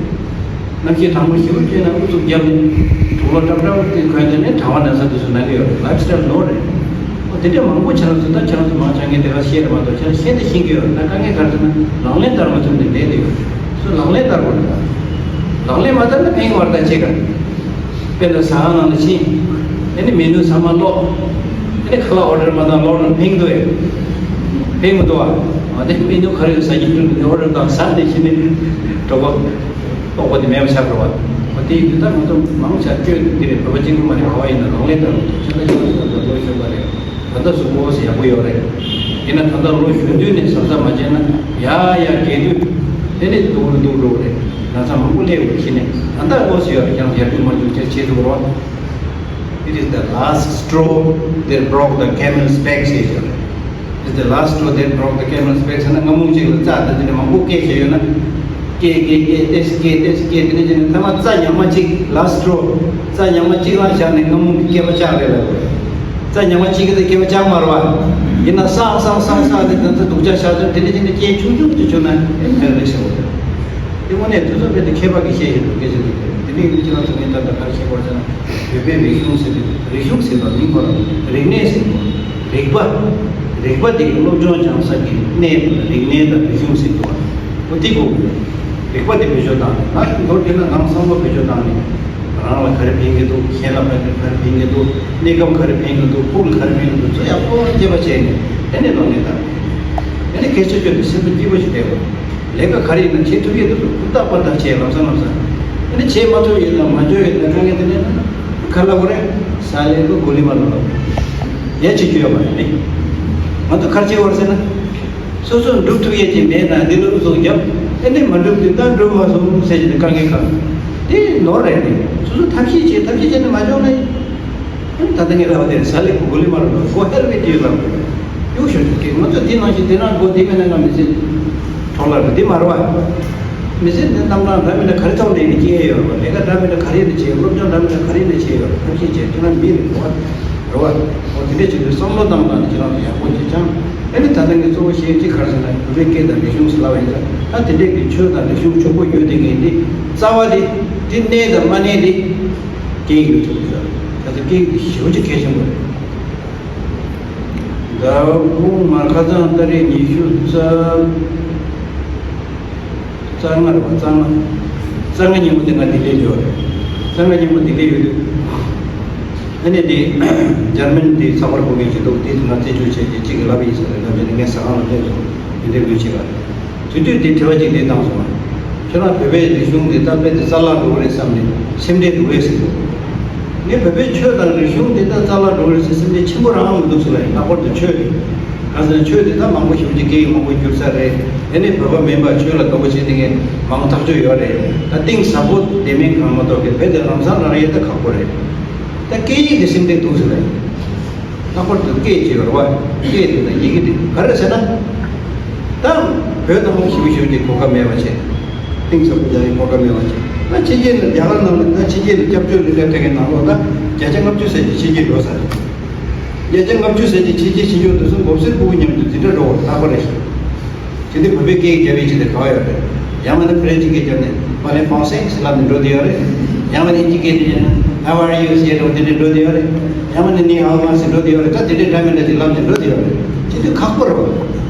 གནམ་གཤིས་གྲང་མོ་ཞེ་པོ་སྐྱེས་ན་ཨུ་ཚུགས་བརྒྱབ་ནས་དུག་ལོག་ཀྲབ་ཀྲབ་དེ་གོན་དེ་ནས་གྲང་བ་ན་ཚ་དེ་ཚོ་ན་གི་ཡོད་རེད། ལའིབ་སི་ཊའིལ་ནོར་རེད། ཨོ་དེ་འདྲ་མང་པོ་ཁྱེད་རང་ཚོ། ད་ཁྱེད་རང་ཚོ་མང་ཆེ་ངས་དེ་ག་བཤད་རེད་མ་གཏོགས་ཁྱེད་རང་ཤེས་དང་ཤེས་ཀྱི་ཡོད་རེད། ད་དཀའ་ངལ་ག་རེ་ཟེར་ན་ལག་ལེན་བསྟར་མ་ཐུབ་ནས་བསྡད་དེ་ཡོད་རེད། ཚོ་ལག་ལེན་བསྟར་དགོས་རེད། ད་ལག་ལེན་མ་བསྟར་ན་ཕན་གྱི་མ་རེད། ད་ཅིག་ག་དཔེར་ན་ཟ་ཁང་ནང་ལ་ཕྱིན། ཨ་ནི་མེ་ནུ་ཚང་མ་ཀློག་ཨ་ནི་ཁ་ལག་ཨོ་ཌར་མ་བཏང་ལོག་ན་ཕན་གྱི་འདུག་གས། ཕན་མི་འདུག་ག་ཨ་ནི་མེ་ནུ་ག་རེ་ཡོད་ཟ་གི་འདུག་ཨོ་ཌར་བཏང་ཟ་དེ་བྱས་ནས་གྲོད་ཁོག་ལྟོགས་པ་དེ་མེད་པ་ཆགས་འགྲོ་བ། ཨ་དེ་ཡིན་དུས་ད་ང་ཚོ་མང་ཆེ་བ་སྤྱོད་འདི་རེད། བོད་པ་གཅིག་པུ་མ་རེད། ག་བ་ཡིན་ན་ལག་ལེན་བསྟར་དགོས་འདུག་ཁྱེད་ཚོ་ཁྱེད་ཚོ་ད་ལོ་གཞོན་པ་རེད། ད་ལྟ་གཟུགས་པོ་ཡག་པོ་ཡོད་རེད། ཡིན་ན་ད་ལྟ་ལོ་གཞོན་དུས་ནས་གཟབ་གཟབ་མ་བྱས་ན་ཡར་ཡར་རྒས་དུས་དེ་ནས་སྡུག་རུ་སྡུག་རུ་འགྲོ་གི་རེད། ན་ཚ་མང་པོ་སླེབས་ཡོད་རེད། ཁྱེད་ནས་ད་ལྟ་དངོས་སུ་ཡོད་རེད། ཀྱང་ཡར་རྒྱུག་མར་རྒྱུག་བྱས་བྱས་འགྲོ་གི་རེད་བ། It is the last straw that broke the camel's back ཟེར་ཡོད་རེད། It is the last straw that broke the camel's back ཟེར་ན། རྔ་མོང་གཅིག་ལ་རྩྭ་དང་དེ་འདྲ་མང་པོ་སྐྱེས་བྱས་ཡོད་ན། སྐྱེས་སྐྱེས་སྐྱེས་ཏེས་སྐྱེས་ཏེས་སྐྱེས་དེ་ནས་ཅི་ནས་མཐའ་མ་རྩྭ་ཉག་མ་གཅིག last straw རྩྭ་ཉག་མ་གཅིག་ལ་བཞག་ནས་རྔ་མོང་གི་སྐྱེས་པ་བཅག་རེད་ལ། རྩྭ་ཉག་མ་གཅིག་གིས་དེ་སྐྱེས་པ་བཅག་མ་རེད་བ། ཡིན་ན་སག་སག་སག་སག་དེ་ད་ལྟ་སྡུག་ཅག་བཞག་ཚུལ་དེ་འདྲ་ཅི་ནས་སྐྱེས་ཆུང་ཆུང་དུ་བྱུང་ན་ཨེ་ཕན་རེད་ཟེར་བ་རེད། དེ་དངོས་གནས་དུས་ཚོད་དཔེ་དེ་མཁས་པ་གིས་བཤད་བཞིན་འདུག་སྐད་ཆ་འདི་དེ་འདྲའི་མི་ཁྱེད་རང་ཚོ་ངས་ད་ལྟ་ག་རེ་བཤད་དགོས་ཟེར་ན། བོད་པའི་རིག་གཞུང་ཟེར་དུས། རིག་གཞུང་ཟེར་བ་མིང་ཁོ་རང་རིག་གནས་ཟེར་དགོས། རིག་པ། རིག་པ་དེ་སློབ་སྦྱོང་སྦྱང་ས་གི་གནས་དེ་ལ་རིག་གནས་དང་རིག་གཞུང་ཟེར་དགོས་པ། འོ་དེ་དགོས་དགོས། རིག་པ་དེ་བེད་སྤྱོད་བཏང་ནས། ང་མདོར་བསྡུས་ན་ནང་བསམ་བློ་བེད་སྤྱོད་བཏང་ནས། རང་ལ་ག་རེ་ཕན་གྱི་འདུག་གཞན་ལ་ག་རེ་ཕན་གྱི་འདུག་གནས་སྐབས་ག་རེ་ཕན་གྱི་འདུག་ཕུགས་ལ་ག་རེ་ཕན་གྱི་འདུག་ཚོ་ཡག་པོ་དཔྱད་པ་བྱས་ནས་དེ་ནས་ལག་ལེན་བསྟར། དེ་ནས་སྐད་ཆ་བརྗོད་དུས་སེམས་པ་སྐྱིད་པོ་ཞིག་བསྡད་དགོས། ལས་ཀ་ག་རེ་ཡིན་ན་བྱེད་ཐུབ་ཡས་དེ་ཚོ་ཧུར་ཐག་པར་ཐག་བྱས་ལམ་སང་ལམ་སང་། ཨ་ནི་བྱེད་མ་ཐུབ་ཡས་དང་མ་འཇོན་ཡས་དང་དཀའ་ངལ་དེ་འདྲ་ཡོད་ན་ག་རེ་ལབ་དགོས་རེད། ས་ལེ་ཀུ་གུ་ལི་མ་ལོ་ལབ། ཡ་བྱེད་རྒྱུ་ཡོད་མ་རེད་དེ། ང་ཚོ་ག་རེ་བྱེད་དགོས་རེད་ཟེར་ན། སོ་སོ་འགྲུབ་ཐུབ་ཡས་ཅིག་མེད་ན་འདི་ལ་ཨུ་ཚུགས་རྒྱབ། ཨ་ནི་མ་འགྲུབ་དུས་ད་འགྲུབ་མ་སོང་ཟེར་གྱི་དཀའ་ངལ་གང་། དེ་ནོར་རེད་དེ། སོ་སོ་ཐབས་ཤེས་བྱེད། ཐབས་ཤེས་བྱས་ནས་མ་འཇོན་ན། ཨ་ནི་ད་ལྟ་ངས་ལབ་པ་དེ་ས་ལེ་ཀུ་གུ་ལི་མ་ལོ་ལབ། Go ahead with your life. ཡོང་ཤོག་ཅིག་ང་ཚོ་དེ་ནང་བཞིན་དེ་ནང་སྒོ་དེ་མེད་ན་ང་མི་ཚེ། གྲོགས་ལ་རེ་འདི་མ་རེད་བ། མི་ཚེ་འདི་རྣམ་གྲངས་འདྲ་མི་འདྲ་ག་རེ་ཐོག་ནས་ནི་སྐྱེལ་ཡོད་རེད་བ། ལས་ཀ་འདྲ་མི་འདྲ་ག་རེ་ནས་བྱས། སློབ་སྦྱོང་འདྲ་མི་འདྲ་ག་རེ་ནས་བྱས་ཡོད་རེད། ཐབས་ཤེས་བྱས་ཁྱོད་རང་མི་རེད་བ། རེད་བ། འོ་དེ་འདྲས་བྱེད་དུས་བསམ་བློ་བཏང་སྟངས་ནི་ཁྱེད་རང་ཚོ་ཡག་པོ་བྱེད་ཅང་། ཨ་ནི་ད་ལྟ་ངས་གཙོ་བོ་བཤད་ཀྱི་ག་རེ་ཟེར་ན་བོད་པའི་སྐད་དང་རིག་གཞུང་ཟེར་ལབ་པ་ཡིན་ཙང་། ད་དེ་འདྲས་ཀྱི་ཆོས་དང་རིག་གཞུང་ཕྱུག་པོ་ཡོད་དེ་ངས་འདི་རྩ་བ་དེ་འདི་གནས་དང་མ་གནས་དེ་སྐད་ཡིག་ལ་ཐུག་ཡོད། ད་ལྟ་སྐད་ཡིག་དེ་ཞེ་པོ་ཅིག་གལ་ཆེན་པོ་རེད། ཟླ་དགུ་མར་ཁ་སང་ཏ་རིག་ཉི་ཤུ་རྩ་རྩ་ལྔ་རེད་པ། རྩ་ལྔ། རྩ་ལྔ་ཉིན་མོ་དེ་ང་ལྡི་ལིར་ཡོད་རེད། རྩ་ལྔ་ཉིན་མོ་ལྡི་ལིར་ཡོད་དུས། ཨ་ནི་དེ་འཇར་མན་དེ་ཚགས་པར་ཕོག་མཁན་ཅིག་འདུག་དེ་ང་རྩད་གཅོད་བྱས་ཏེ་གཅིག་གིས་ལབ་པ་ཡིན་ཟེར་ནས་ལབ་པས་ནས་ངས་ཟ་ཁང་ལ་སླེབས་སོང་། དེ་འདྲའི་དགོས་བྱེད་པ། དེ་དུས་དེ་དྲི་བ་གཅིག་དེ་བཏང་སོང་། ཁྱོད་རང་བོད་པའི་རིག་གཞུང་འདི་ད་དཔེ་དེ་རྩ་བརླག་འགྲོ་གི་རེད་བསམ་ནས་སེམས་ཁྲལ་འདུག་གས་ཟེར་འདུག་ངས་བོད་པའི་ཆོས་དང་རིག་གཞུང་འདི་ད་རྩ་བརླག་འགྲོ་གི་རེད་ཟེར་སེམས་ཁྲལ་ཆེན་པོ་རང་མི་འདུག་ཟེར་ལ་ཡིན། ལྷག་པར་དུ་ཆོས་རེད། གང་ཟེར་ན་ཆོས་འདི་ད་མང་པོ་ཞེ་པོ་ཅིག་སྐད་ཡིག་མང་པོ་འགྱུར་ས་རེད། དེ་ནས་བོད་པ་མིན་པ་ཆོས་ལ་དགའ་པོ་བྱེད་དེ་ངས་མང་པོ་ཐག་གཅོད་ཡོད་རེད། ད་གཏིང་ཟབ་པོ་དེ་མིན་གང་མ་གཏོགས་ཀྱི་བོད་དེ་ལམ་སང་རང་ཡལ་ད་ཁག་པོ་རེད། ད་སྐད་ཡིག་གི་སེམས་ཁྲལ་འདུག་ཟེར་ལ་ཡིན། ལྷག་པར་དུ་སྐད་ཅིག་ཡོད་རེད་བ། སྐད་དེ་དང་ཡི་གེ་དེ་ག་རེ་ཟེར་ན། ད་བོད་ནང་ཞིབ་ཞིབ་ཀྱི་གོ་སྐབས་མེད་པ་བྱས། གཏིང་ཟབ་པོ་རྒྱག་ཡའི་གོ་སྐབས་མེད་པ་བྱས། ད་ཕྱི་རྒྱལ་ནང་རྒྱ་གར་ནང་ལ་ད་ཕྱི་རྒྱལ་ལ་སྐྱབས་བཅོལ་ལས་ཀ་སྤྲད་མཁན་ནང་ལོགས་ད་བརྒྱ་ཆ་ལྔ་བཅུ་ཙམ་ཅིག་ཕྱི་རྒྱལ་འགྲོ་ས་རེད། བརྒྱ་ཆ་ལྔ་བཅུ་ཙམ་ཅིག་ཕྱི་རྒྱལ་ཕྱིན་ཆོག་དུས་སུ་མགོ་སེར་སྤུ་གུ་མཉམ་དུ་འཛིན་གྲྭ་འགྲོ་བར་ལྷག་པ་རེད། དེ་དུས་བོད་པའི་སྐད་རྒྱབ་པའི་ཆེད་དུ་ག་བ་ཡོད་རེད། ཡང་མིན་ན་ཕ་རན་སི་སྐད་རྒྱབ་ནས་པ་ལེ་ཕོང་སེ་ཟེར་ལབ་ནས་འགྲོ་བསྡད་ཡོད་རེད། ཡང་མིན་ན་ཨིན་ཇི་སྐད་དེ་ཡིན་ན་How are you ཟེར་འགྲོ་དེ་འདྲས་འགྲོ་བསྡད་ཡོད་རེད། ཡང་མིན་ན་Ni hao ma ཟེར་འགྲོ་བསྡད་ཡོད་རེད། ད་དེ་འདྲས་འདྲ་མི་འདྲ་ཅིག་ལབ་ནས་འགྲོ་བསྡད་ཡོད་རེད། བྱེད་དུས་ཁག་པོ་རེད་བ།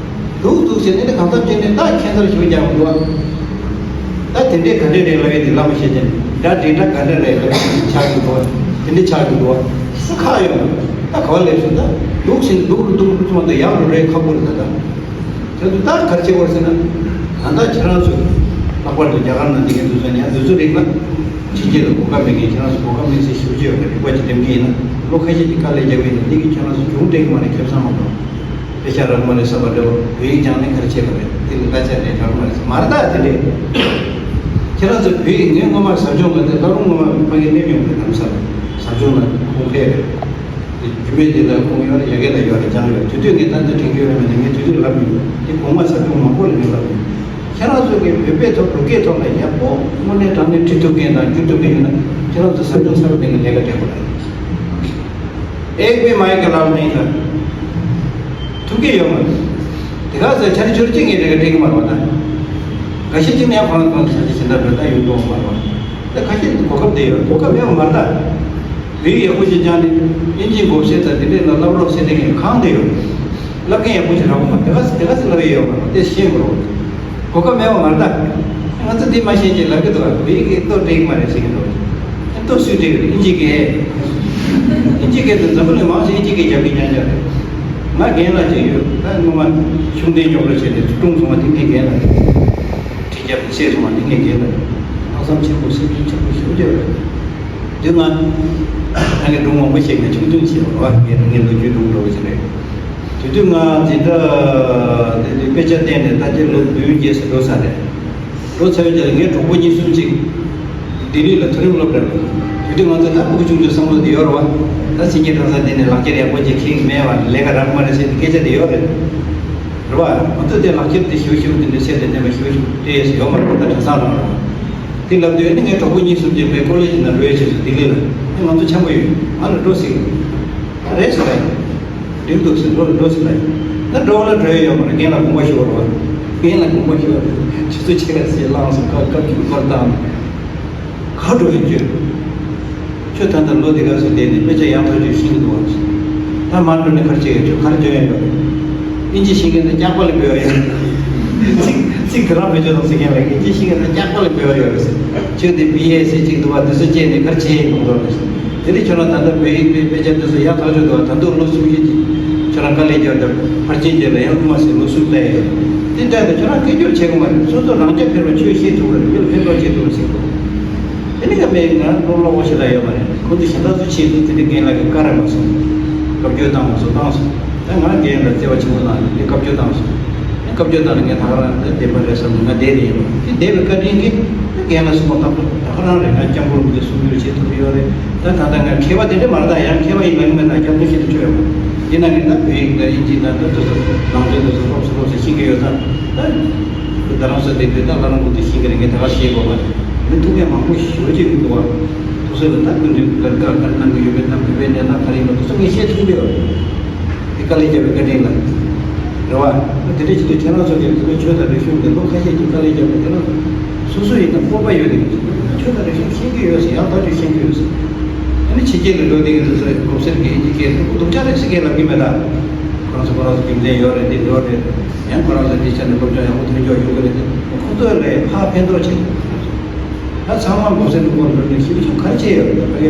འདུག་འདུག་ཟེར་ནས་ནི་གང་འཚམ་བྱས་ནས་ད་ཁྱད་མཚར་ཞིག་རྒྱག་འདུག་བ། ད་དེ་འདྲས་ག་འདྲས་རེད་ལབ་ཡས་དེ་ལབ་མ་ཤེས་ཀྱང་། འདྲ་འདྲས་འདྲ་ག་འདྲས་རེད་ལབ་ཆགས་ཀྱི་འདུག་བ། དེ་འདྲས་ཆགས་ཀྱི་འདུག་བ། སུ་ཁག་ཡོད་ན། ད་ག་བ་ལས་སོང་ད། འདུག་ཟེར་ནས་འདུག་རུ་འདུག་རུ་འདུག་མ་གཏོགས་ཡག་རུ་རེད་ཁག་པོ་རེད་ད་ད། དེ་ཚོ་ད་ག་རེ་བྱེད་དགོས་ཟེར་ན། ད་ལྟ་ཁྱེད་རང་ཚོ་ལྷག་པར་དུ་རྒྱ་གར་ནང་བསྡད་མཁན་དེ་ཚོ་ནི་ཡང་དེ་ཚོ་རིགས་ལ་ཕྱི་རྒྱལ་ལ་གོ་སྐབས་མེད་མཁན། ཁྱེད་རང་ཚོ་གོ་སྐབས་མེད་ཚེ་ཞེ་པོ་ཅིག་ཡོད་པའི་རིག་པ་ཅིག་འདེམས་མཁན་ཡིན་ན་ལོ་ཁ་ཤས་ཀྱིས་དཀའ་ལས་རྒྱག་གི་ཡིན་ན། འདི་གིས་ཁྱེད་རང་ཚོ་གྱོང་སྤྲད་ཀྱི་མ་རེད། ཁེ་བཟང་མ་གཏོགས་དཔེ་ཆ་རག་མ་རེད་བསམ་པ་འདྲ་བོ། བོད་ཡིག་སྦྱངས་ནས་ག་རེ་བྱེད་པ་རེད། དེ་ལ་གླ་ཆ་རེད་རག་མ་རེད་མ་རེད། ད་དེ་རེད། ཁྱེད་རང་ཚོ་བོད་ཡིག་ངས་སྔོན་མ་ཟབ་སྦྱོང་ག་དེ་བླ་རུང་སྔོན་མ་ཕ་གི་སླེབས་མྱོང་རེད། ལམ་སང་ཟབ་སྦྱོང་ལ་ཁོང་ཕེབས་རེད། རྒྱུད་སྨད་དེ་ལ་ཁོང་ཡོད་རེད། ཡ་གི་ལ་ཡོད་རེད། སྦྱངས་ཡོད། དེ་དུས་ངས་ད་ལྟ་དྲན་གྱི་ཡོད་རེད་མ་གཏོགས་ངས་དེ་དུས་ལབ་མི་འདུག་དེ་གོང་མ་ཟབ་སྦྱོང་མང་པོ་ལ་ངས་ལབ་མི་འདུག་ཁྱེད་རང་ཚོ་གིས་བོད་པའི་ཐོག་འབྲུག་སྐད་ཐོག་ལ་ཡག་པོ་དངོས་གནས་དྲང་གནས་ཁྲིད་ཐུབ་མཁན་དང་བསྒྱུར་ཐུབ་མཁན་ཡིན་ན། ཁྱེད་རང་ཚོ་ཟབ་སྦྱོང་གསར་པ་དེ་གི་ལས་ཀ་སྤྲད་དགོས་རེད། एक भी mic allowed नहीं था། ཐུབ་ཀྱི་ཡོད་མ་རེད། དེ་ག་ཚོད་ཆ་རེ་ཆུ་རེ་གཅིག་ངས་དེ་ག་སྤྲད་ཀྱི་མ་རེད་པ། ད་འགའ་ཤས་ཅིག་ནས་ཁོ་རང་ཚོ་ས་ཆ་ཞིག་འདྲ་འགྲོ་ད་ཡོང་གི་ཡོད་མ་རེད་པ། ད་ཁ་ཤས་གོ་སྐབས་དེ་ཡོད། གོ་སྐབས་མེད་པ་མ་རེད་ད། བོད་ཡིག་ཡག་པོ་ཞིག་སྦྱངས་ནས་ཨིན་ཇིའི་མགོ་སེར་དང་དེ་འདྲས་ལ་བསླབ་རོགས་ཟེར་དེ་ངས་གང་དེ་ཡོད། བསླབ་མཁན་ཡག་པོ་ཞིག་རག་གི་མ་རེད། དེ་ག་དེ་ག་ཚོད་བསླབ་ཡས་ཡོད་མ་རེད་པ། དེ་ཤེས་དགོས་རེད། གོ་སྐབས་མེད་པ་མ་རེད་ད། ང་ཚོ་འདི་མ་ཤེས་ཅེས་ལབ་ཀྱི་འདུག་ག་བོད་ཡིག་གི་ལྟོ་སྤྲད་ཀྱི་མ་རེད་ཟེར་གྱི་འདུག་ལྟོ་སུས་སྤྲད་ཀྱི་རེད། ཨིན་ཇི་སྐད། ཨིན་ཇི་སྐད་དུ་འཛམ་བུ་གླིང་མང་ཆེ་ཨིན་ཇི་སྐད་རྒྱབ་ཀྱི་རྐྱང་རྐྱང་རེད། ང་རྒན་ལགས་ཅིག་ཡོད། ད་སྔོན་མ་ཤུགས་ལྡན་རྙོག་གློ་བྱས་ཏེ་བཀྲོངས་སོང་བ་དེ་ངའི་རྒན་ལགས་རེད། ཁྲི་རྒྱབ་བསད་སོང་བ་དེ་ངའི་རྒན་ལགས་རེད། ལྷག་བསམ་ཆེན་པོ་སེམས་ཤུགས་ཆེན་པོ་ཞེ་པོ་ཅིག་རེད། དེ་ང་ད་ངས་སྒྲུང་མང་པོ་བཤད་ཀྱང་ཆུང་ཆུང་བྱས་པ་རེད་བ། ངས་ངའི་ལོ་རྒྱུས་སྒྲུང་འགྲོ་བ་ཞིག་རེད། དེ་དུས་ང་འཛིན་གྲྭ་དེ་དུས་དཔེ་ཆ་བསྟན་ནས་ད་ལྟའི་ལོ་བདུན་བརྒྱད་ཙམ་འགྲོ་ཚར་རེད། འགྲོ་ཚར་བའི་རྗེས་ལ་ངའི་གྲོགས་པོ་གཉིས་གསུམ་ཅིག་ལྡི་ལི་ལ་མཐོ་རིམ་སློབ་གྲྭར་འགྲོ། དེ་དུས་ང་ཚོ་ད་ཕྲུ་གུ་ཆུང་ཆུང་བསམ་བློ་དེ་ཡོད་རེད་བ། ད་སེམས་ཅན་གྲངས་ཚང་དེ་ནས་ལག་ཁྱེར་ཡག་པོ་ཅིག་ཁྱེར་གི་མེད་བ། ལས་ཀ་རག་མ་རེད་ཟེར་ཏེ་སྐད་ཆ་དེ་ཡོད་རེད། རེད་བ། ང་ཚོ་དེ་ལག་ཁྱེར་དེ་ཞུ་ཞུ་དེ་འདྲ་ཚད་དང་ལྡན་པ་ཞུ་ཞུ་སྤྲད་ཡས་ཡོད་མ་རེད། ད་གྲྭ་ཚང་རང་རེད་བ། དེ་ལབ་དུས་ཨ་ནི་ངའི་གྲོགས་པོ་གཉིས་གསུམ་དེ་དཔེ་ཀོ་ལེ་ཇི་ནང་འགྲོ་ཡས་ཆེད་དུ་ལྡི་ལི་ལ། ཨ་ང་ཚོ་འཆམ་པོ་ཡོད། ང་ལ་འགྲོ་ཟེར་གི་འདུག་ད་རེད་ཟེར་ལབ་ཡིན། འགྲིག་འདུག་ཟེར། འགྲོ་འགྲོ་ཟེར་ལབ་ཡིན། ད་འགྲོ་བ་ལ་འགྲོ་ཡས་ཡོད་མ་རེད། རྒན་ལགས་དགོངས་པ་ཞུ་བ་རེད་བ། རྒན་ལགས་དགོངས་པ་ཞུ་བ་རེད། ཆུ་ཚོད་ཕྱེད་ཀ་ཙམ་བླངས་སོང་། སྐབས་སྐབས་ཀྱི་སྐོར་བཏང་། ག་འགྲོ་ཡིན་ཁྱོད། ཁྱོད་ད་ལྟ་ལོ་འདི་ག་ཚོད་བསྡད་ནས་དཔེ་ཆ་ཡག་ཐག་ཆོད་ཤེས་ཀྱི་འདུག་བ། ད་མར་འགྲོ་ནས་ག་རེ་བྱེད་ཡོད། ཁྱོད་ག་རེ་འཇོན་ཡོད་ཡོད། ཨིན་ཇི་ཤེས་མཁན་དང་སྐྱག་པ་ལས་འབོལ་བ་ཡོད། ཚིག་ཚིག་དེ་རང་བེད་སྤྱོད་གཏོང་ཟེར་མཁན་ལ་ཨིན་ཇི་ཤེས་མཁན་དང་སྐྱག་པ་ལས་འབོལ་བ་ཡོད་རེད་ཟེར། ཁྱོད་དེ་བི་ཨེ་ཟེར་གཅིག་འདུག་བ། དེ་ཚོ་སྤྱད་ནས་ག་རེ་བྱེད་ཡོང་གི་རེད་ཟེར། དེ་ནས་ཁྱོད་རང་ད་ལྟ་བོད་ཡིག་དཔེ་དཔེ་ཆ་དེ་ཚོ་ཡག་ཐག་ཆོད་འདུག་བ། ད་དུང་ལོ་གསུམ་བཞི་ཅིག་ཁྱོད་རང་དཀའ་ལས་རྒྱག་དང་ཕར་ཕྱིན་རྗེས་ལ་ཡང་སློབ་མ་ཟེར་ལོ་གསུམ་སླེབས་ཡོད། དེ་འདྲ་ད་ཁྱོད་རང་སྐད་སྒྱུར་བྱེད་དགོས་མ་རེད། སོ་སོ་རང་རྐྱ་འཕེར་བ་ཆོས་ཤེས་ཐུབ་པ་རེད། མི་ལ་ཕན་ཐོགས་བྱེད་ཐུབ་པ་ཟེར་དགོས། དེ་ནི་ཀ་མེད་ང་སློབ་སློབ་པོ་ཞིག་ལ་ཡོད་མ་རེད། ཁོང་ཚོ་གཞན་དག་ཚོ་ཆེད་དུ་དེ་འདྲའི་རྒན་ལགས་ཀྱིས་བཀའ་ར་མ་སོང་། བཀའ་བཀྱོན་བཏང་མ་སོང་། བཏང་སོང་། ད་ང་རང་རྒན་ལ་བརྩེ་བ་ཆེན་པོ་གནང་ནས་བཀའ་བཀྱོན་བཏང་སོང་། བཀའ་བཀྱོན་བཏང་ནས་ངས་ད་ག་རང་ད་བདེན་པ་རེད་བསམ་ནས་ང་བསྡད་དེ་ཡིན་པ། དེ་བསྡད་པའི་བཀའ་དྲིན་གྱིས་ད་རྒན་ལགས་གསུང་བ་ཏག་ཏག་ད་ག་རང་རེད། ང་སྐྱབས་མགོན་རིན་པོ་ཆེ་གསུང་རྒྱུར་བྱེད་ཐུབ་ཀྱི་ཡོད་རེད། ད་ད་ལྟ་ང་མཁས་པ་དེ་འདྲ་མ་རེད། ད་ཡང་མཁས་པ་ཡིན་པ་ཡིན་པ་ད་སྐྱབས་མགོན་ཞིག་ཏུ་ཆོད་ཡོད་པ། ཡིན་ན་ངས་ད་བོད་ཡིག་དང་ཨིན་ཇི་དང་ད་དེ་ཚོ་ནང་དོན་དེ་ཚོ་སློབ་སུ་སློབ་སུ་ཤེས་ཀྱི་ཡོད་ཙང་ད། རྡ་རམ་ས་དེ་དུས་ད་ལ་རང་གོ་དུ་ཤིང་གི་རེ་ངས་ད་ག་ཤེས་དགོས་པ་རེད། མི་ཐུག་མཁན་མང་པོ་ཞེ་པོ་ཅིག་འདུག་བ། ཐུག་ས་ལ་ད་ཀུན་དུ་གར་གར་གར་གནང་གི་ཡོད་པའི་ད་བོད་པའི་གནས་སྟངས་ག་རེ་ཡིན་པ་དེ་ཚོ་ངས་ཤེས་ཐུབ་ཀྱི་ཡོད་རེད། དེ་དཀའ་ལས་བརྒྱབ་པའི་བཀའ་དྲིན་ལ། རེད་བ། དེ་འདྲ་བྱེད་དུས་ཁྱེད་རང་ཚོ་གིས་བོད་པའི་ཆོས་དང་རིག་གཞུང་གི་ལོ་ཁ་ཤས་ཀྱི་དཀའ་ལས་བརྒྱབ་པའི་ཁྱེད་རང་སོ་སོ་ཡིན་ན་སྤོབས་པ་ཡོད་དེ་གི་ཆོས་དང་རིག་གཞུང་ཤེས་ཀྱི་ཡོད་ཟེར། ཡང་དག་ཅིག་ཤེས་ཀྱི་ཡོད་ཟེར། ཨ་ནི་ཕྱི་རྒྱལ་ལ་འགྲོ་དེ་གི་དུས་ཚོད་གོམས་སེལ་གྱི་ཨིན་ཇི་སྐད་སྡུག་སྡུག་ཅག་རེད་ཟེར་མཁན་ལབ་ཀྱི་མེད་ད། ཁོ་རང་ཚོ་ཁོ་རང་ཚོ་རྒྱུ་མཚན་ཡོད་རེད། འདི་འགྲོ་རེད། ཡང་ཁོ་རང་ཚོ་འདི་ཆ་ནས་སློབ་སྦྱོང་ཡག་པོ་ཐོན་ཆོག་ཡོང་གི་རེད་དེ། ཁོ་ཚོ་ལས་ཕར་ཕན་ཐོགས་ཆེ། ད་ཚང་མ་གོམས་སེལ་སྡུག་པོ་འགྲོ་ནས་ཞིབ་ཆུང་ག་རེ་བྱས་ཡོད་རེད། ད་ཕ་གི་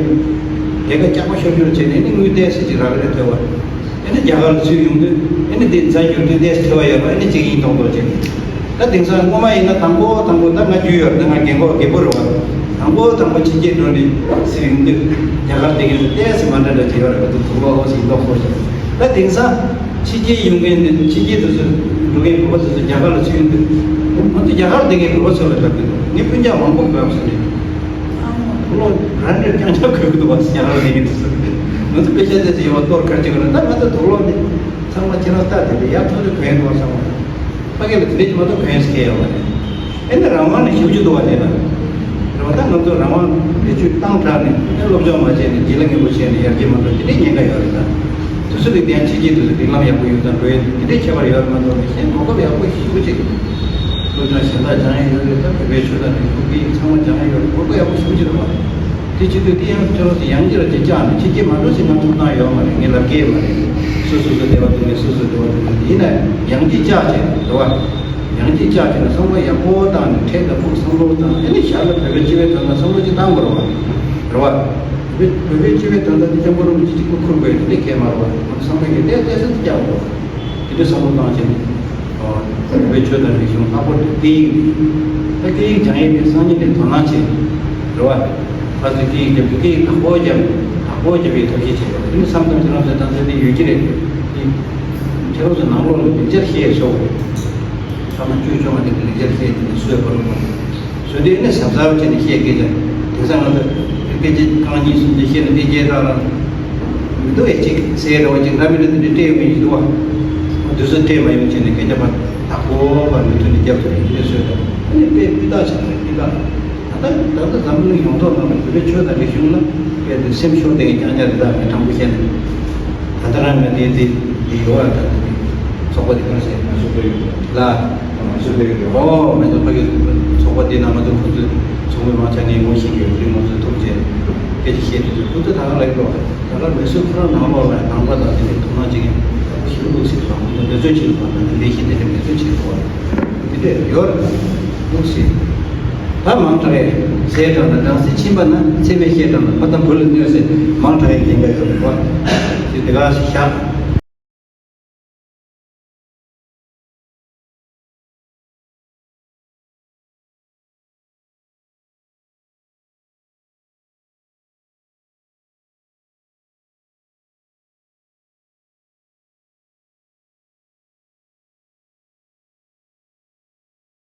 ལས་ཀ་སྐྱག་པ་ཤོར་ཤོར་བྱས་ནས་ནི་དངུལ་ཏོག་ཙམ་ཅིག་རག་གི་རེད་ཐོས་པ། ཨེ་ནི་རྒྱ་གར་ལ་ཚུར་ཡོང་དུས་ཨེ་ནི་འདི་འཛའ་རྒྱུག་དུས་ཏོག་ཙམ་ཐོས་པ་ཡོད་རེད། ཨེ་ནི་གཅིག་ཡིན་མདོག་མདོག་བྱས་ནས། ད་དེང་སང་སྔོན་མ་ཡིན་ན་དང་པོ་དང་པོ་ད་ང་རྒྱུས་ཡོད་རེད། ད་ང་རྒན་གོག་རྒན་པོ་རེད་བ། དང་པོ་དང་པོ་ཕྱི་རྒྱལ་འགྲོ་ནས་ཟེར་ཡོང་དུས་རྒྱ་གར་བསྡད་མཁན་ཚོ་ཏོག་ཙམ་མ་འདྲ་འདྲ་བྱས་ཡོད་རེད་པ། དུ་དུག་ལོག་ཨོ་ཟིན་མདོག་ཁོ་ཤག་ད་དེང་སང་ཕྱི་རྒྱལ་ཡོང་མཁན་དེ་ཕྱི་རྒྱལ་དུ་ཚོ་འགྲོ་མཁན་བོད་པ་དེ་ཚོ་རྒྱ་གར་ལ་ཚུར་ཡོང་དུས་ང་ཚོ་རྒྱ་གར་བསྡད་མཁན་བོད་པ་ཚོ་ལ་ལབ་ཀྱི་འདུག་ངས་སྤུན་ཀྱག་མང་པོ་ལབ་སོང་ནས། དུག་ལོག་རང་འདྲ་རྐྱང་རྐྱང་གོན་གྱི་འདུག་བ། རྒྱ་གར་བསྡད་མཁན་དེ་ཚོ། ང་ཚོ་དཔེ་ཆ་བལྟས་ཚེ་ཡོང་བ་གཏོར་གར་བྱེད་དགོས་རེད། ད་ང་ཚོ་དུག་ལོག་འདི་ཚང་མ་ཁྱེད་རང་ལྟ་དེ་འདྲ་ཡག་ཐོག་ཏུ་གོན་འདུག་བསམ་བ། ཕ་གི་ལ་དེ་འདྲ་ཅིག་མ་གཏོགས་གོན་ས་གང་ཡོད་མ་རེད། ཨེ་ནི་རང་དབང་ནི་ཞེ་པོ་ཅིག་འདུག་བ་དེ་ལ། རེད་བ། ད་ང་ཚོ་རང་དབང་བེད་སྤྱོད་བཏང་དྲགས་ནས་ཨེ་སློབ་སྦྱོང་མ་བྱས་ནས་རྗེས་ལ་ངན་པོ་བྱས་ནས་ཡར་རྒྱས་མ་འགྲོ་དེ་འདྲའི་ཉེན་ཁ་ཡོད་རེད་ད། དུས་ཚོད་ཀྱི་དེ་ཡང་ཕྱི་རྒྱལ་དུས་ཚོད་སྒྲིག་ལམ་ཡག་པོ་ཡོད་དང་འགྲོ་ཡས་དེ་འདྲའི་ཁྱད་པར་ཡོད་རེད་མ་གཏོགས་གཞན་གོ་སྐབས་ཡག་པོ་ཞེ་པོ་ཅིག་སློབ་སྦྱོང་གཞན་དག་སྦྱང་ཡས་ཡོད་རེད། ད་བོད་པའི་ཆོས་དང་རིག་གཞུང་སྐད་ཡིག་ཚང་མ་སྦྱང་ཡས་ཡོད་རེད། གོ་སྐབས་ཡག་པོ་ཞེ་པོ་ཅིག་རེད་བ། དེ་བྱེད་དུས་དེ་ཡང་ཁྱོད་རང་ཚོ་ཡང་བསྐྱར་ཅིག་བཅག་ནས་ཕྱི་རྒྱལ་མ་འགྲོ་ཟེར་ང་ཐོབ་ཐང་ཡོད་མ་རེད། ངས་ལབ་ཀྱི་ཡོད་མ་རེད། སོ་སོ་སོ་བདེ་བ་འདུག་ངས་སོ་སོ་བདེ་བ་འདུག་ངས་ཡིན་ན་ཡང་ཅིག་བཅག་བྱས་རེད་བ། ཡང་ཅིག་བཅག་བྱས་ན་བསམ་བློ་ཡག་པོ་བཏང་ནས་འཕྲལ་དང་ཕུགས་བསམ་བློ་བཏང་། ཨ་ནི་ཞར་ལ་བོད་པའི་སྤྱི་པའི་དོན་དག་བསམ་བློ་ཅིག་བཏང་དགོས་རེད་བ། རེད་བ། བོད་པའི་སྤྱི་པའི་དོན་དག་དེ་སྐྱབས་མགོན་རིན་པོ་ཆེ་གཅིག་པུ་འཁུར་དགོས་ཡོད་དེ་འདྲ་གང་ཡང་མ་རེད་བ། ང་ཚོ་ཚང་མས་ཀྱི་ཏོག་ཙམ་ཏོག་ཙམ་ཅིག་བཅག་དགོས་རེད་བ། དེ་འདྲའི་བསམ་བློ་བཏང་བྱས་ནས། བོད་པའི་ཆོས་དང་རིག་གཞུང་ལྷག་པར་དུ་སྐད་ཡིག་རེད། ད་སྐད་ཡིག་སྦྱང་ཡས་དེ་སང་ཉིན་ནས་དོ་སྣང་བྱེད། རེད་བ། ཕར་ཚུར་སྐད་ཡིག་སྦྱང་དུས་སྐད་ཡིག་དག་པོ་སྦྱང་། དག་པོ་སྦྱང་བའི་ཐབས་ཤེས་བྱེད་དགོས། དེ་ནི་བསམ་བསམ་ཚུལ་ལམ་ཚོད་ལྟ་ཚོད་དེ་ཡོད་ཀྱི་རེད། དེ་ཁྱེད་རང་ཚོ་ནང་ལོགས་ལ་ལེགས་སྦྱར་བཤད་ཆོག་གི་རེད། ཐ་མ་བཅུ་བཅོ་ལྔ་དེ་གི་ལེགས་སྦྱར་བཤད་དེ་ནི་སུས་བར་དགོས། བཟོས་དུས་ནི་གཟབ་གཟབ་བྱས་ནས་བཤད་དགོས་ཀྱི། དེང་སང་ང་ཚོ་སྐད་ཆ་རྐང་གཉིས་གསུམ་ཅིག་བཤད་ན་དེ་རྗེས་ལ་རང་མི་འདུག་ཨེ། ཅིག་ཟེར་རེ་བ་ཅིག་འདྲ་མི་འདྲ་དེ་འདྲ་སྤྲད་ཡོང་གི་འདུག་བ། དུས་ཚོད་སྤྲད་མ་ཡོང་བྱས་ནས་སྐད་ཆ་ཕར་དག་པོ་ཕར་མུ་མཐུད་ནས་རྒྱབ་ཐུབ་ཡོང་གི་རེད་བཟོས་དང་། ཨ་ནི་དཔེ་སྤུས་དག་ཆགས་རེད། སྤུས་དག་ད་ལྟ་ད་ལྟ་འཛམ་བུ་གླིང་ཡོངས་རྫོགས་ནང་ལ་བོད་པའི་ཆོས་དང་རིག་གཞུང་ལ་དཔེ་དེ་སེམས་ཤོར་བསྡད་མཁན་རྐྱང་རྐྱང་རེད། ད་ངས་དྲང་པོ་བཤད་ན། ད་ལྟ་རང་ང་འདི་འདི་འདི་ཡོད་པ་ད་འདི་ཚོགས་པ་འདི་ག་རེ་ཟེར། ང་ཚོ་ལ། ང་ཚོ་ལ་ཡོད། ཨོ་མེད་ད་ཕ་གི་ཚོགས་པ་འདི་ནང་ང་ཚོ་ཁོ་ཚོས་ཚོགས་མི་མང་ཆེ་ངས་ངོ་ཤེས་ཀྱི་ཡོད་རེད། ང་ཚོ་ཐུག་བྱས་སྐད་ཆ་བཤད་དུས་ཁོ་ཚོས་ད་ག་ལབ་ཀྱི་འདུག་ད་ག་མི་སུ་ཁོ་རང་ནང་ལོགས་ལ་ནང་པ་དང་དེ་འདྲའི་དོ་སྣང་བྱེད་མཁན་ཞིག་འདུག་ཟེར་གྱི་འདུག་འབད་བརྩོན་བྱེད་དགོས་པ་དང་ལས་གཞི་དེ་འདྲ་འབད་བརྩོན་བྱེད་དགོས་པ་དེ་འདྲ་ཡོད་རེད་འདུག་ཟེར། ད་མང་དྲགས་ཡས་ཟས་དྲངས་ན་སྦྲང་རྩི་ཕྱིན་པ་ན་ཚེར་མའི་ཤ་དྲངས་ན་ཕ་དང་བུ་ལ་གནོད་ཟེར། མང་དྲགས་ཡས་འགན་འཁྲི་ཡོད་རེད་པ། དེ་དེ་ག་ཞིག་བཞག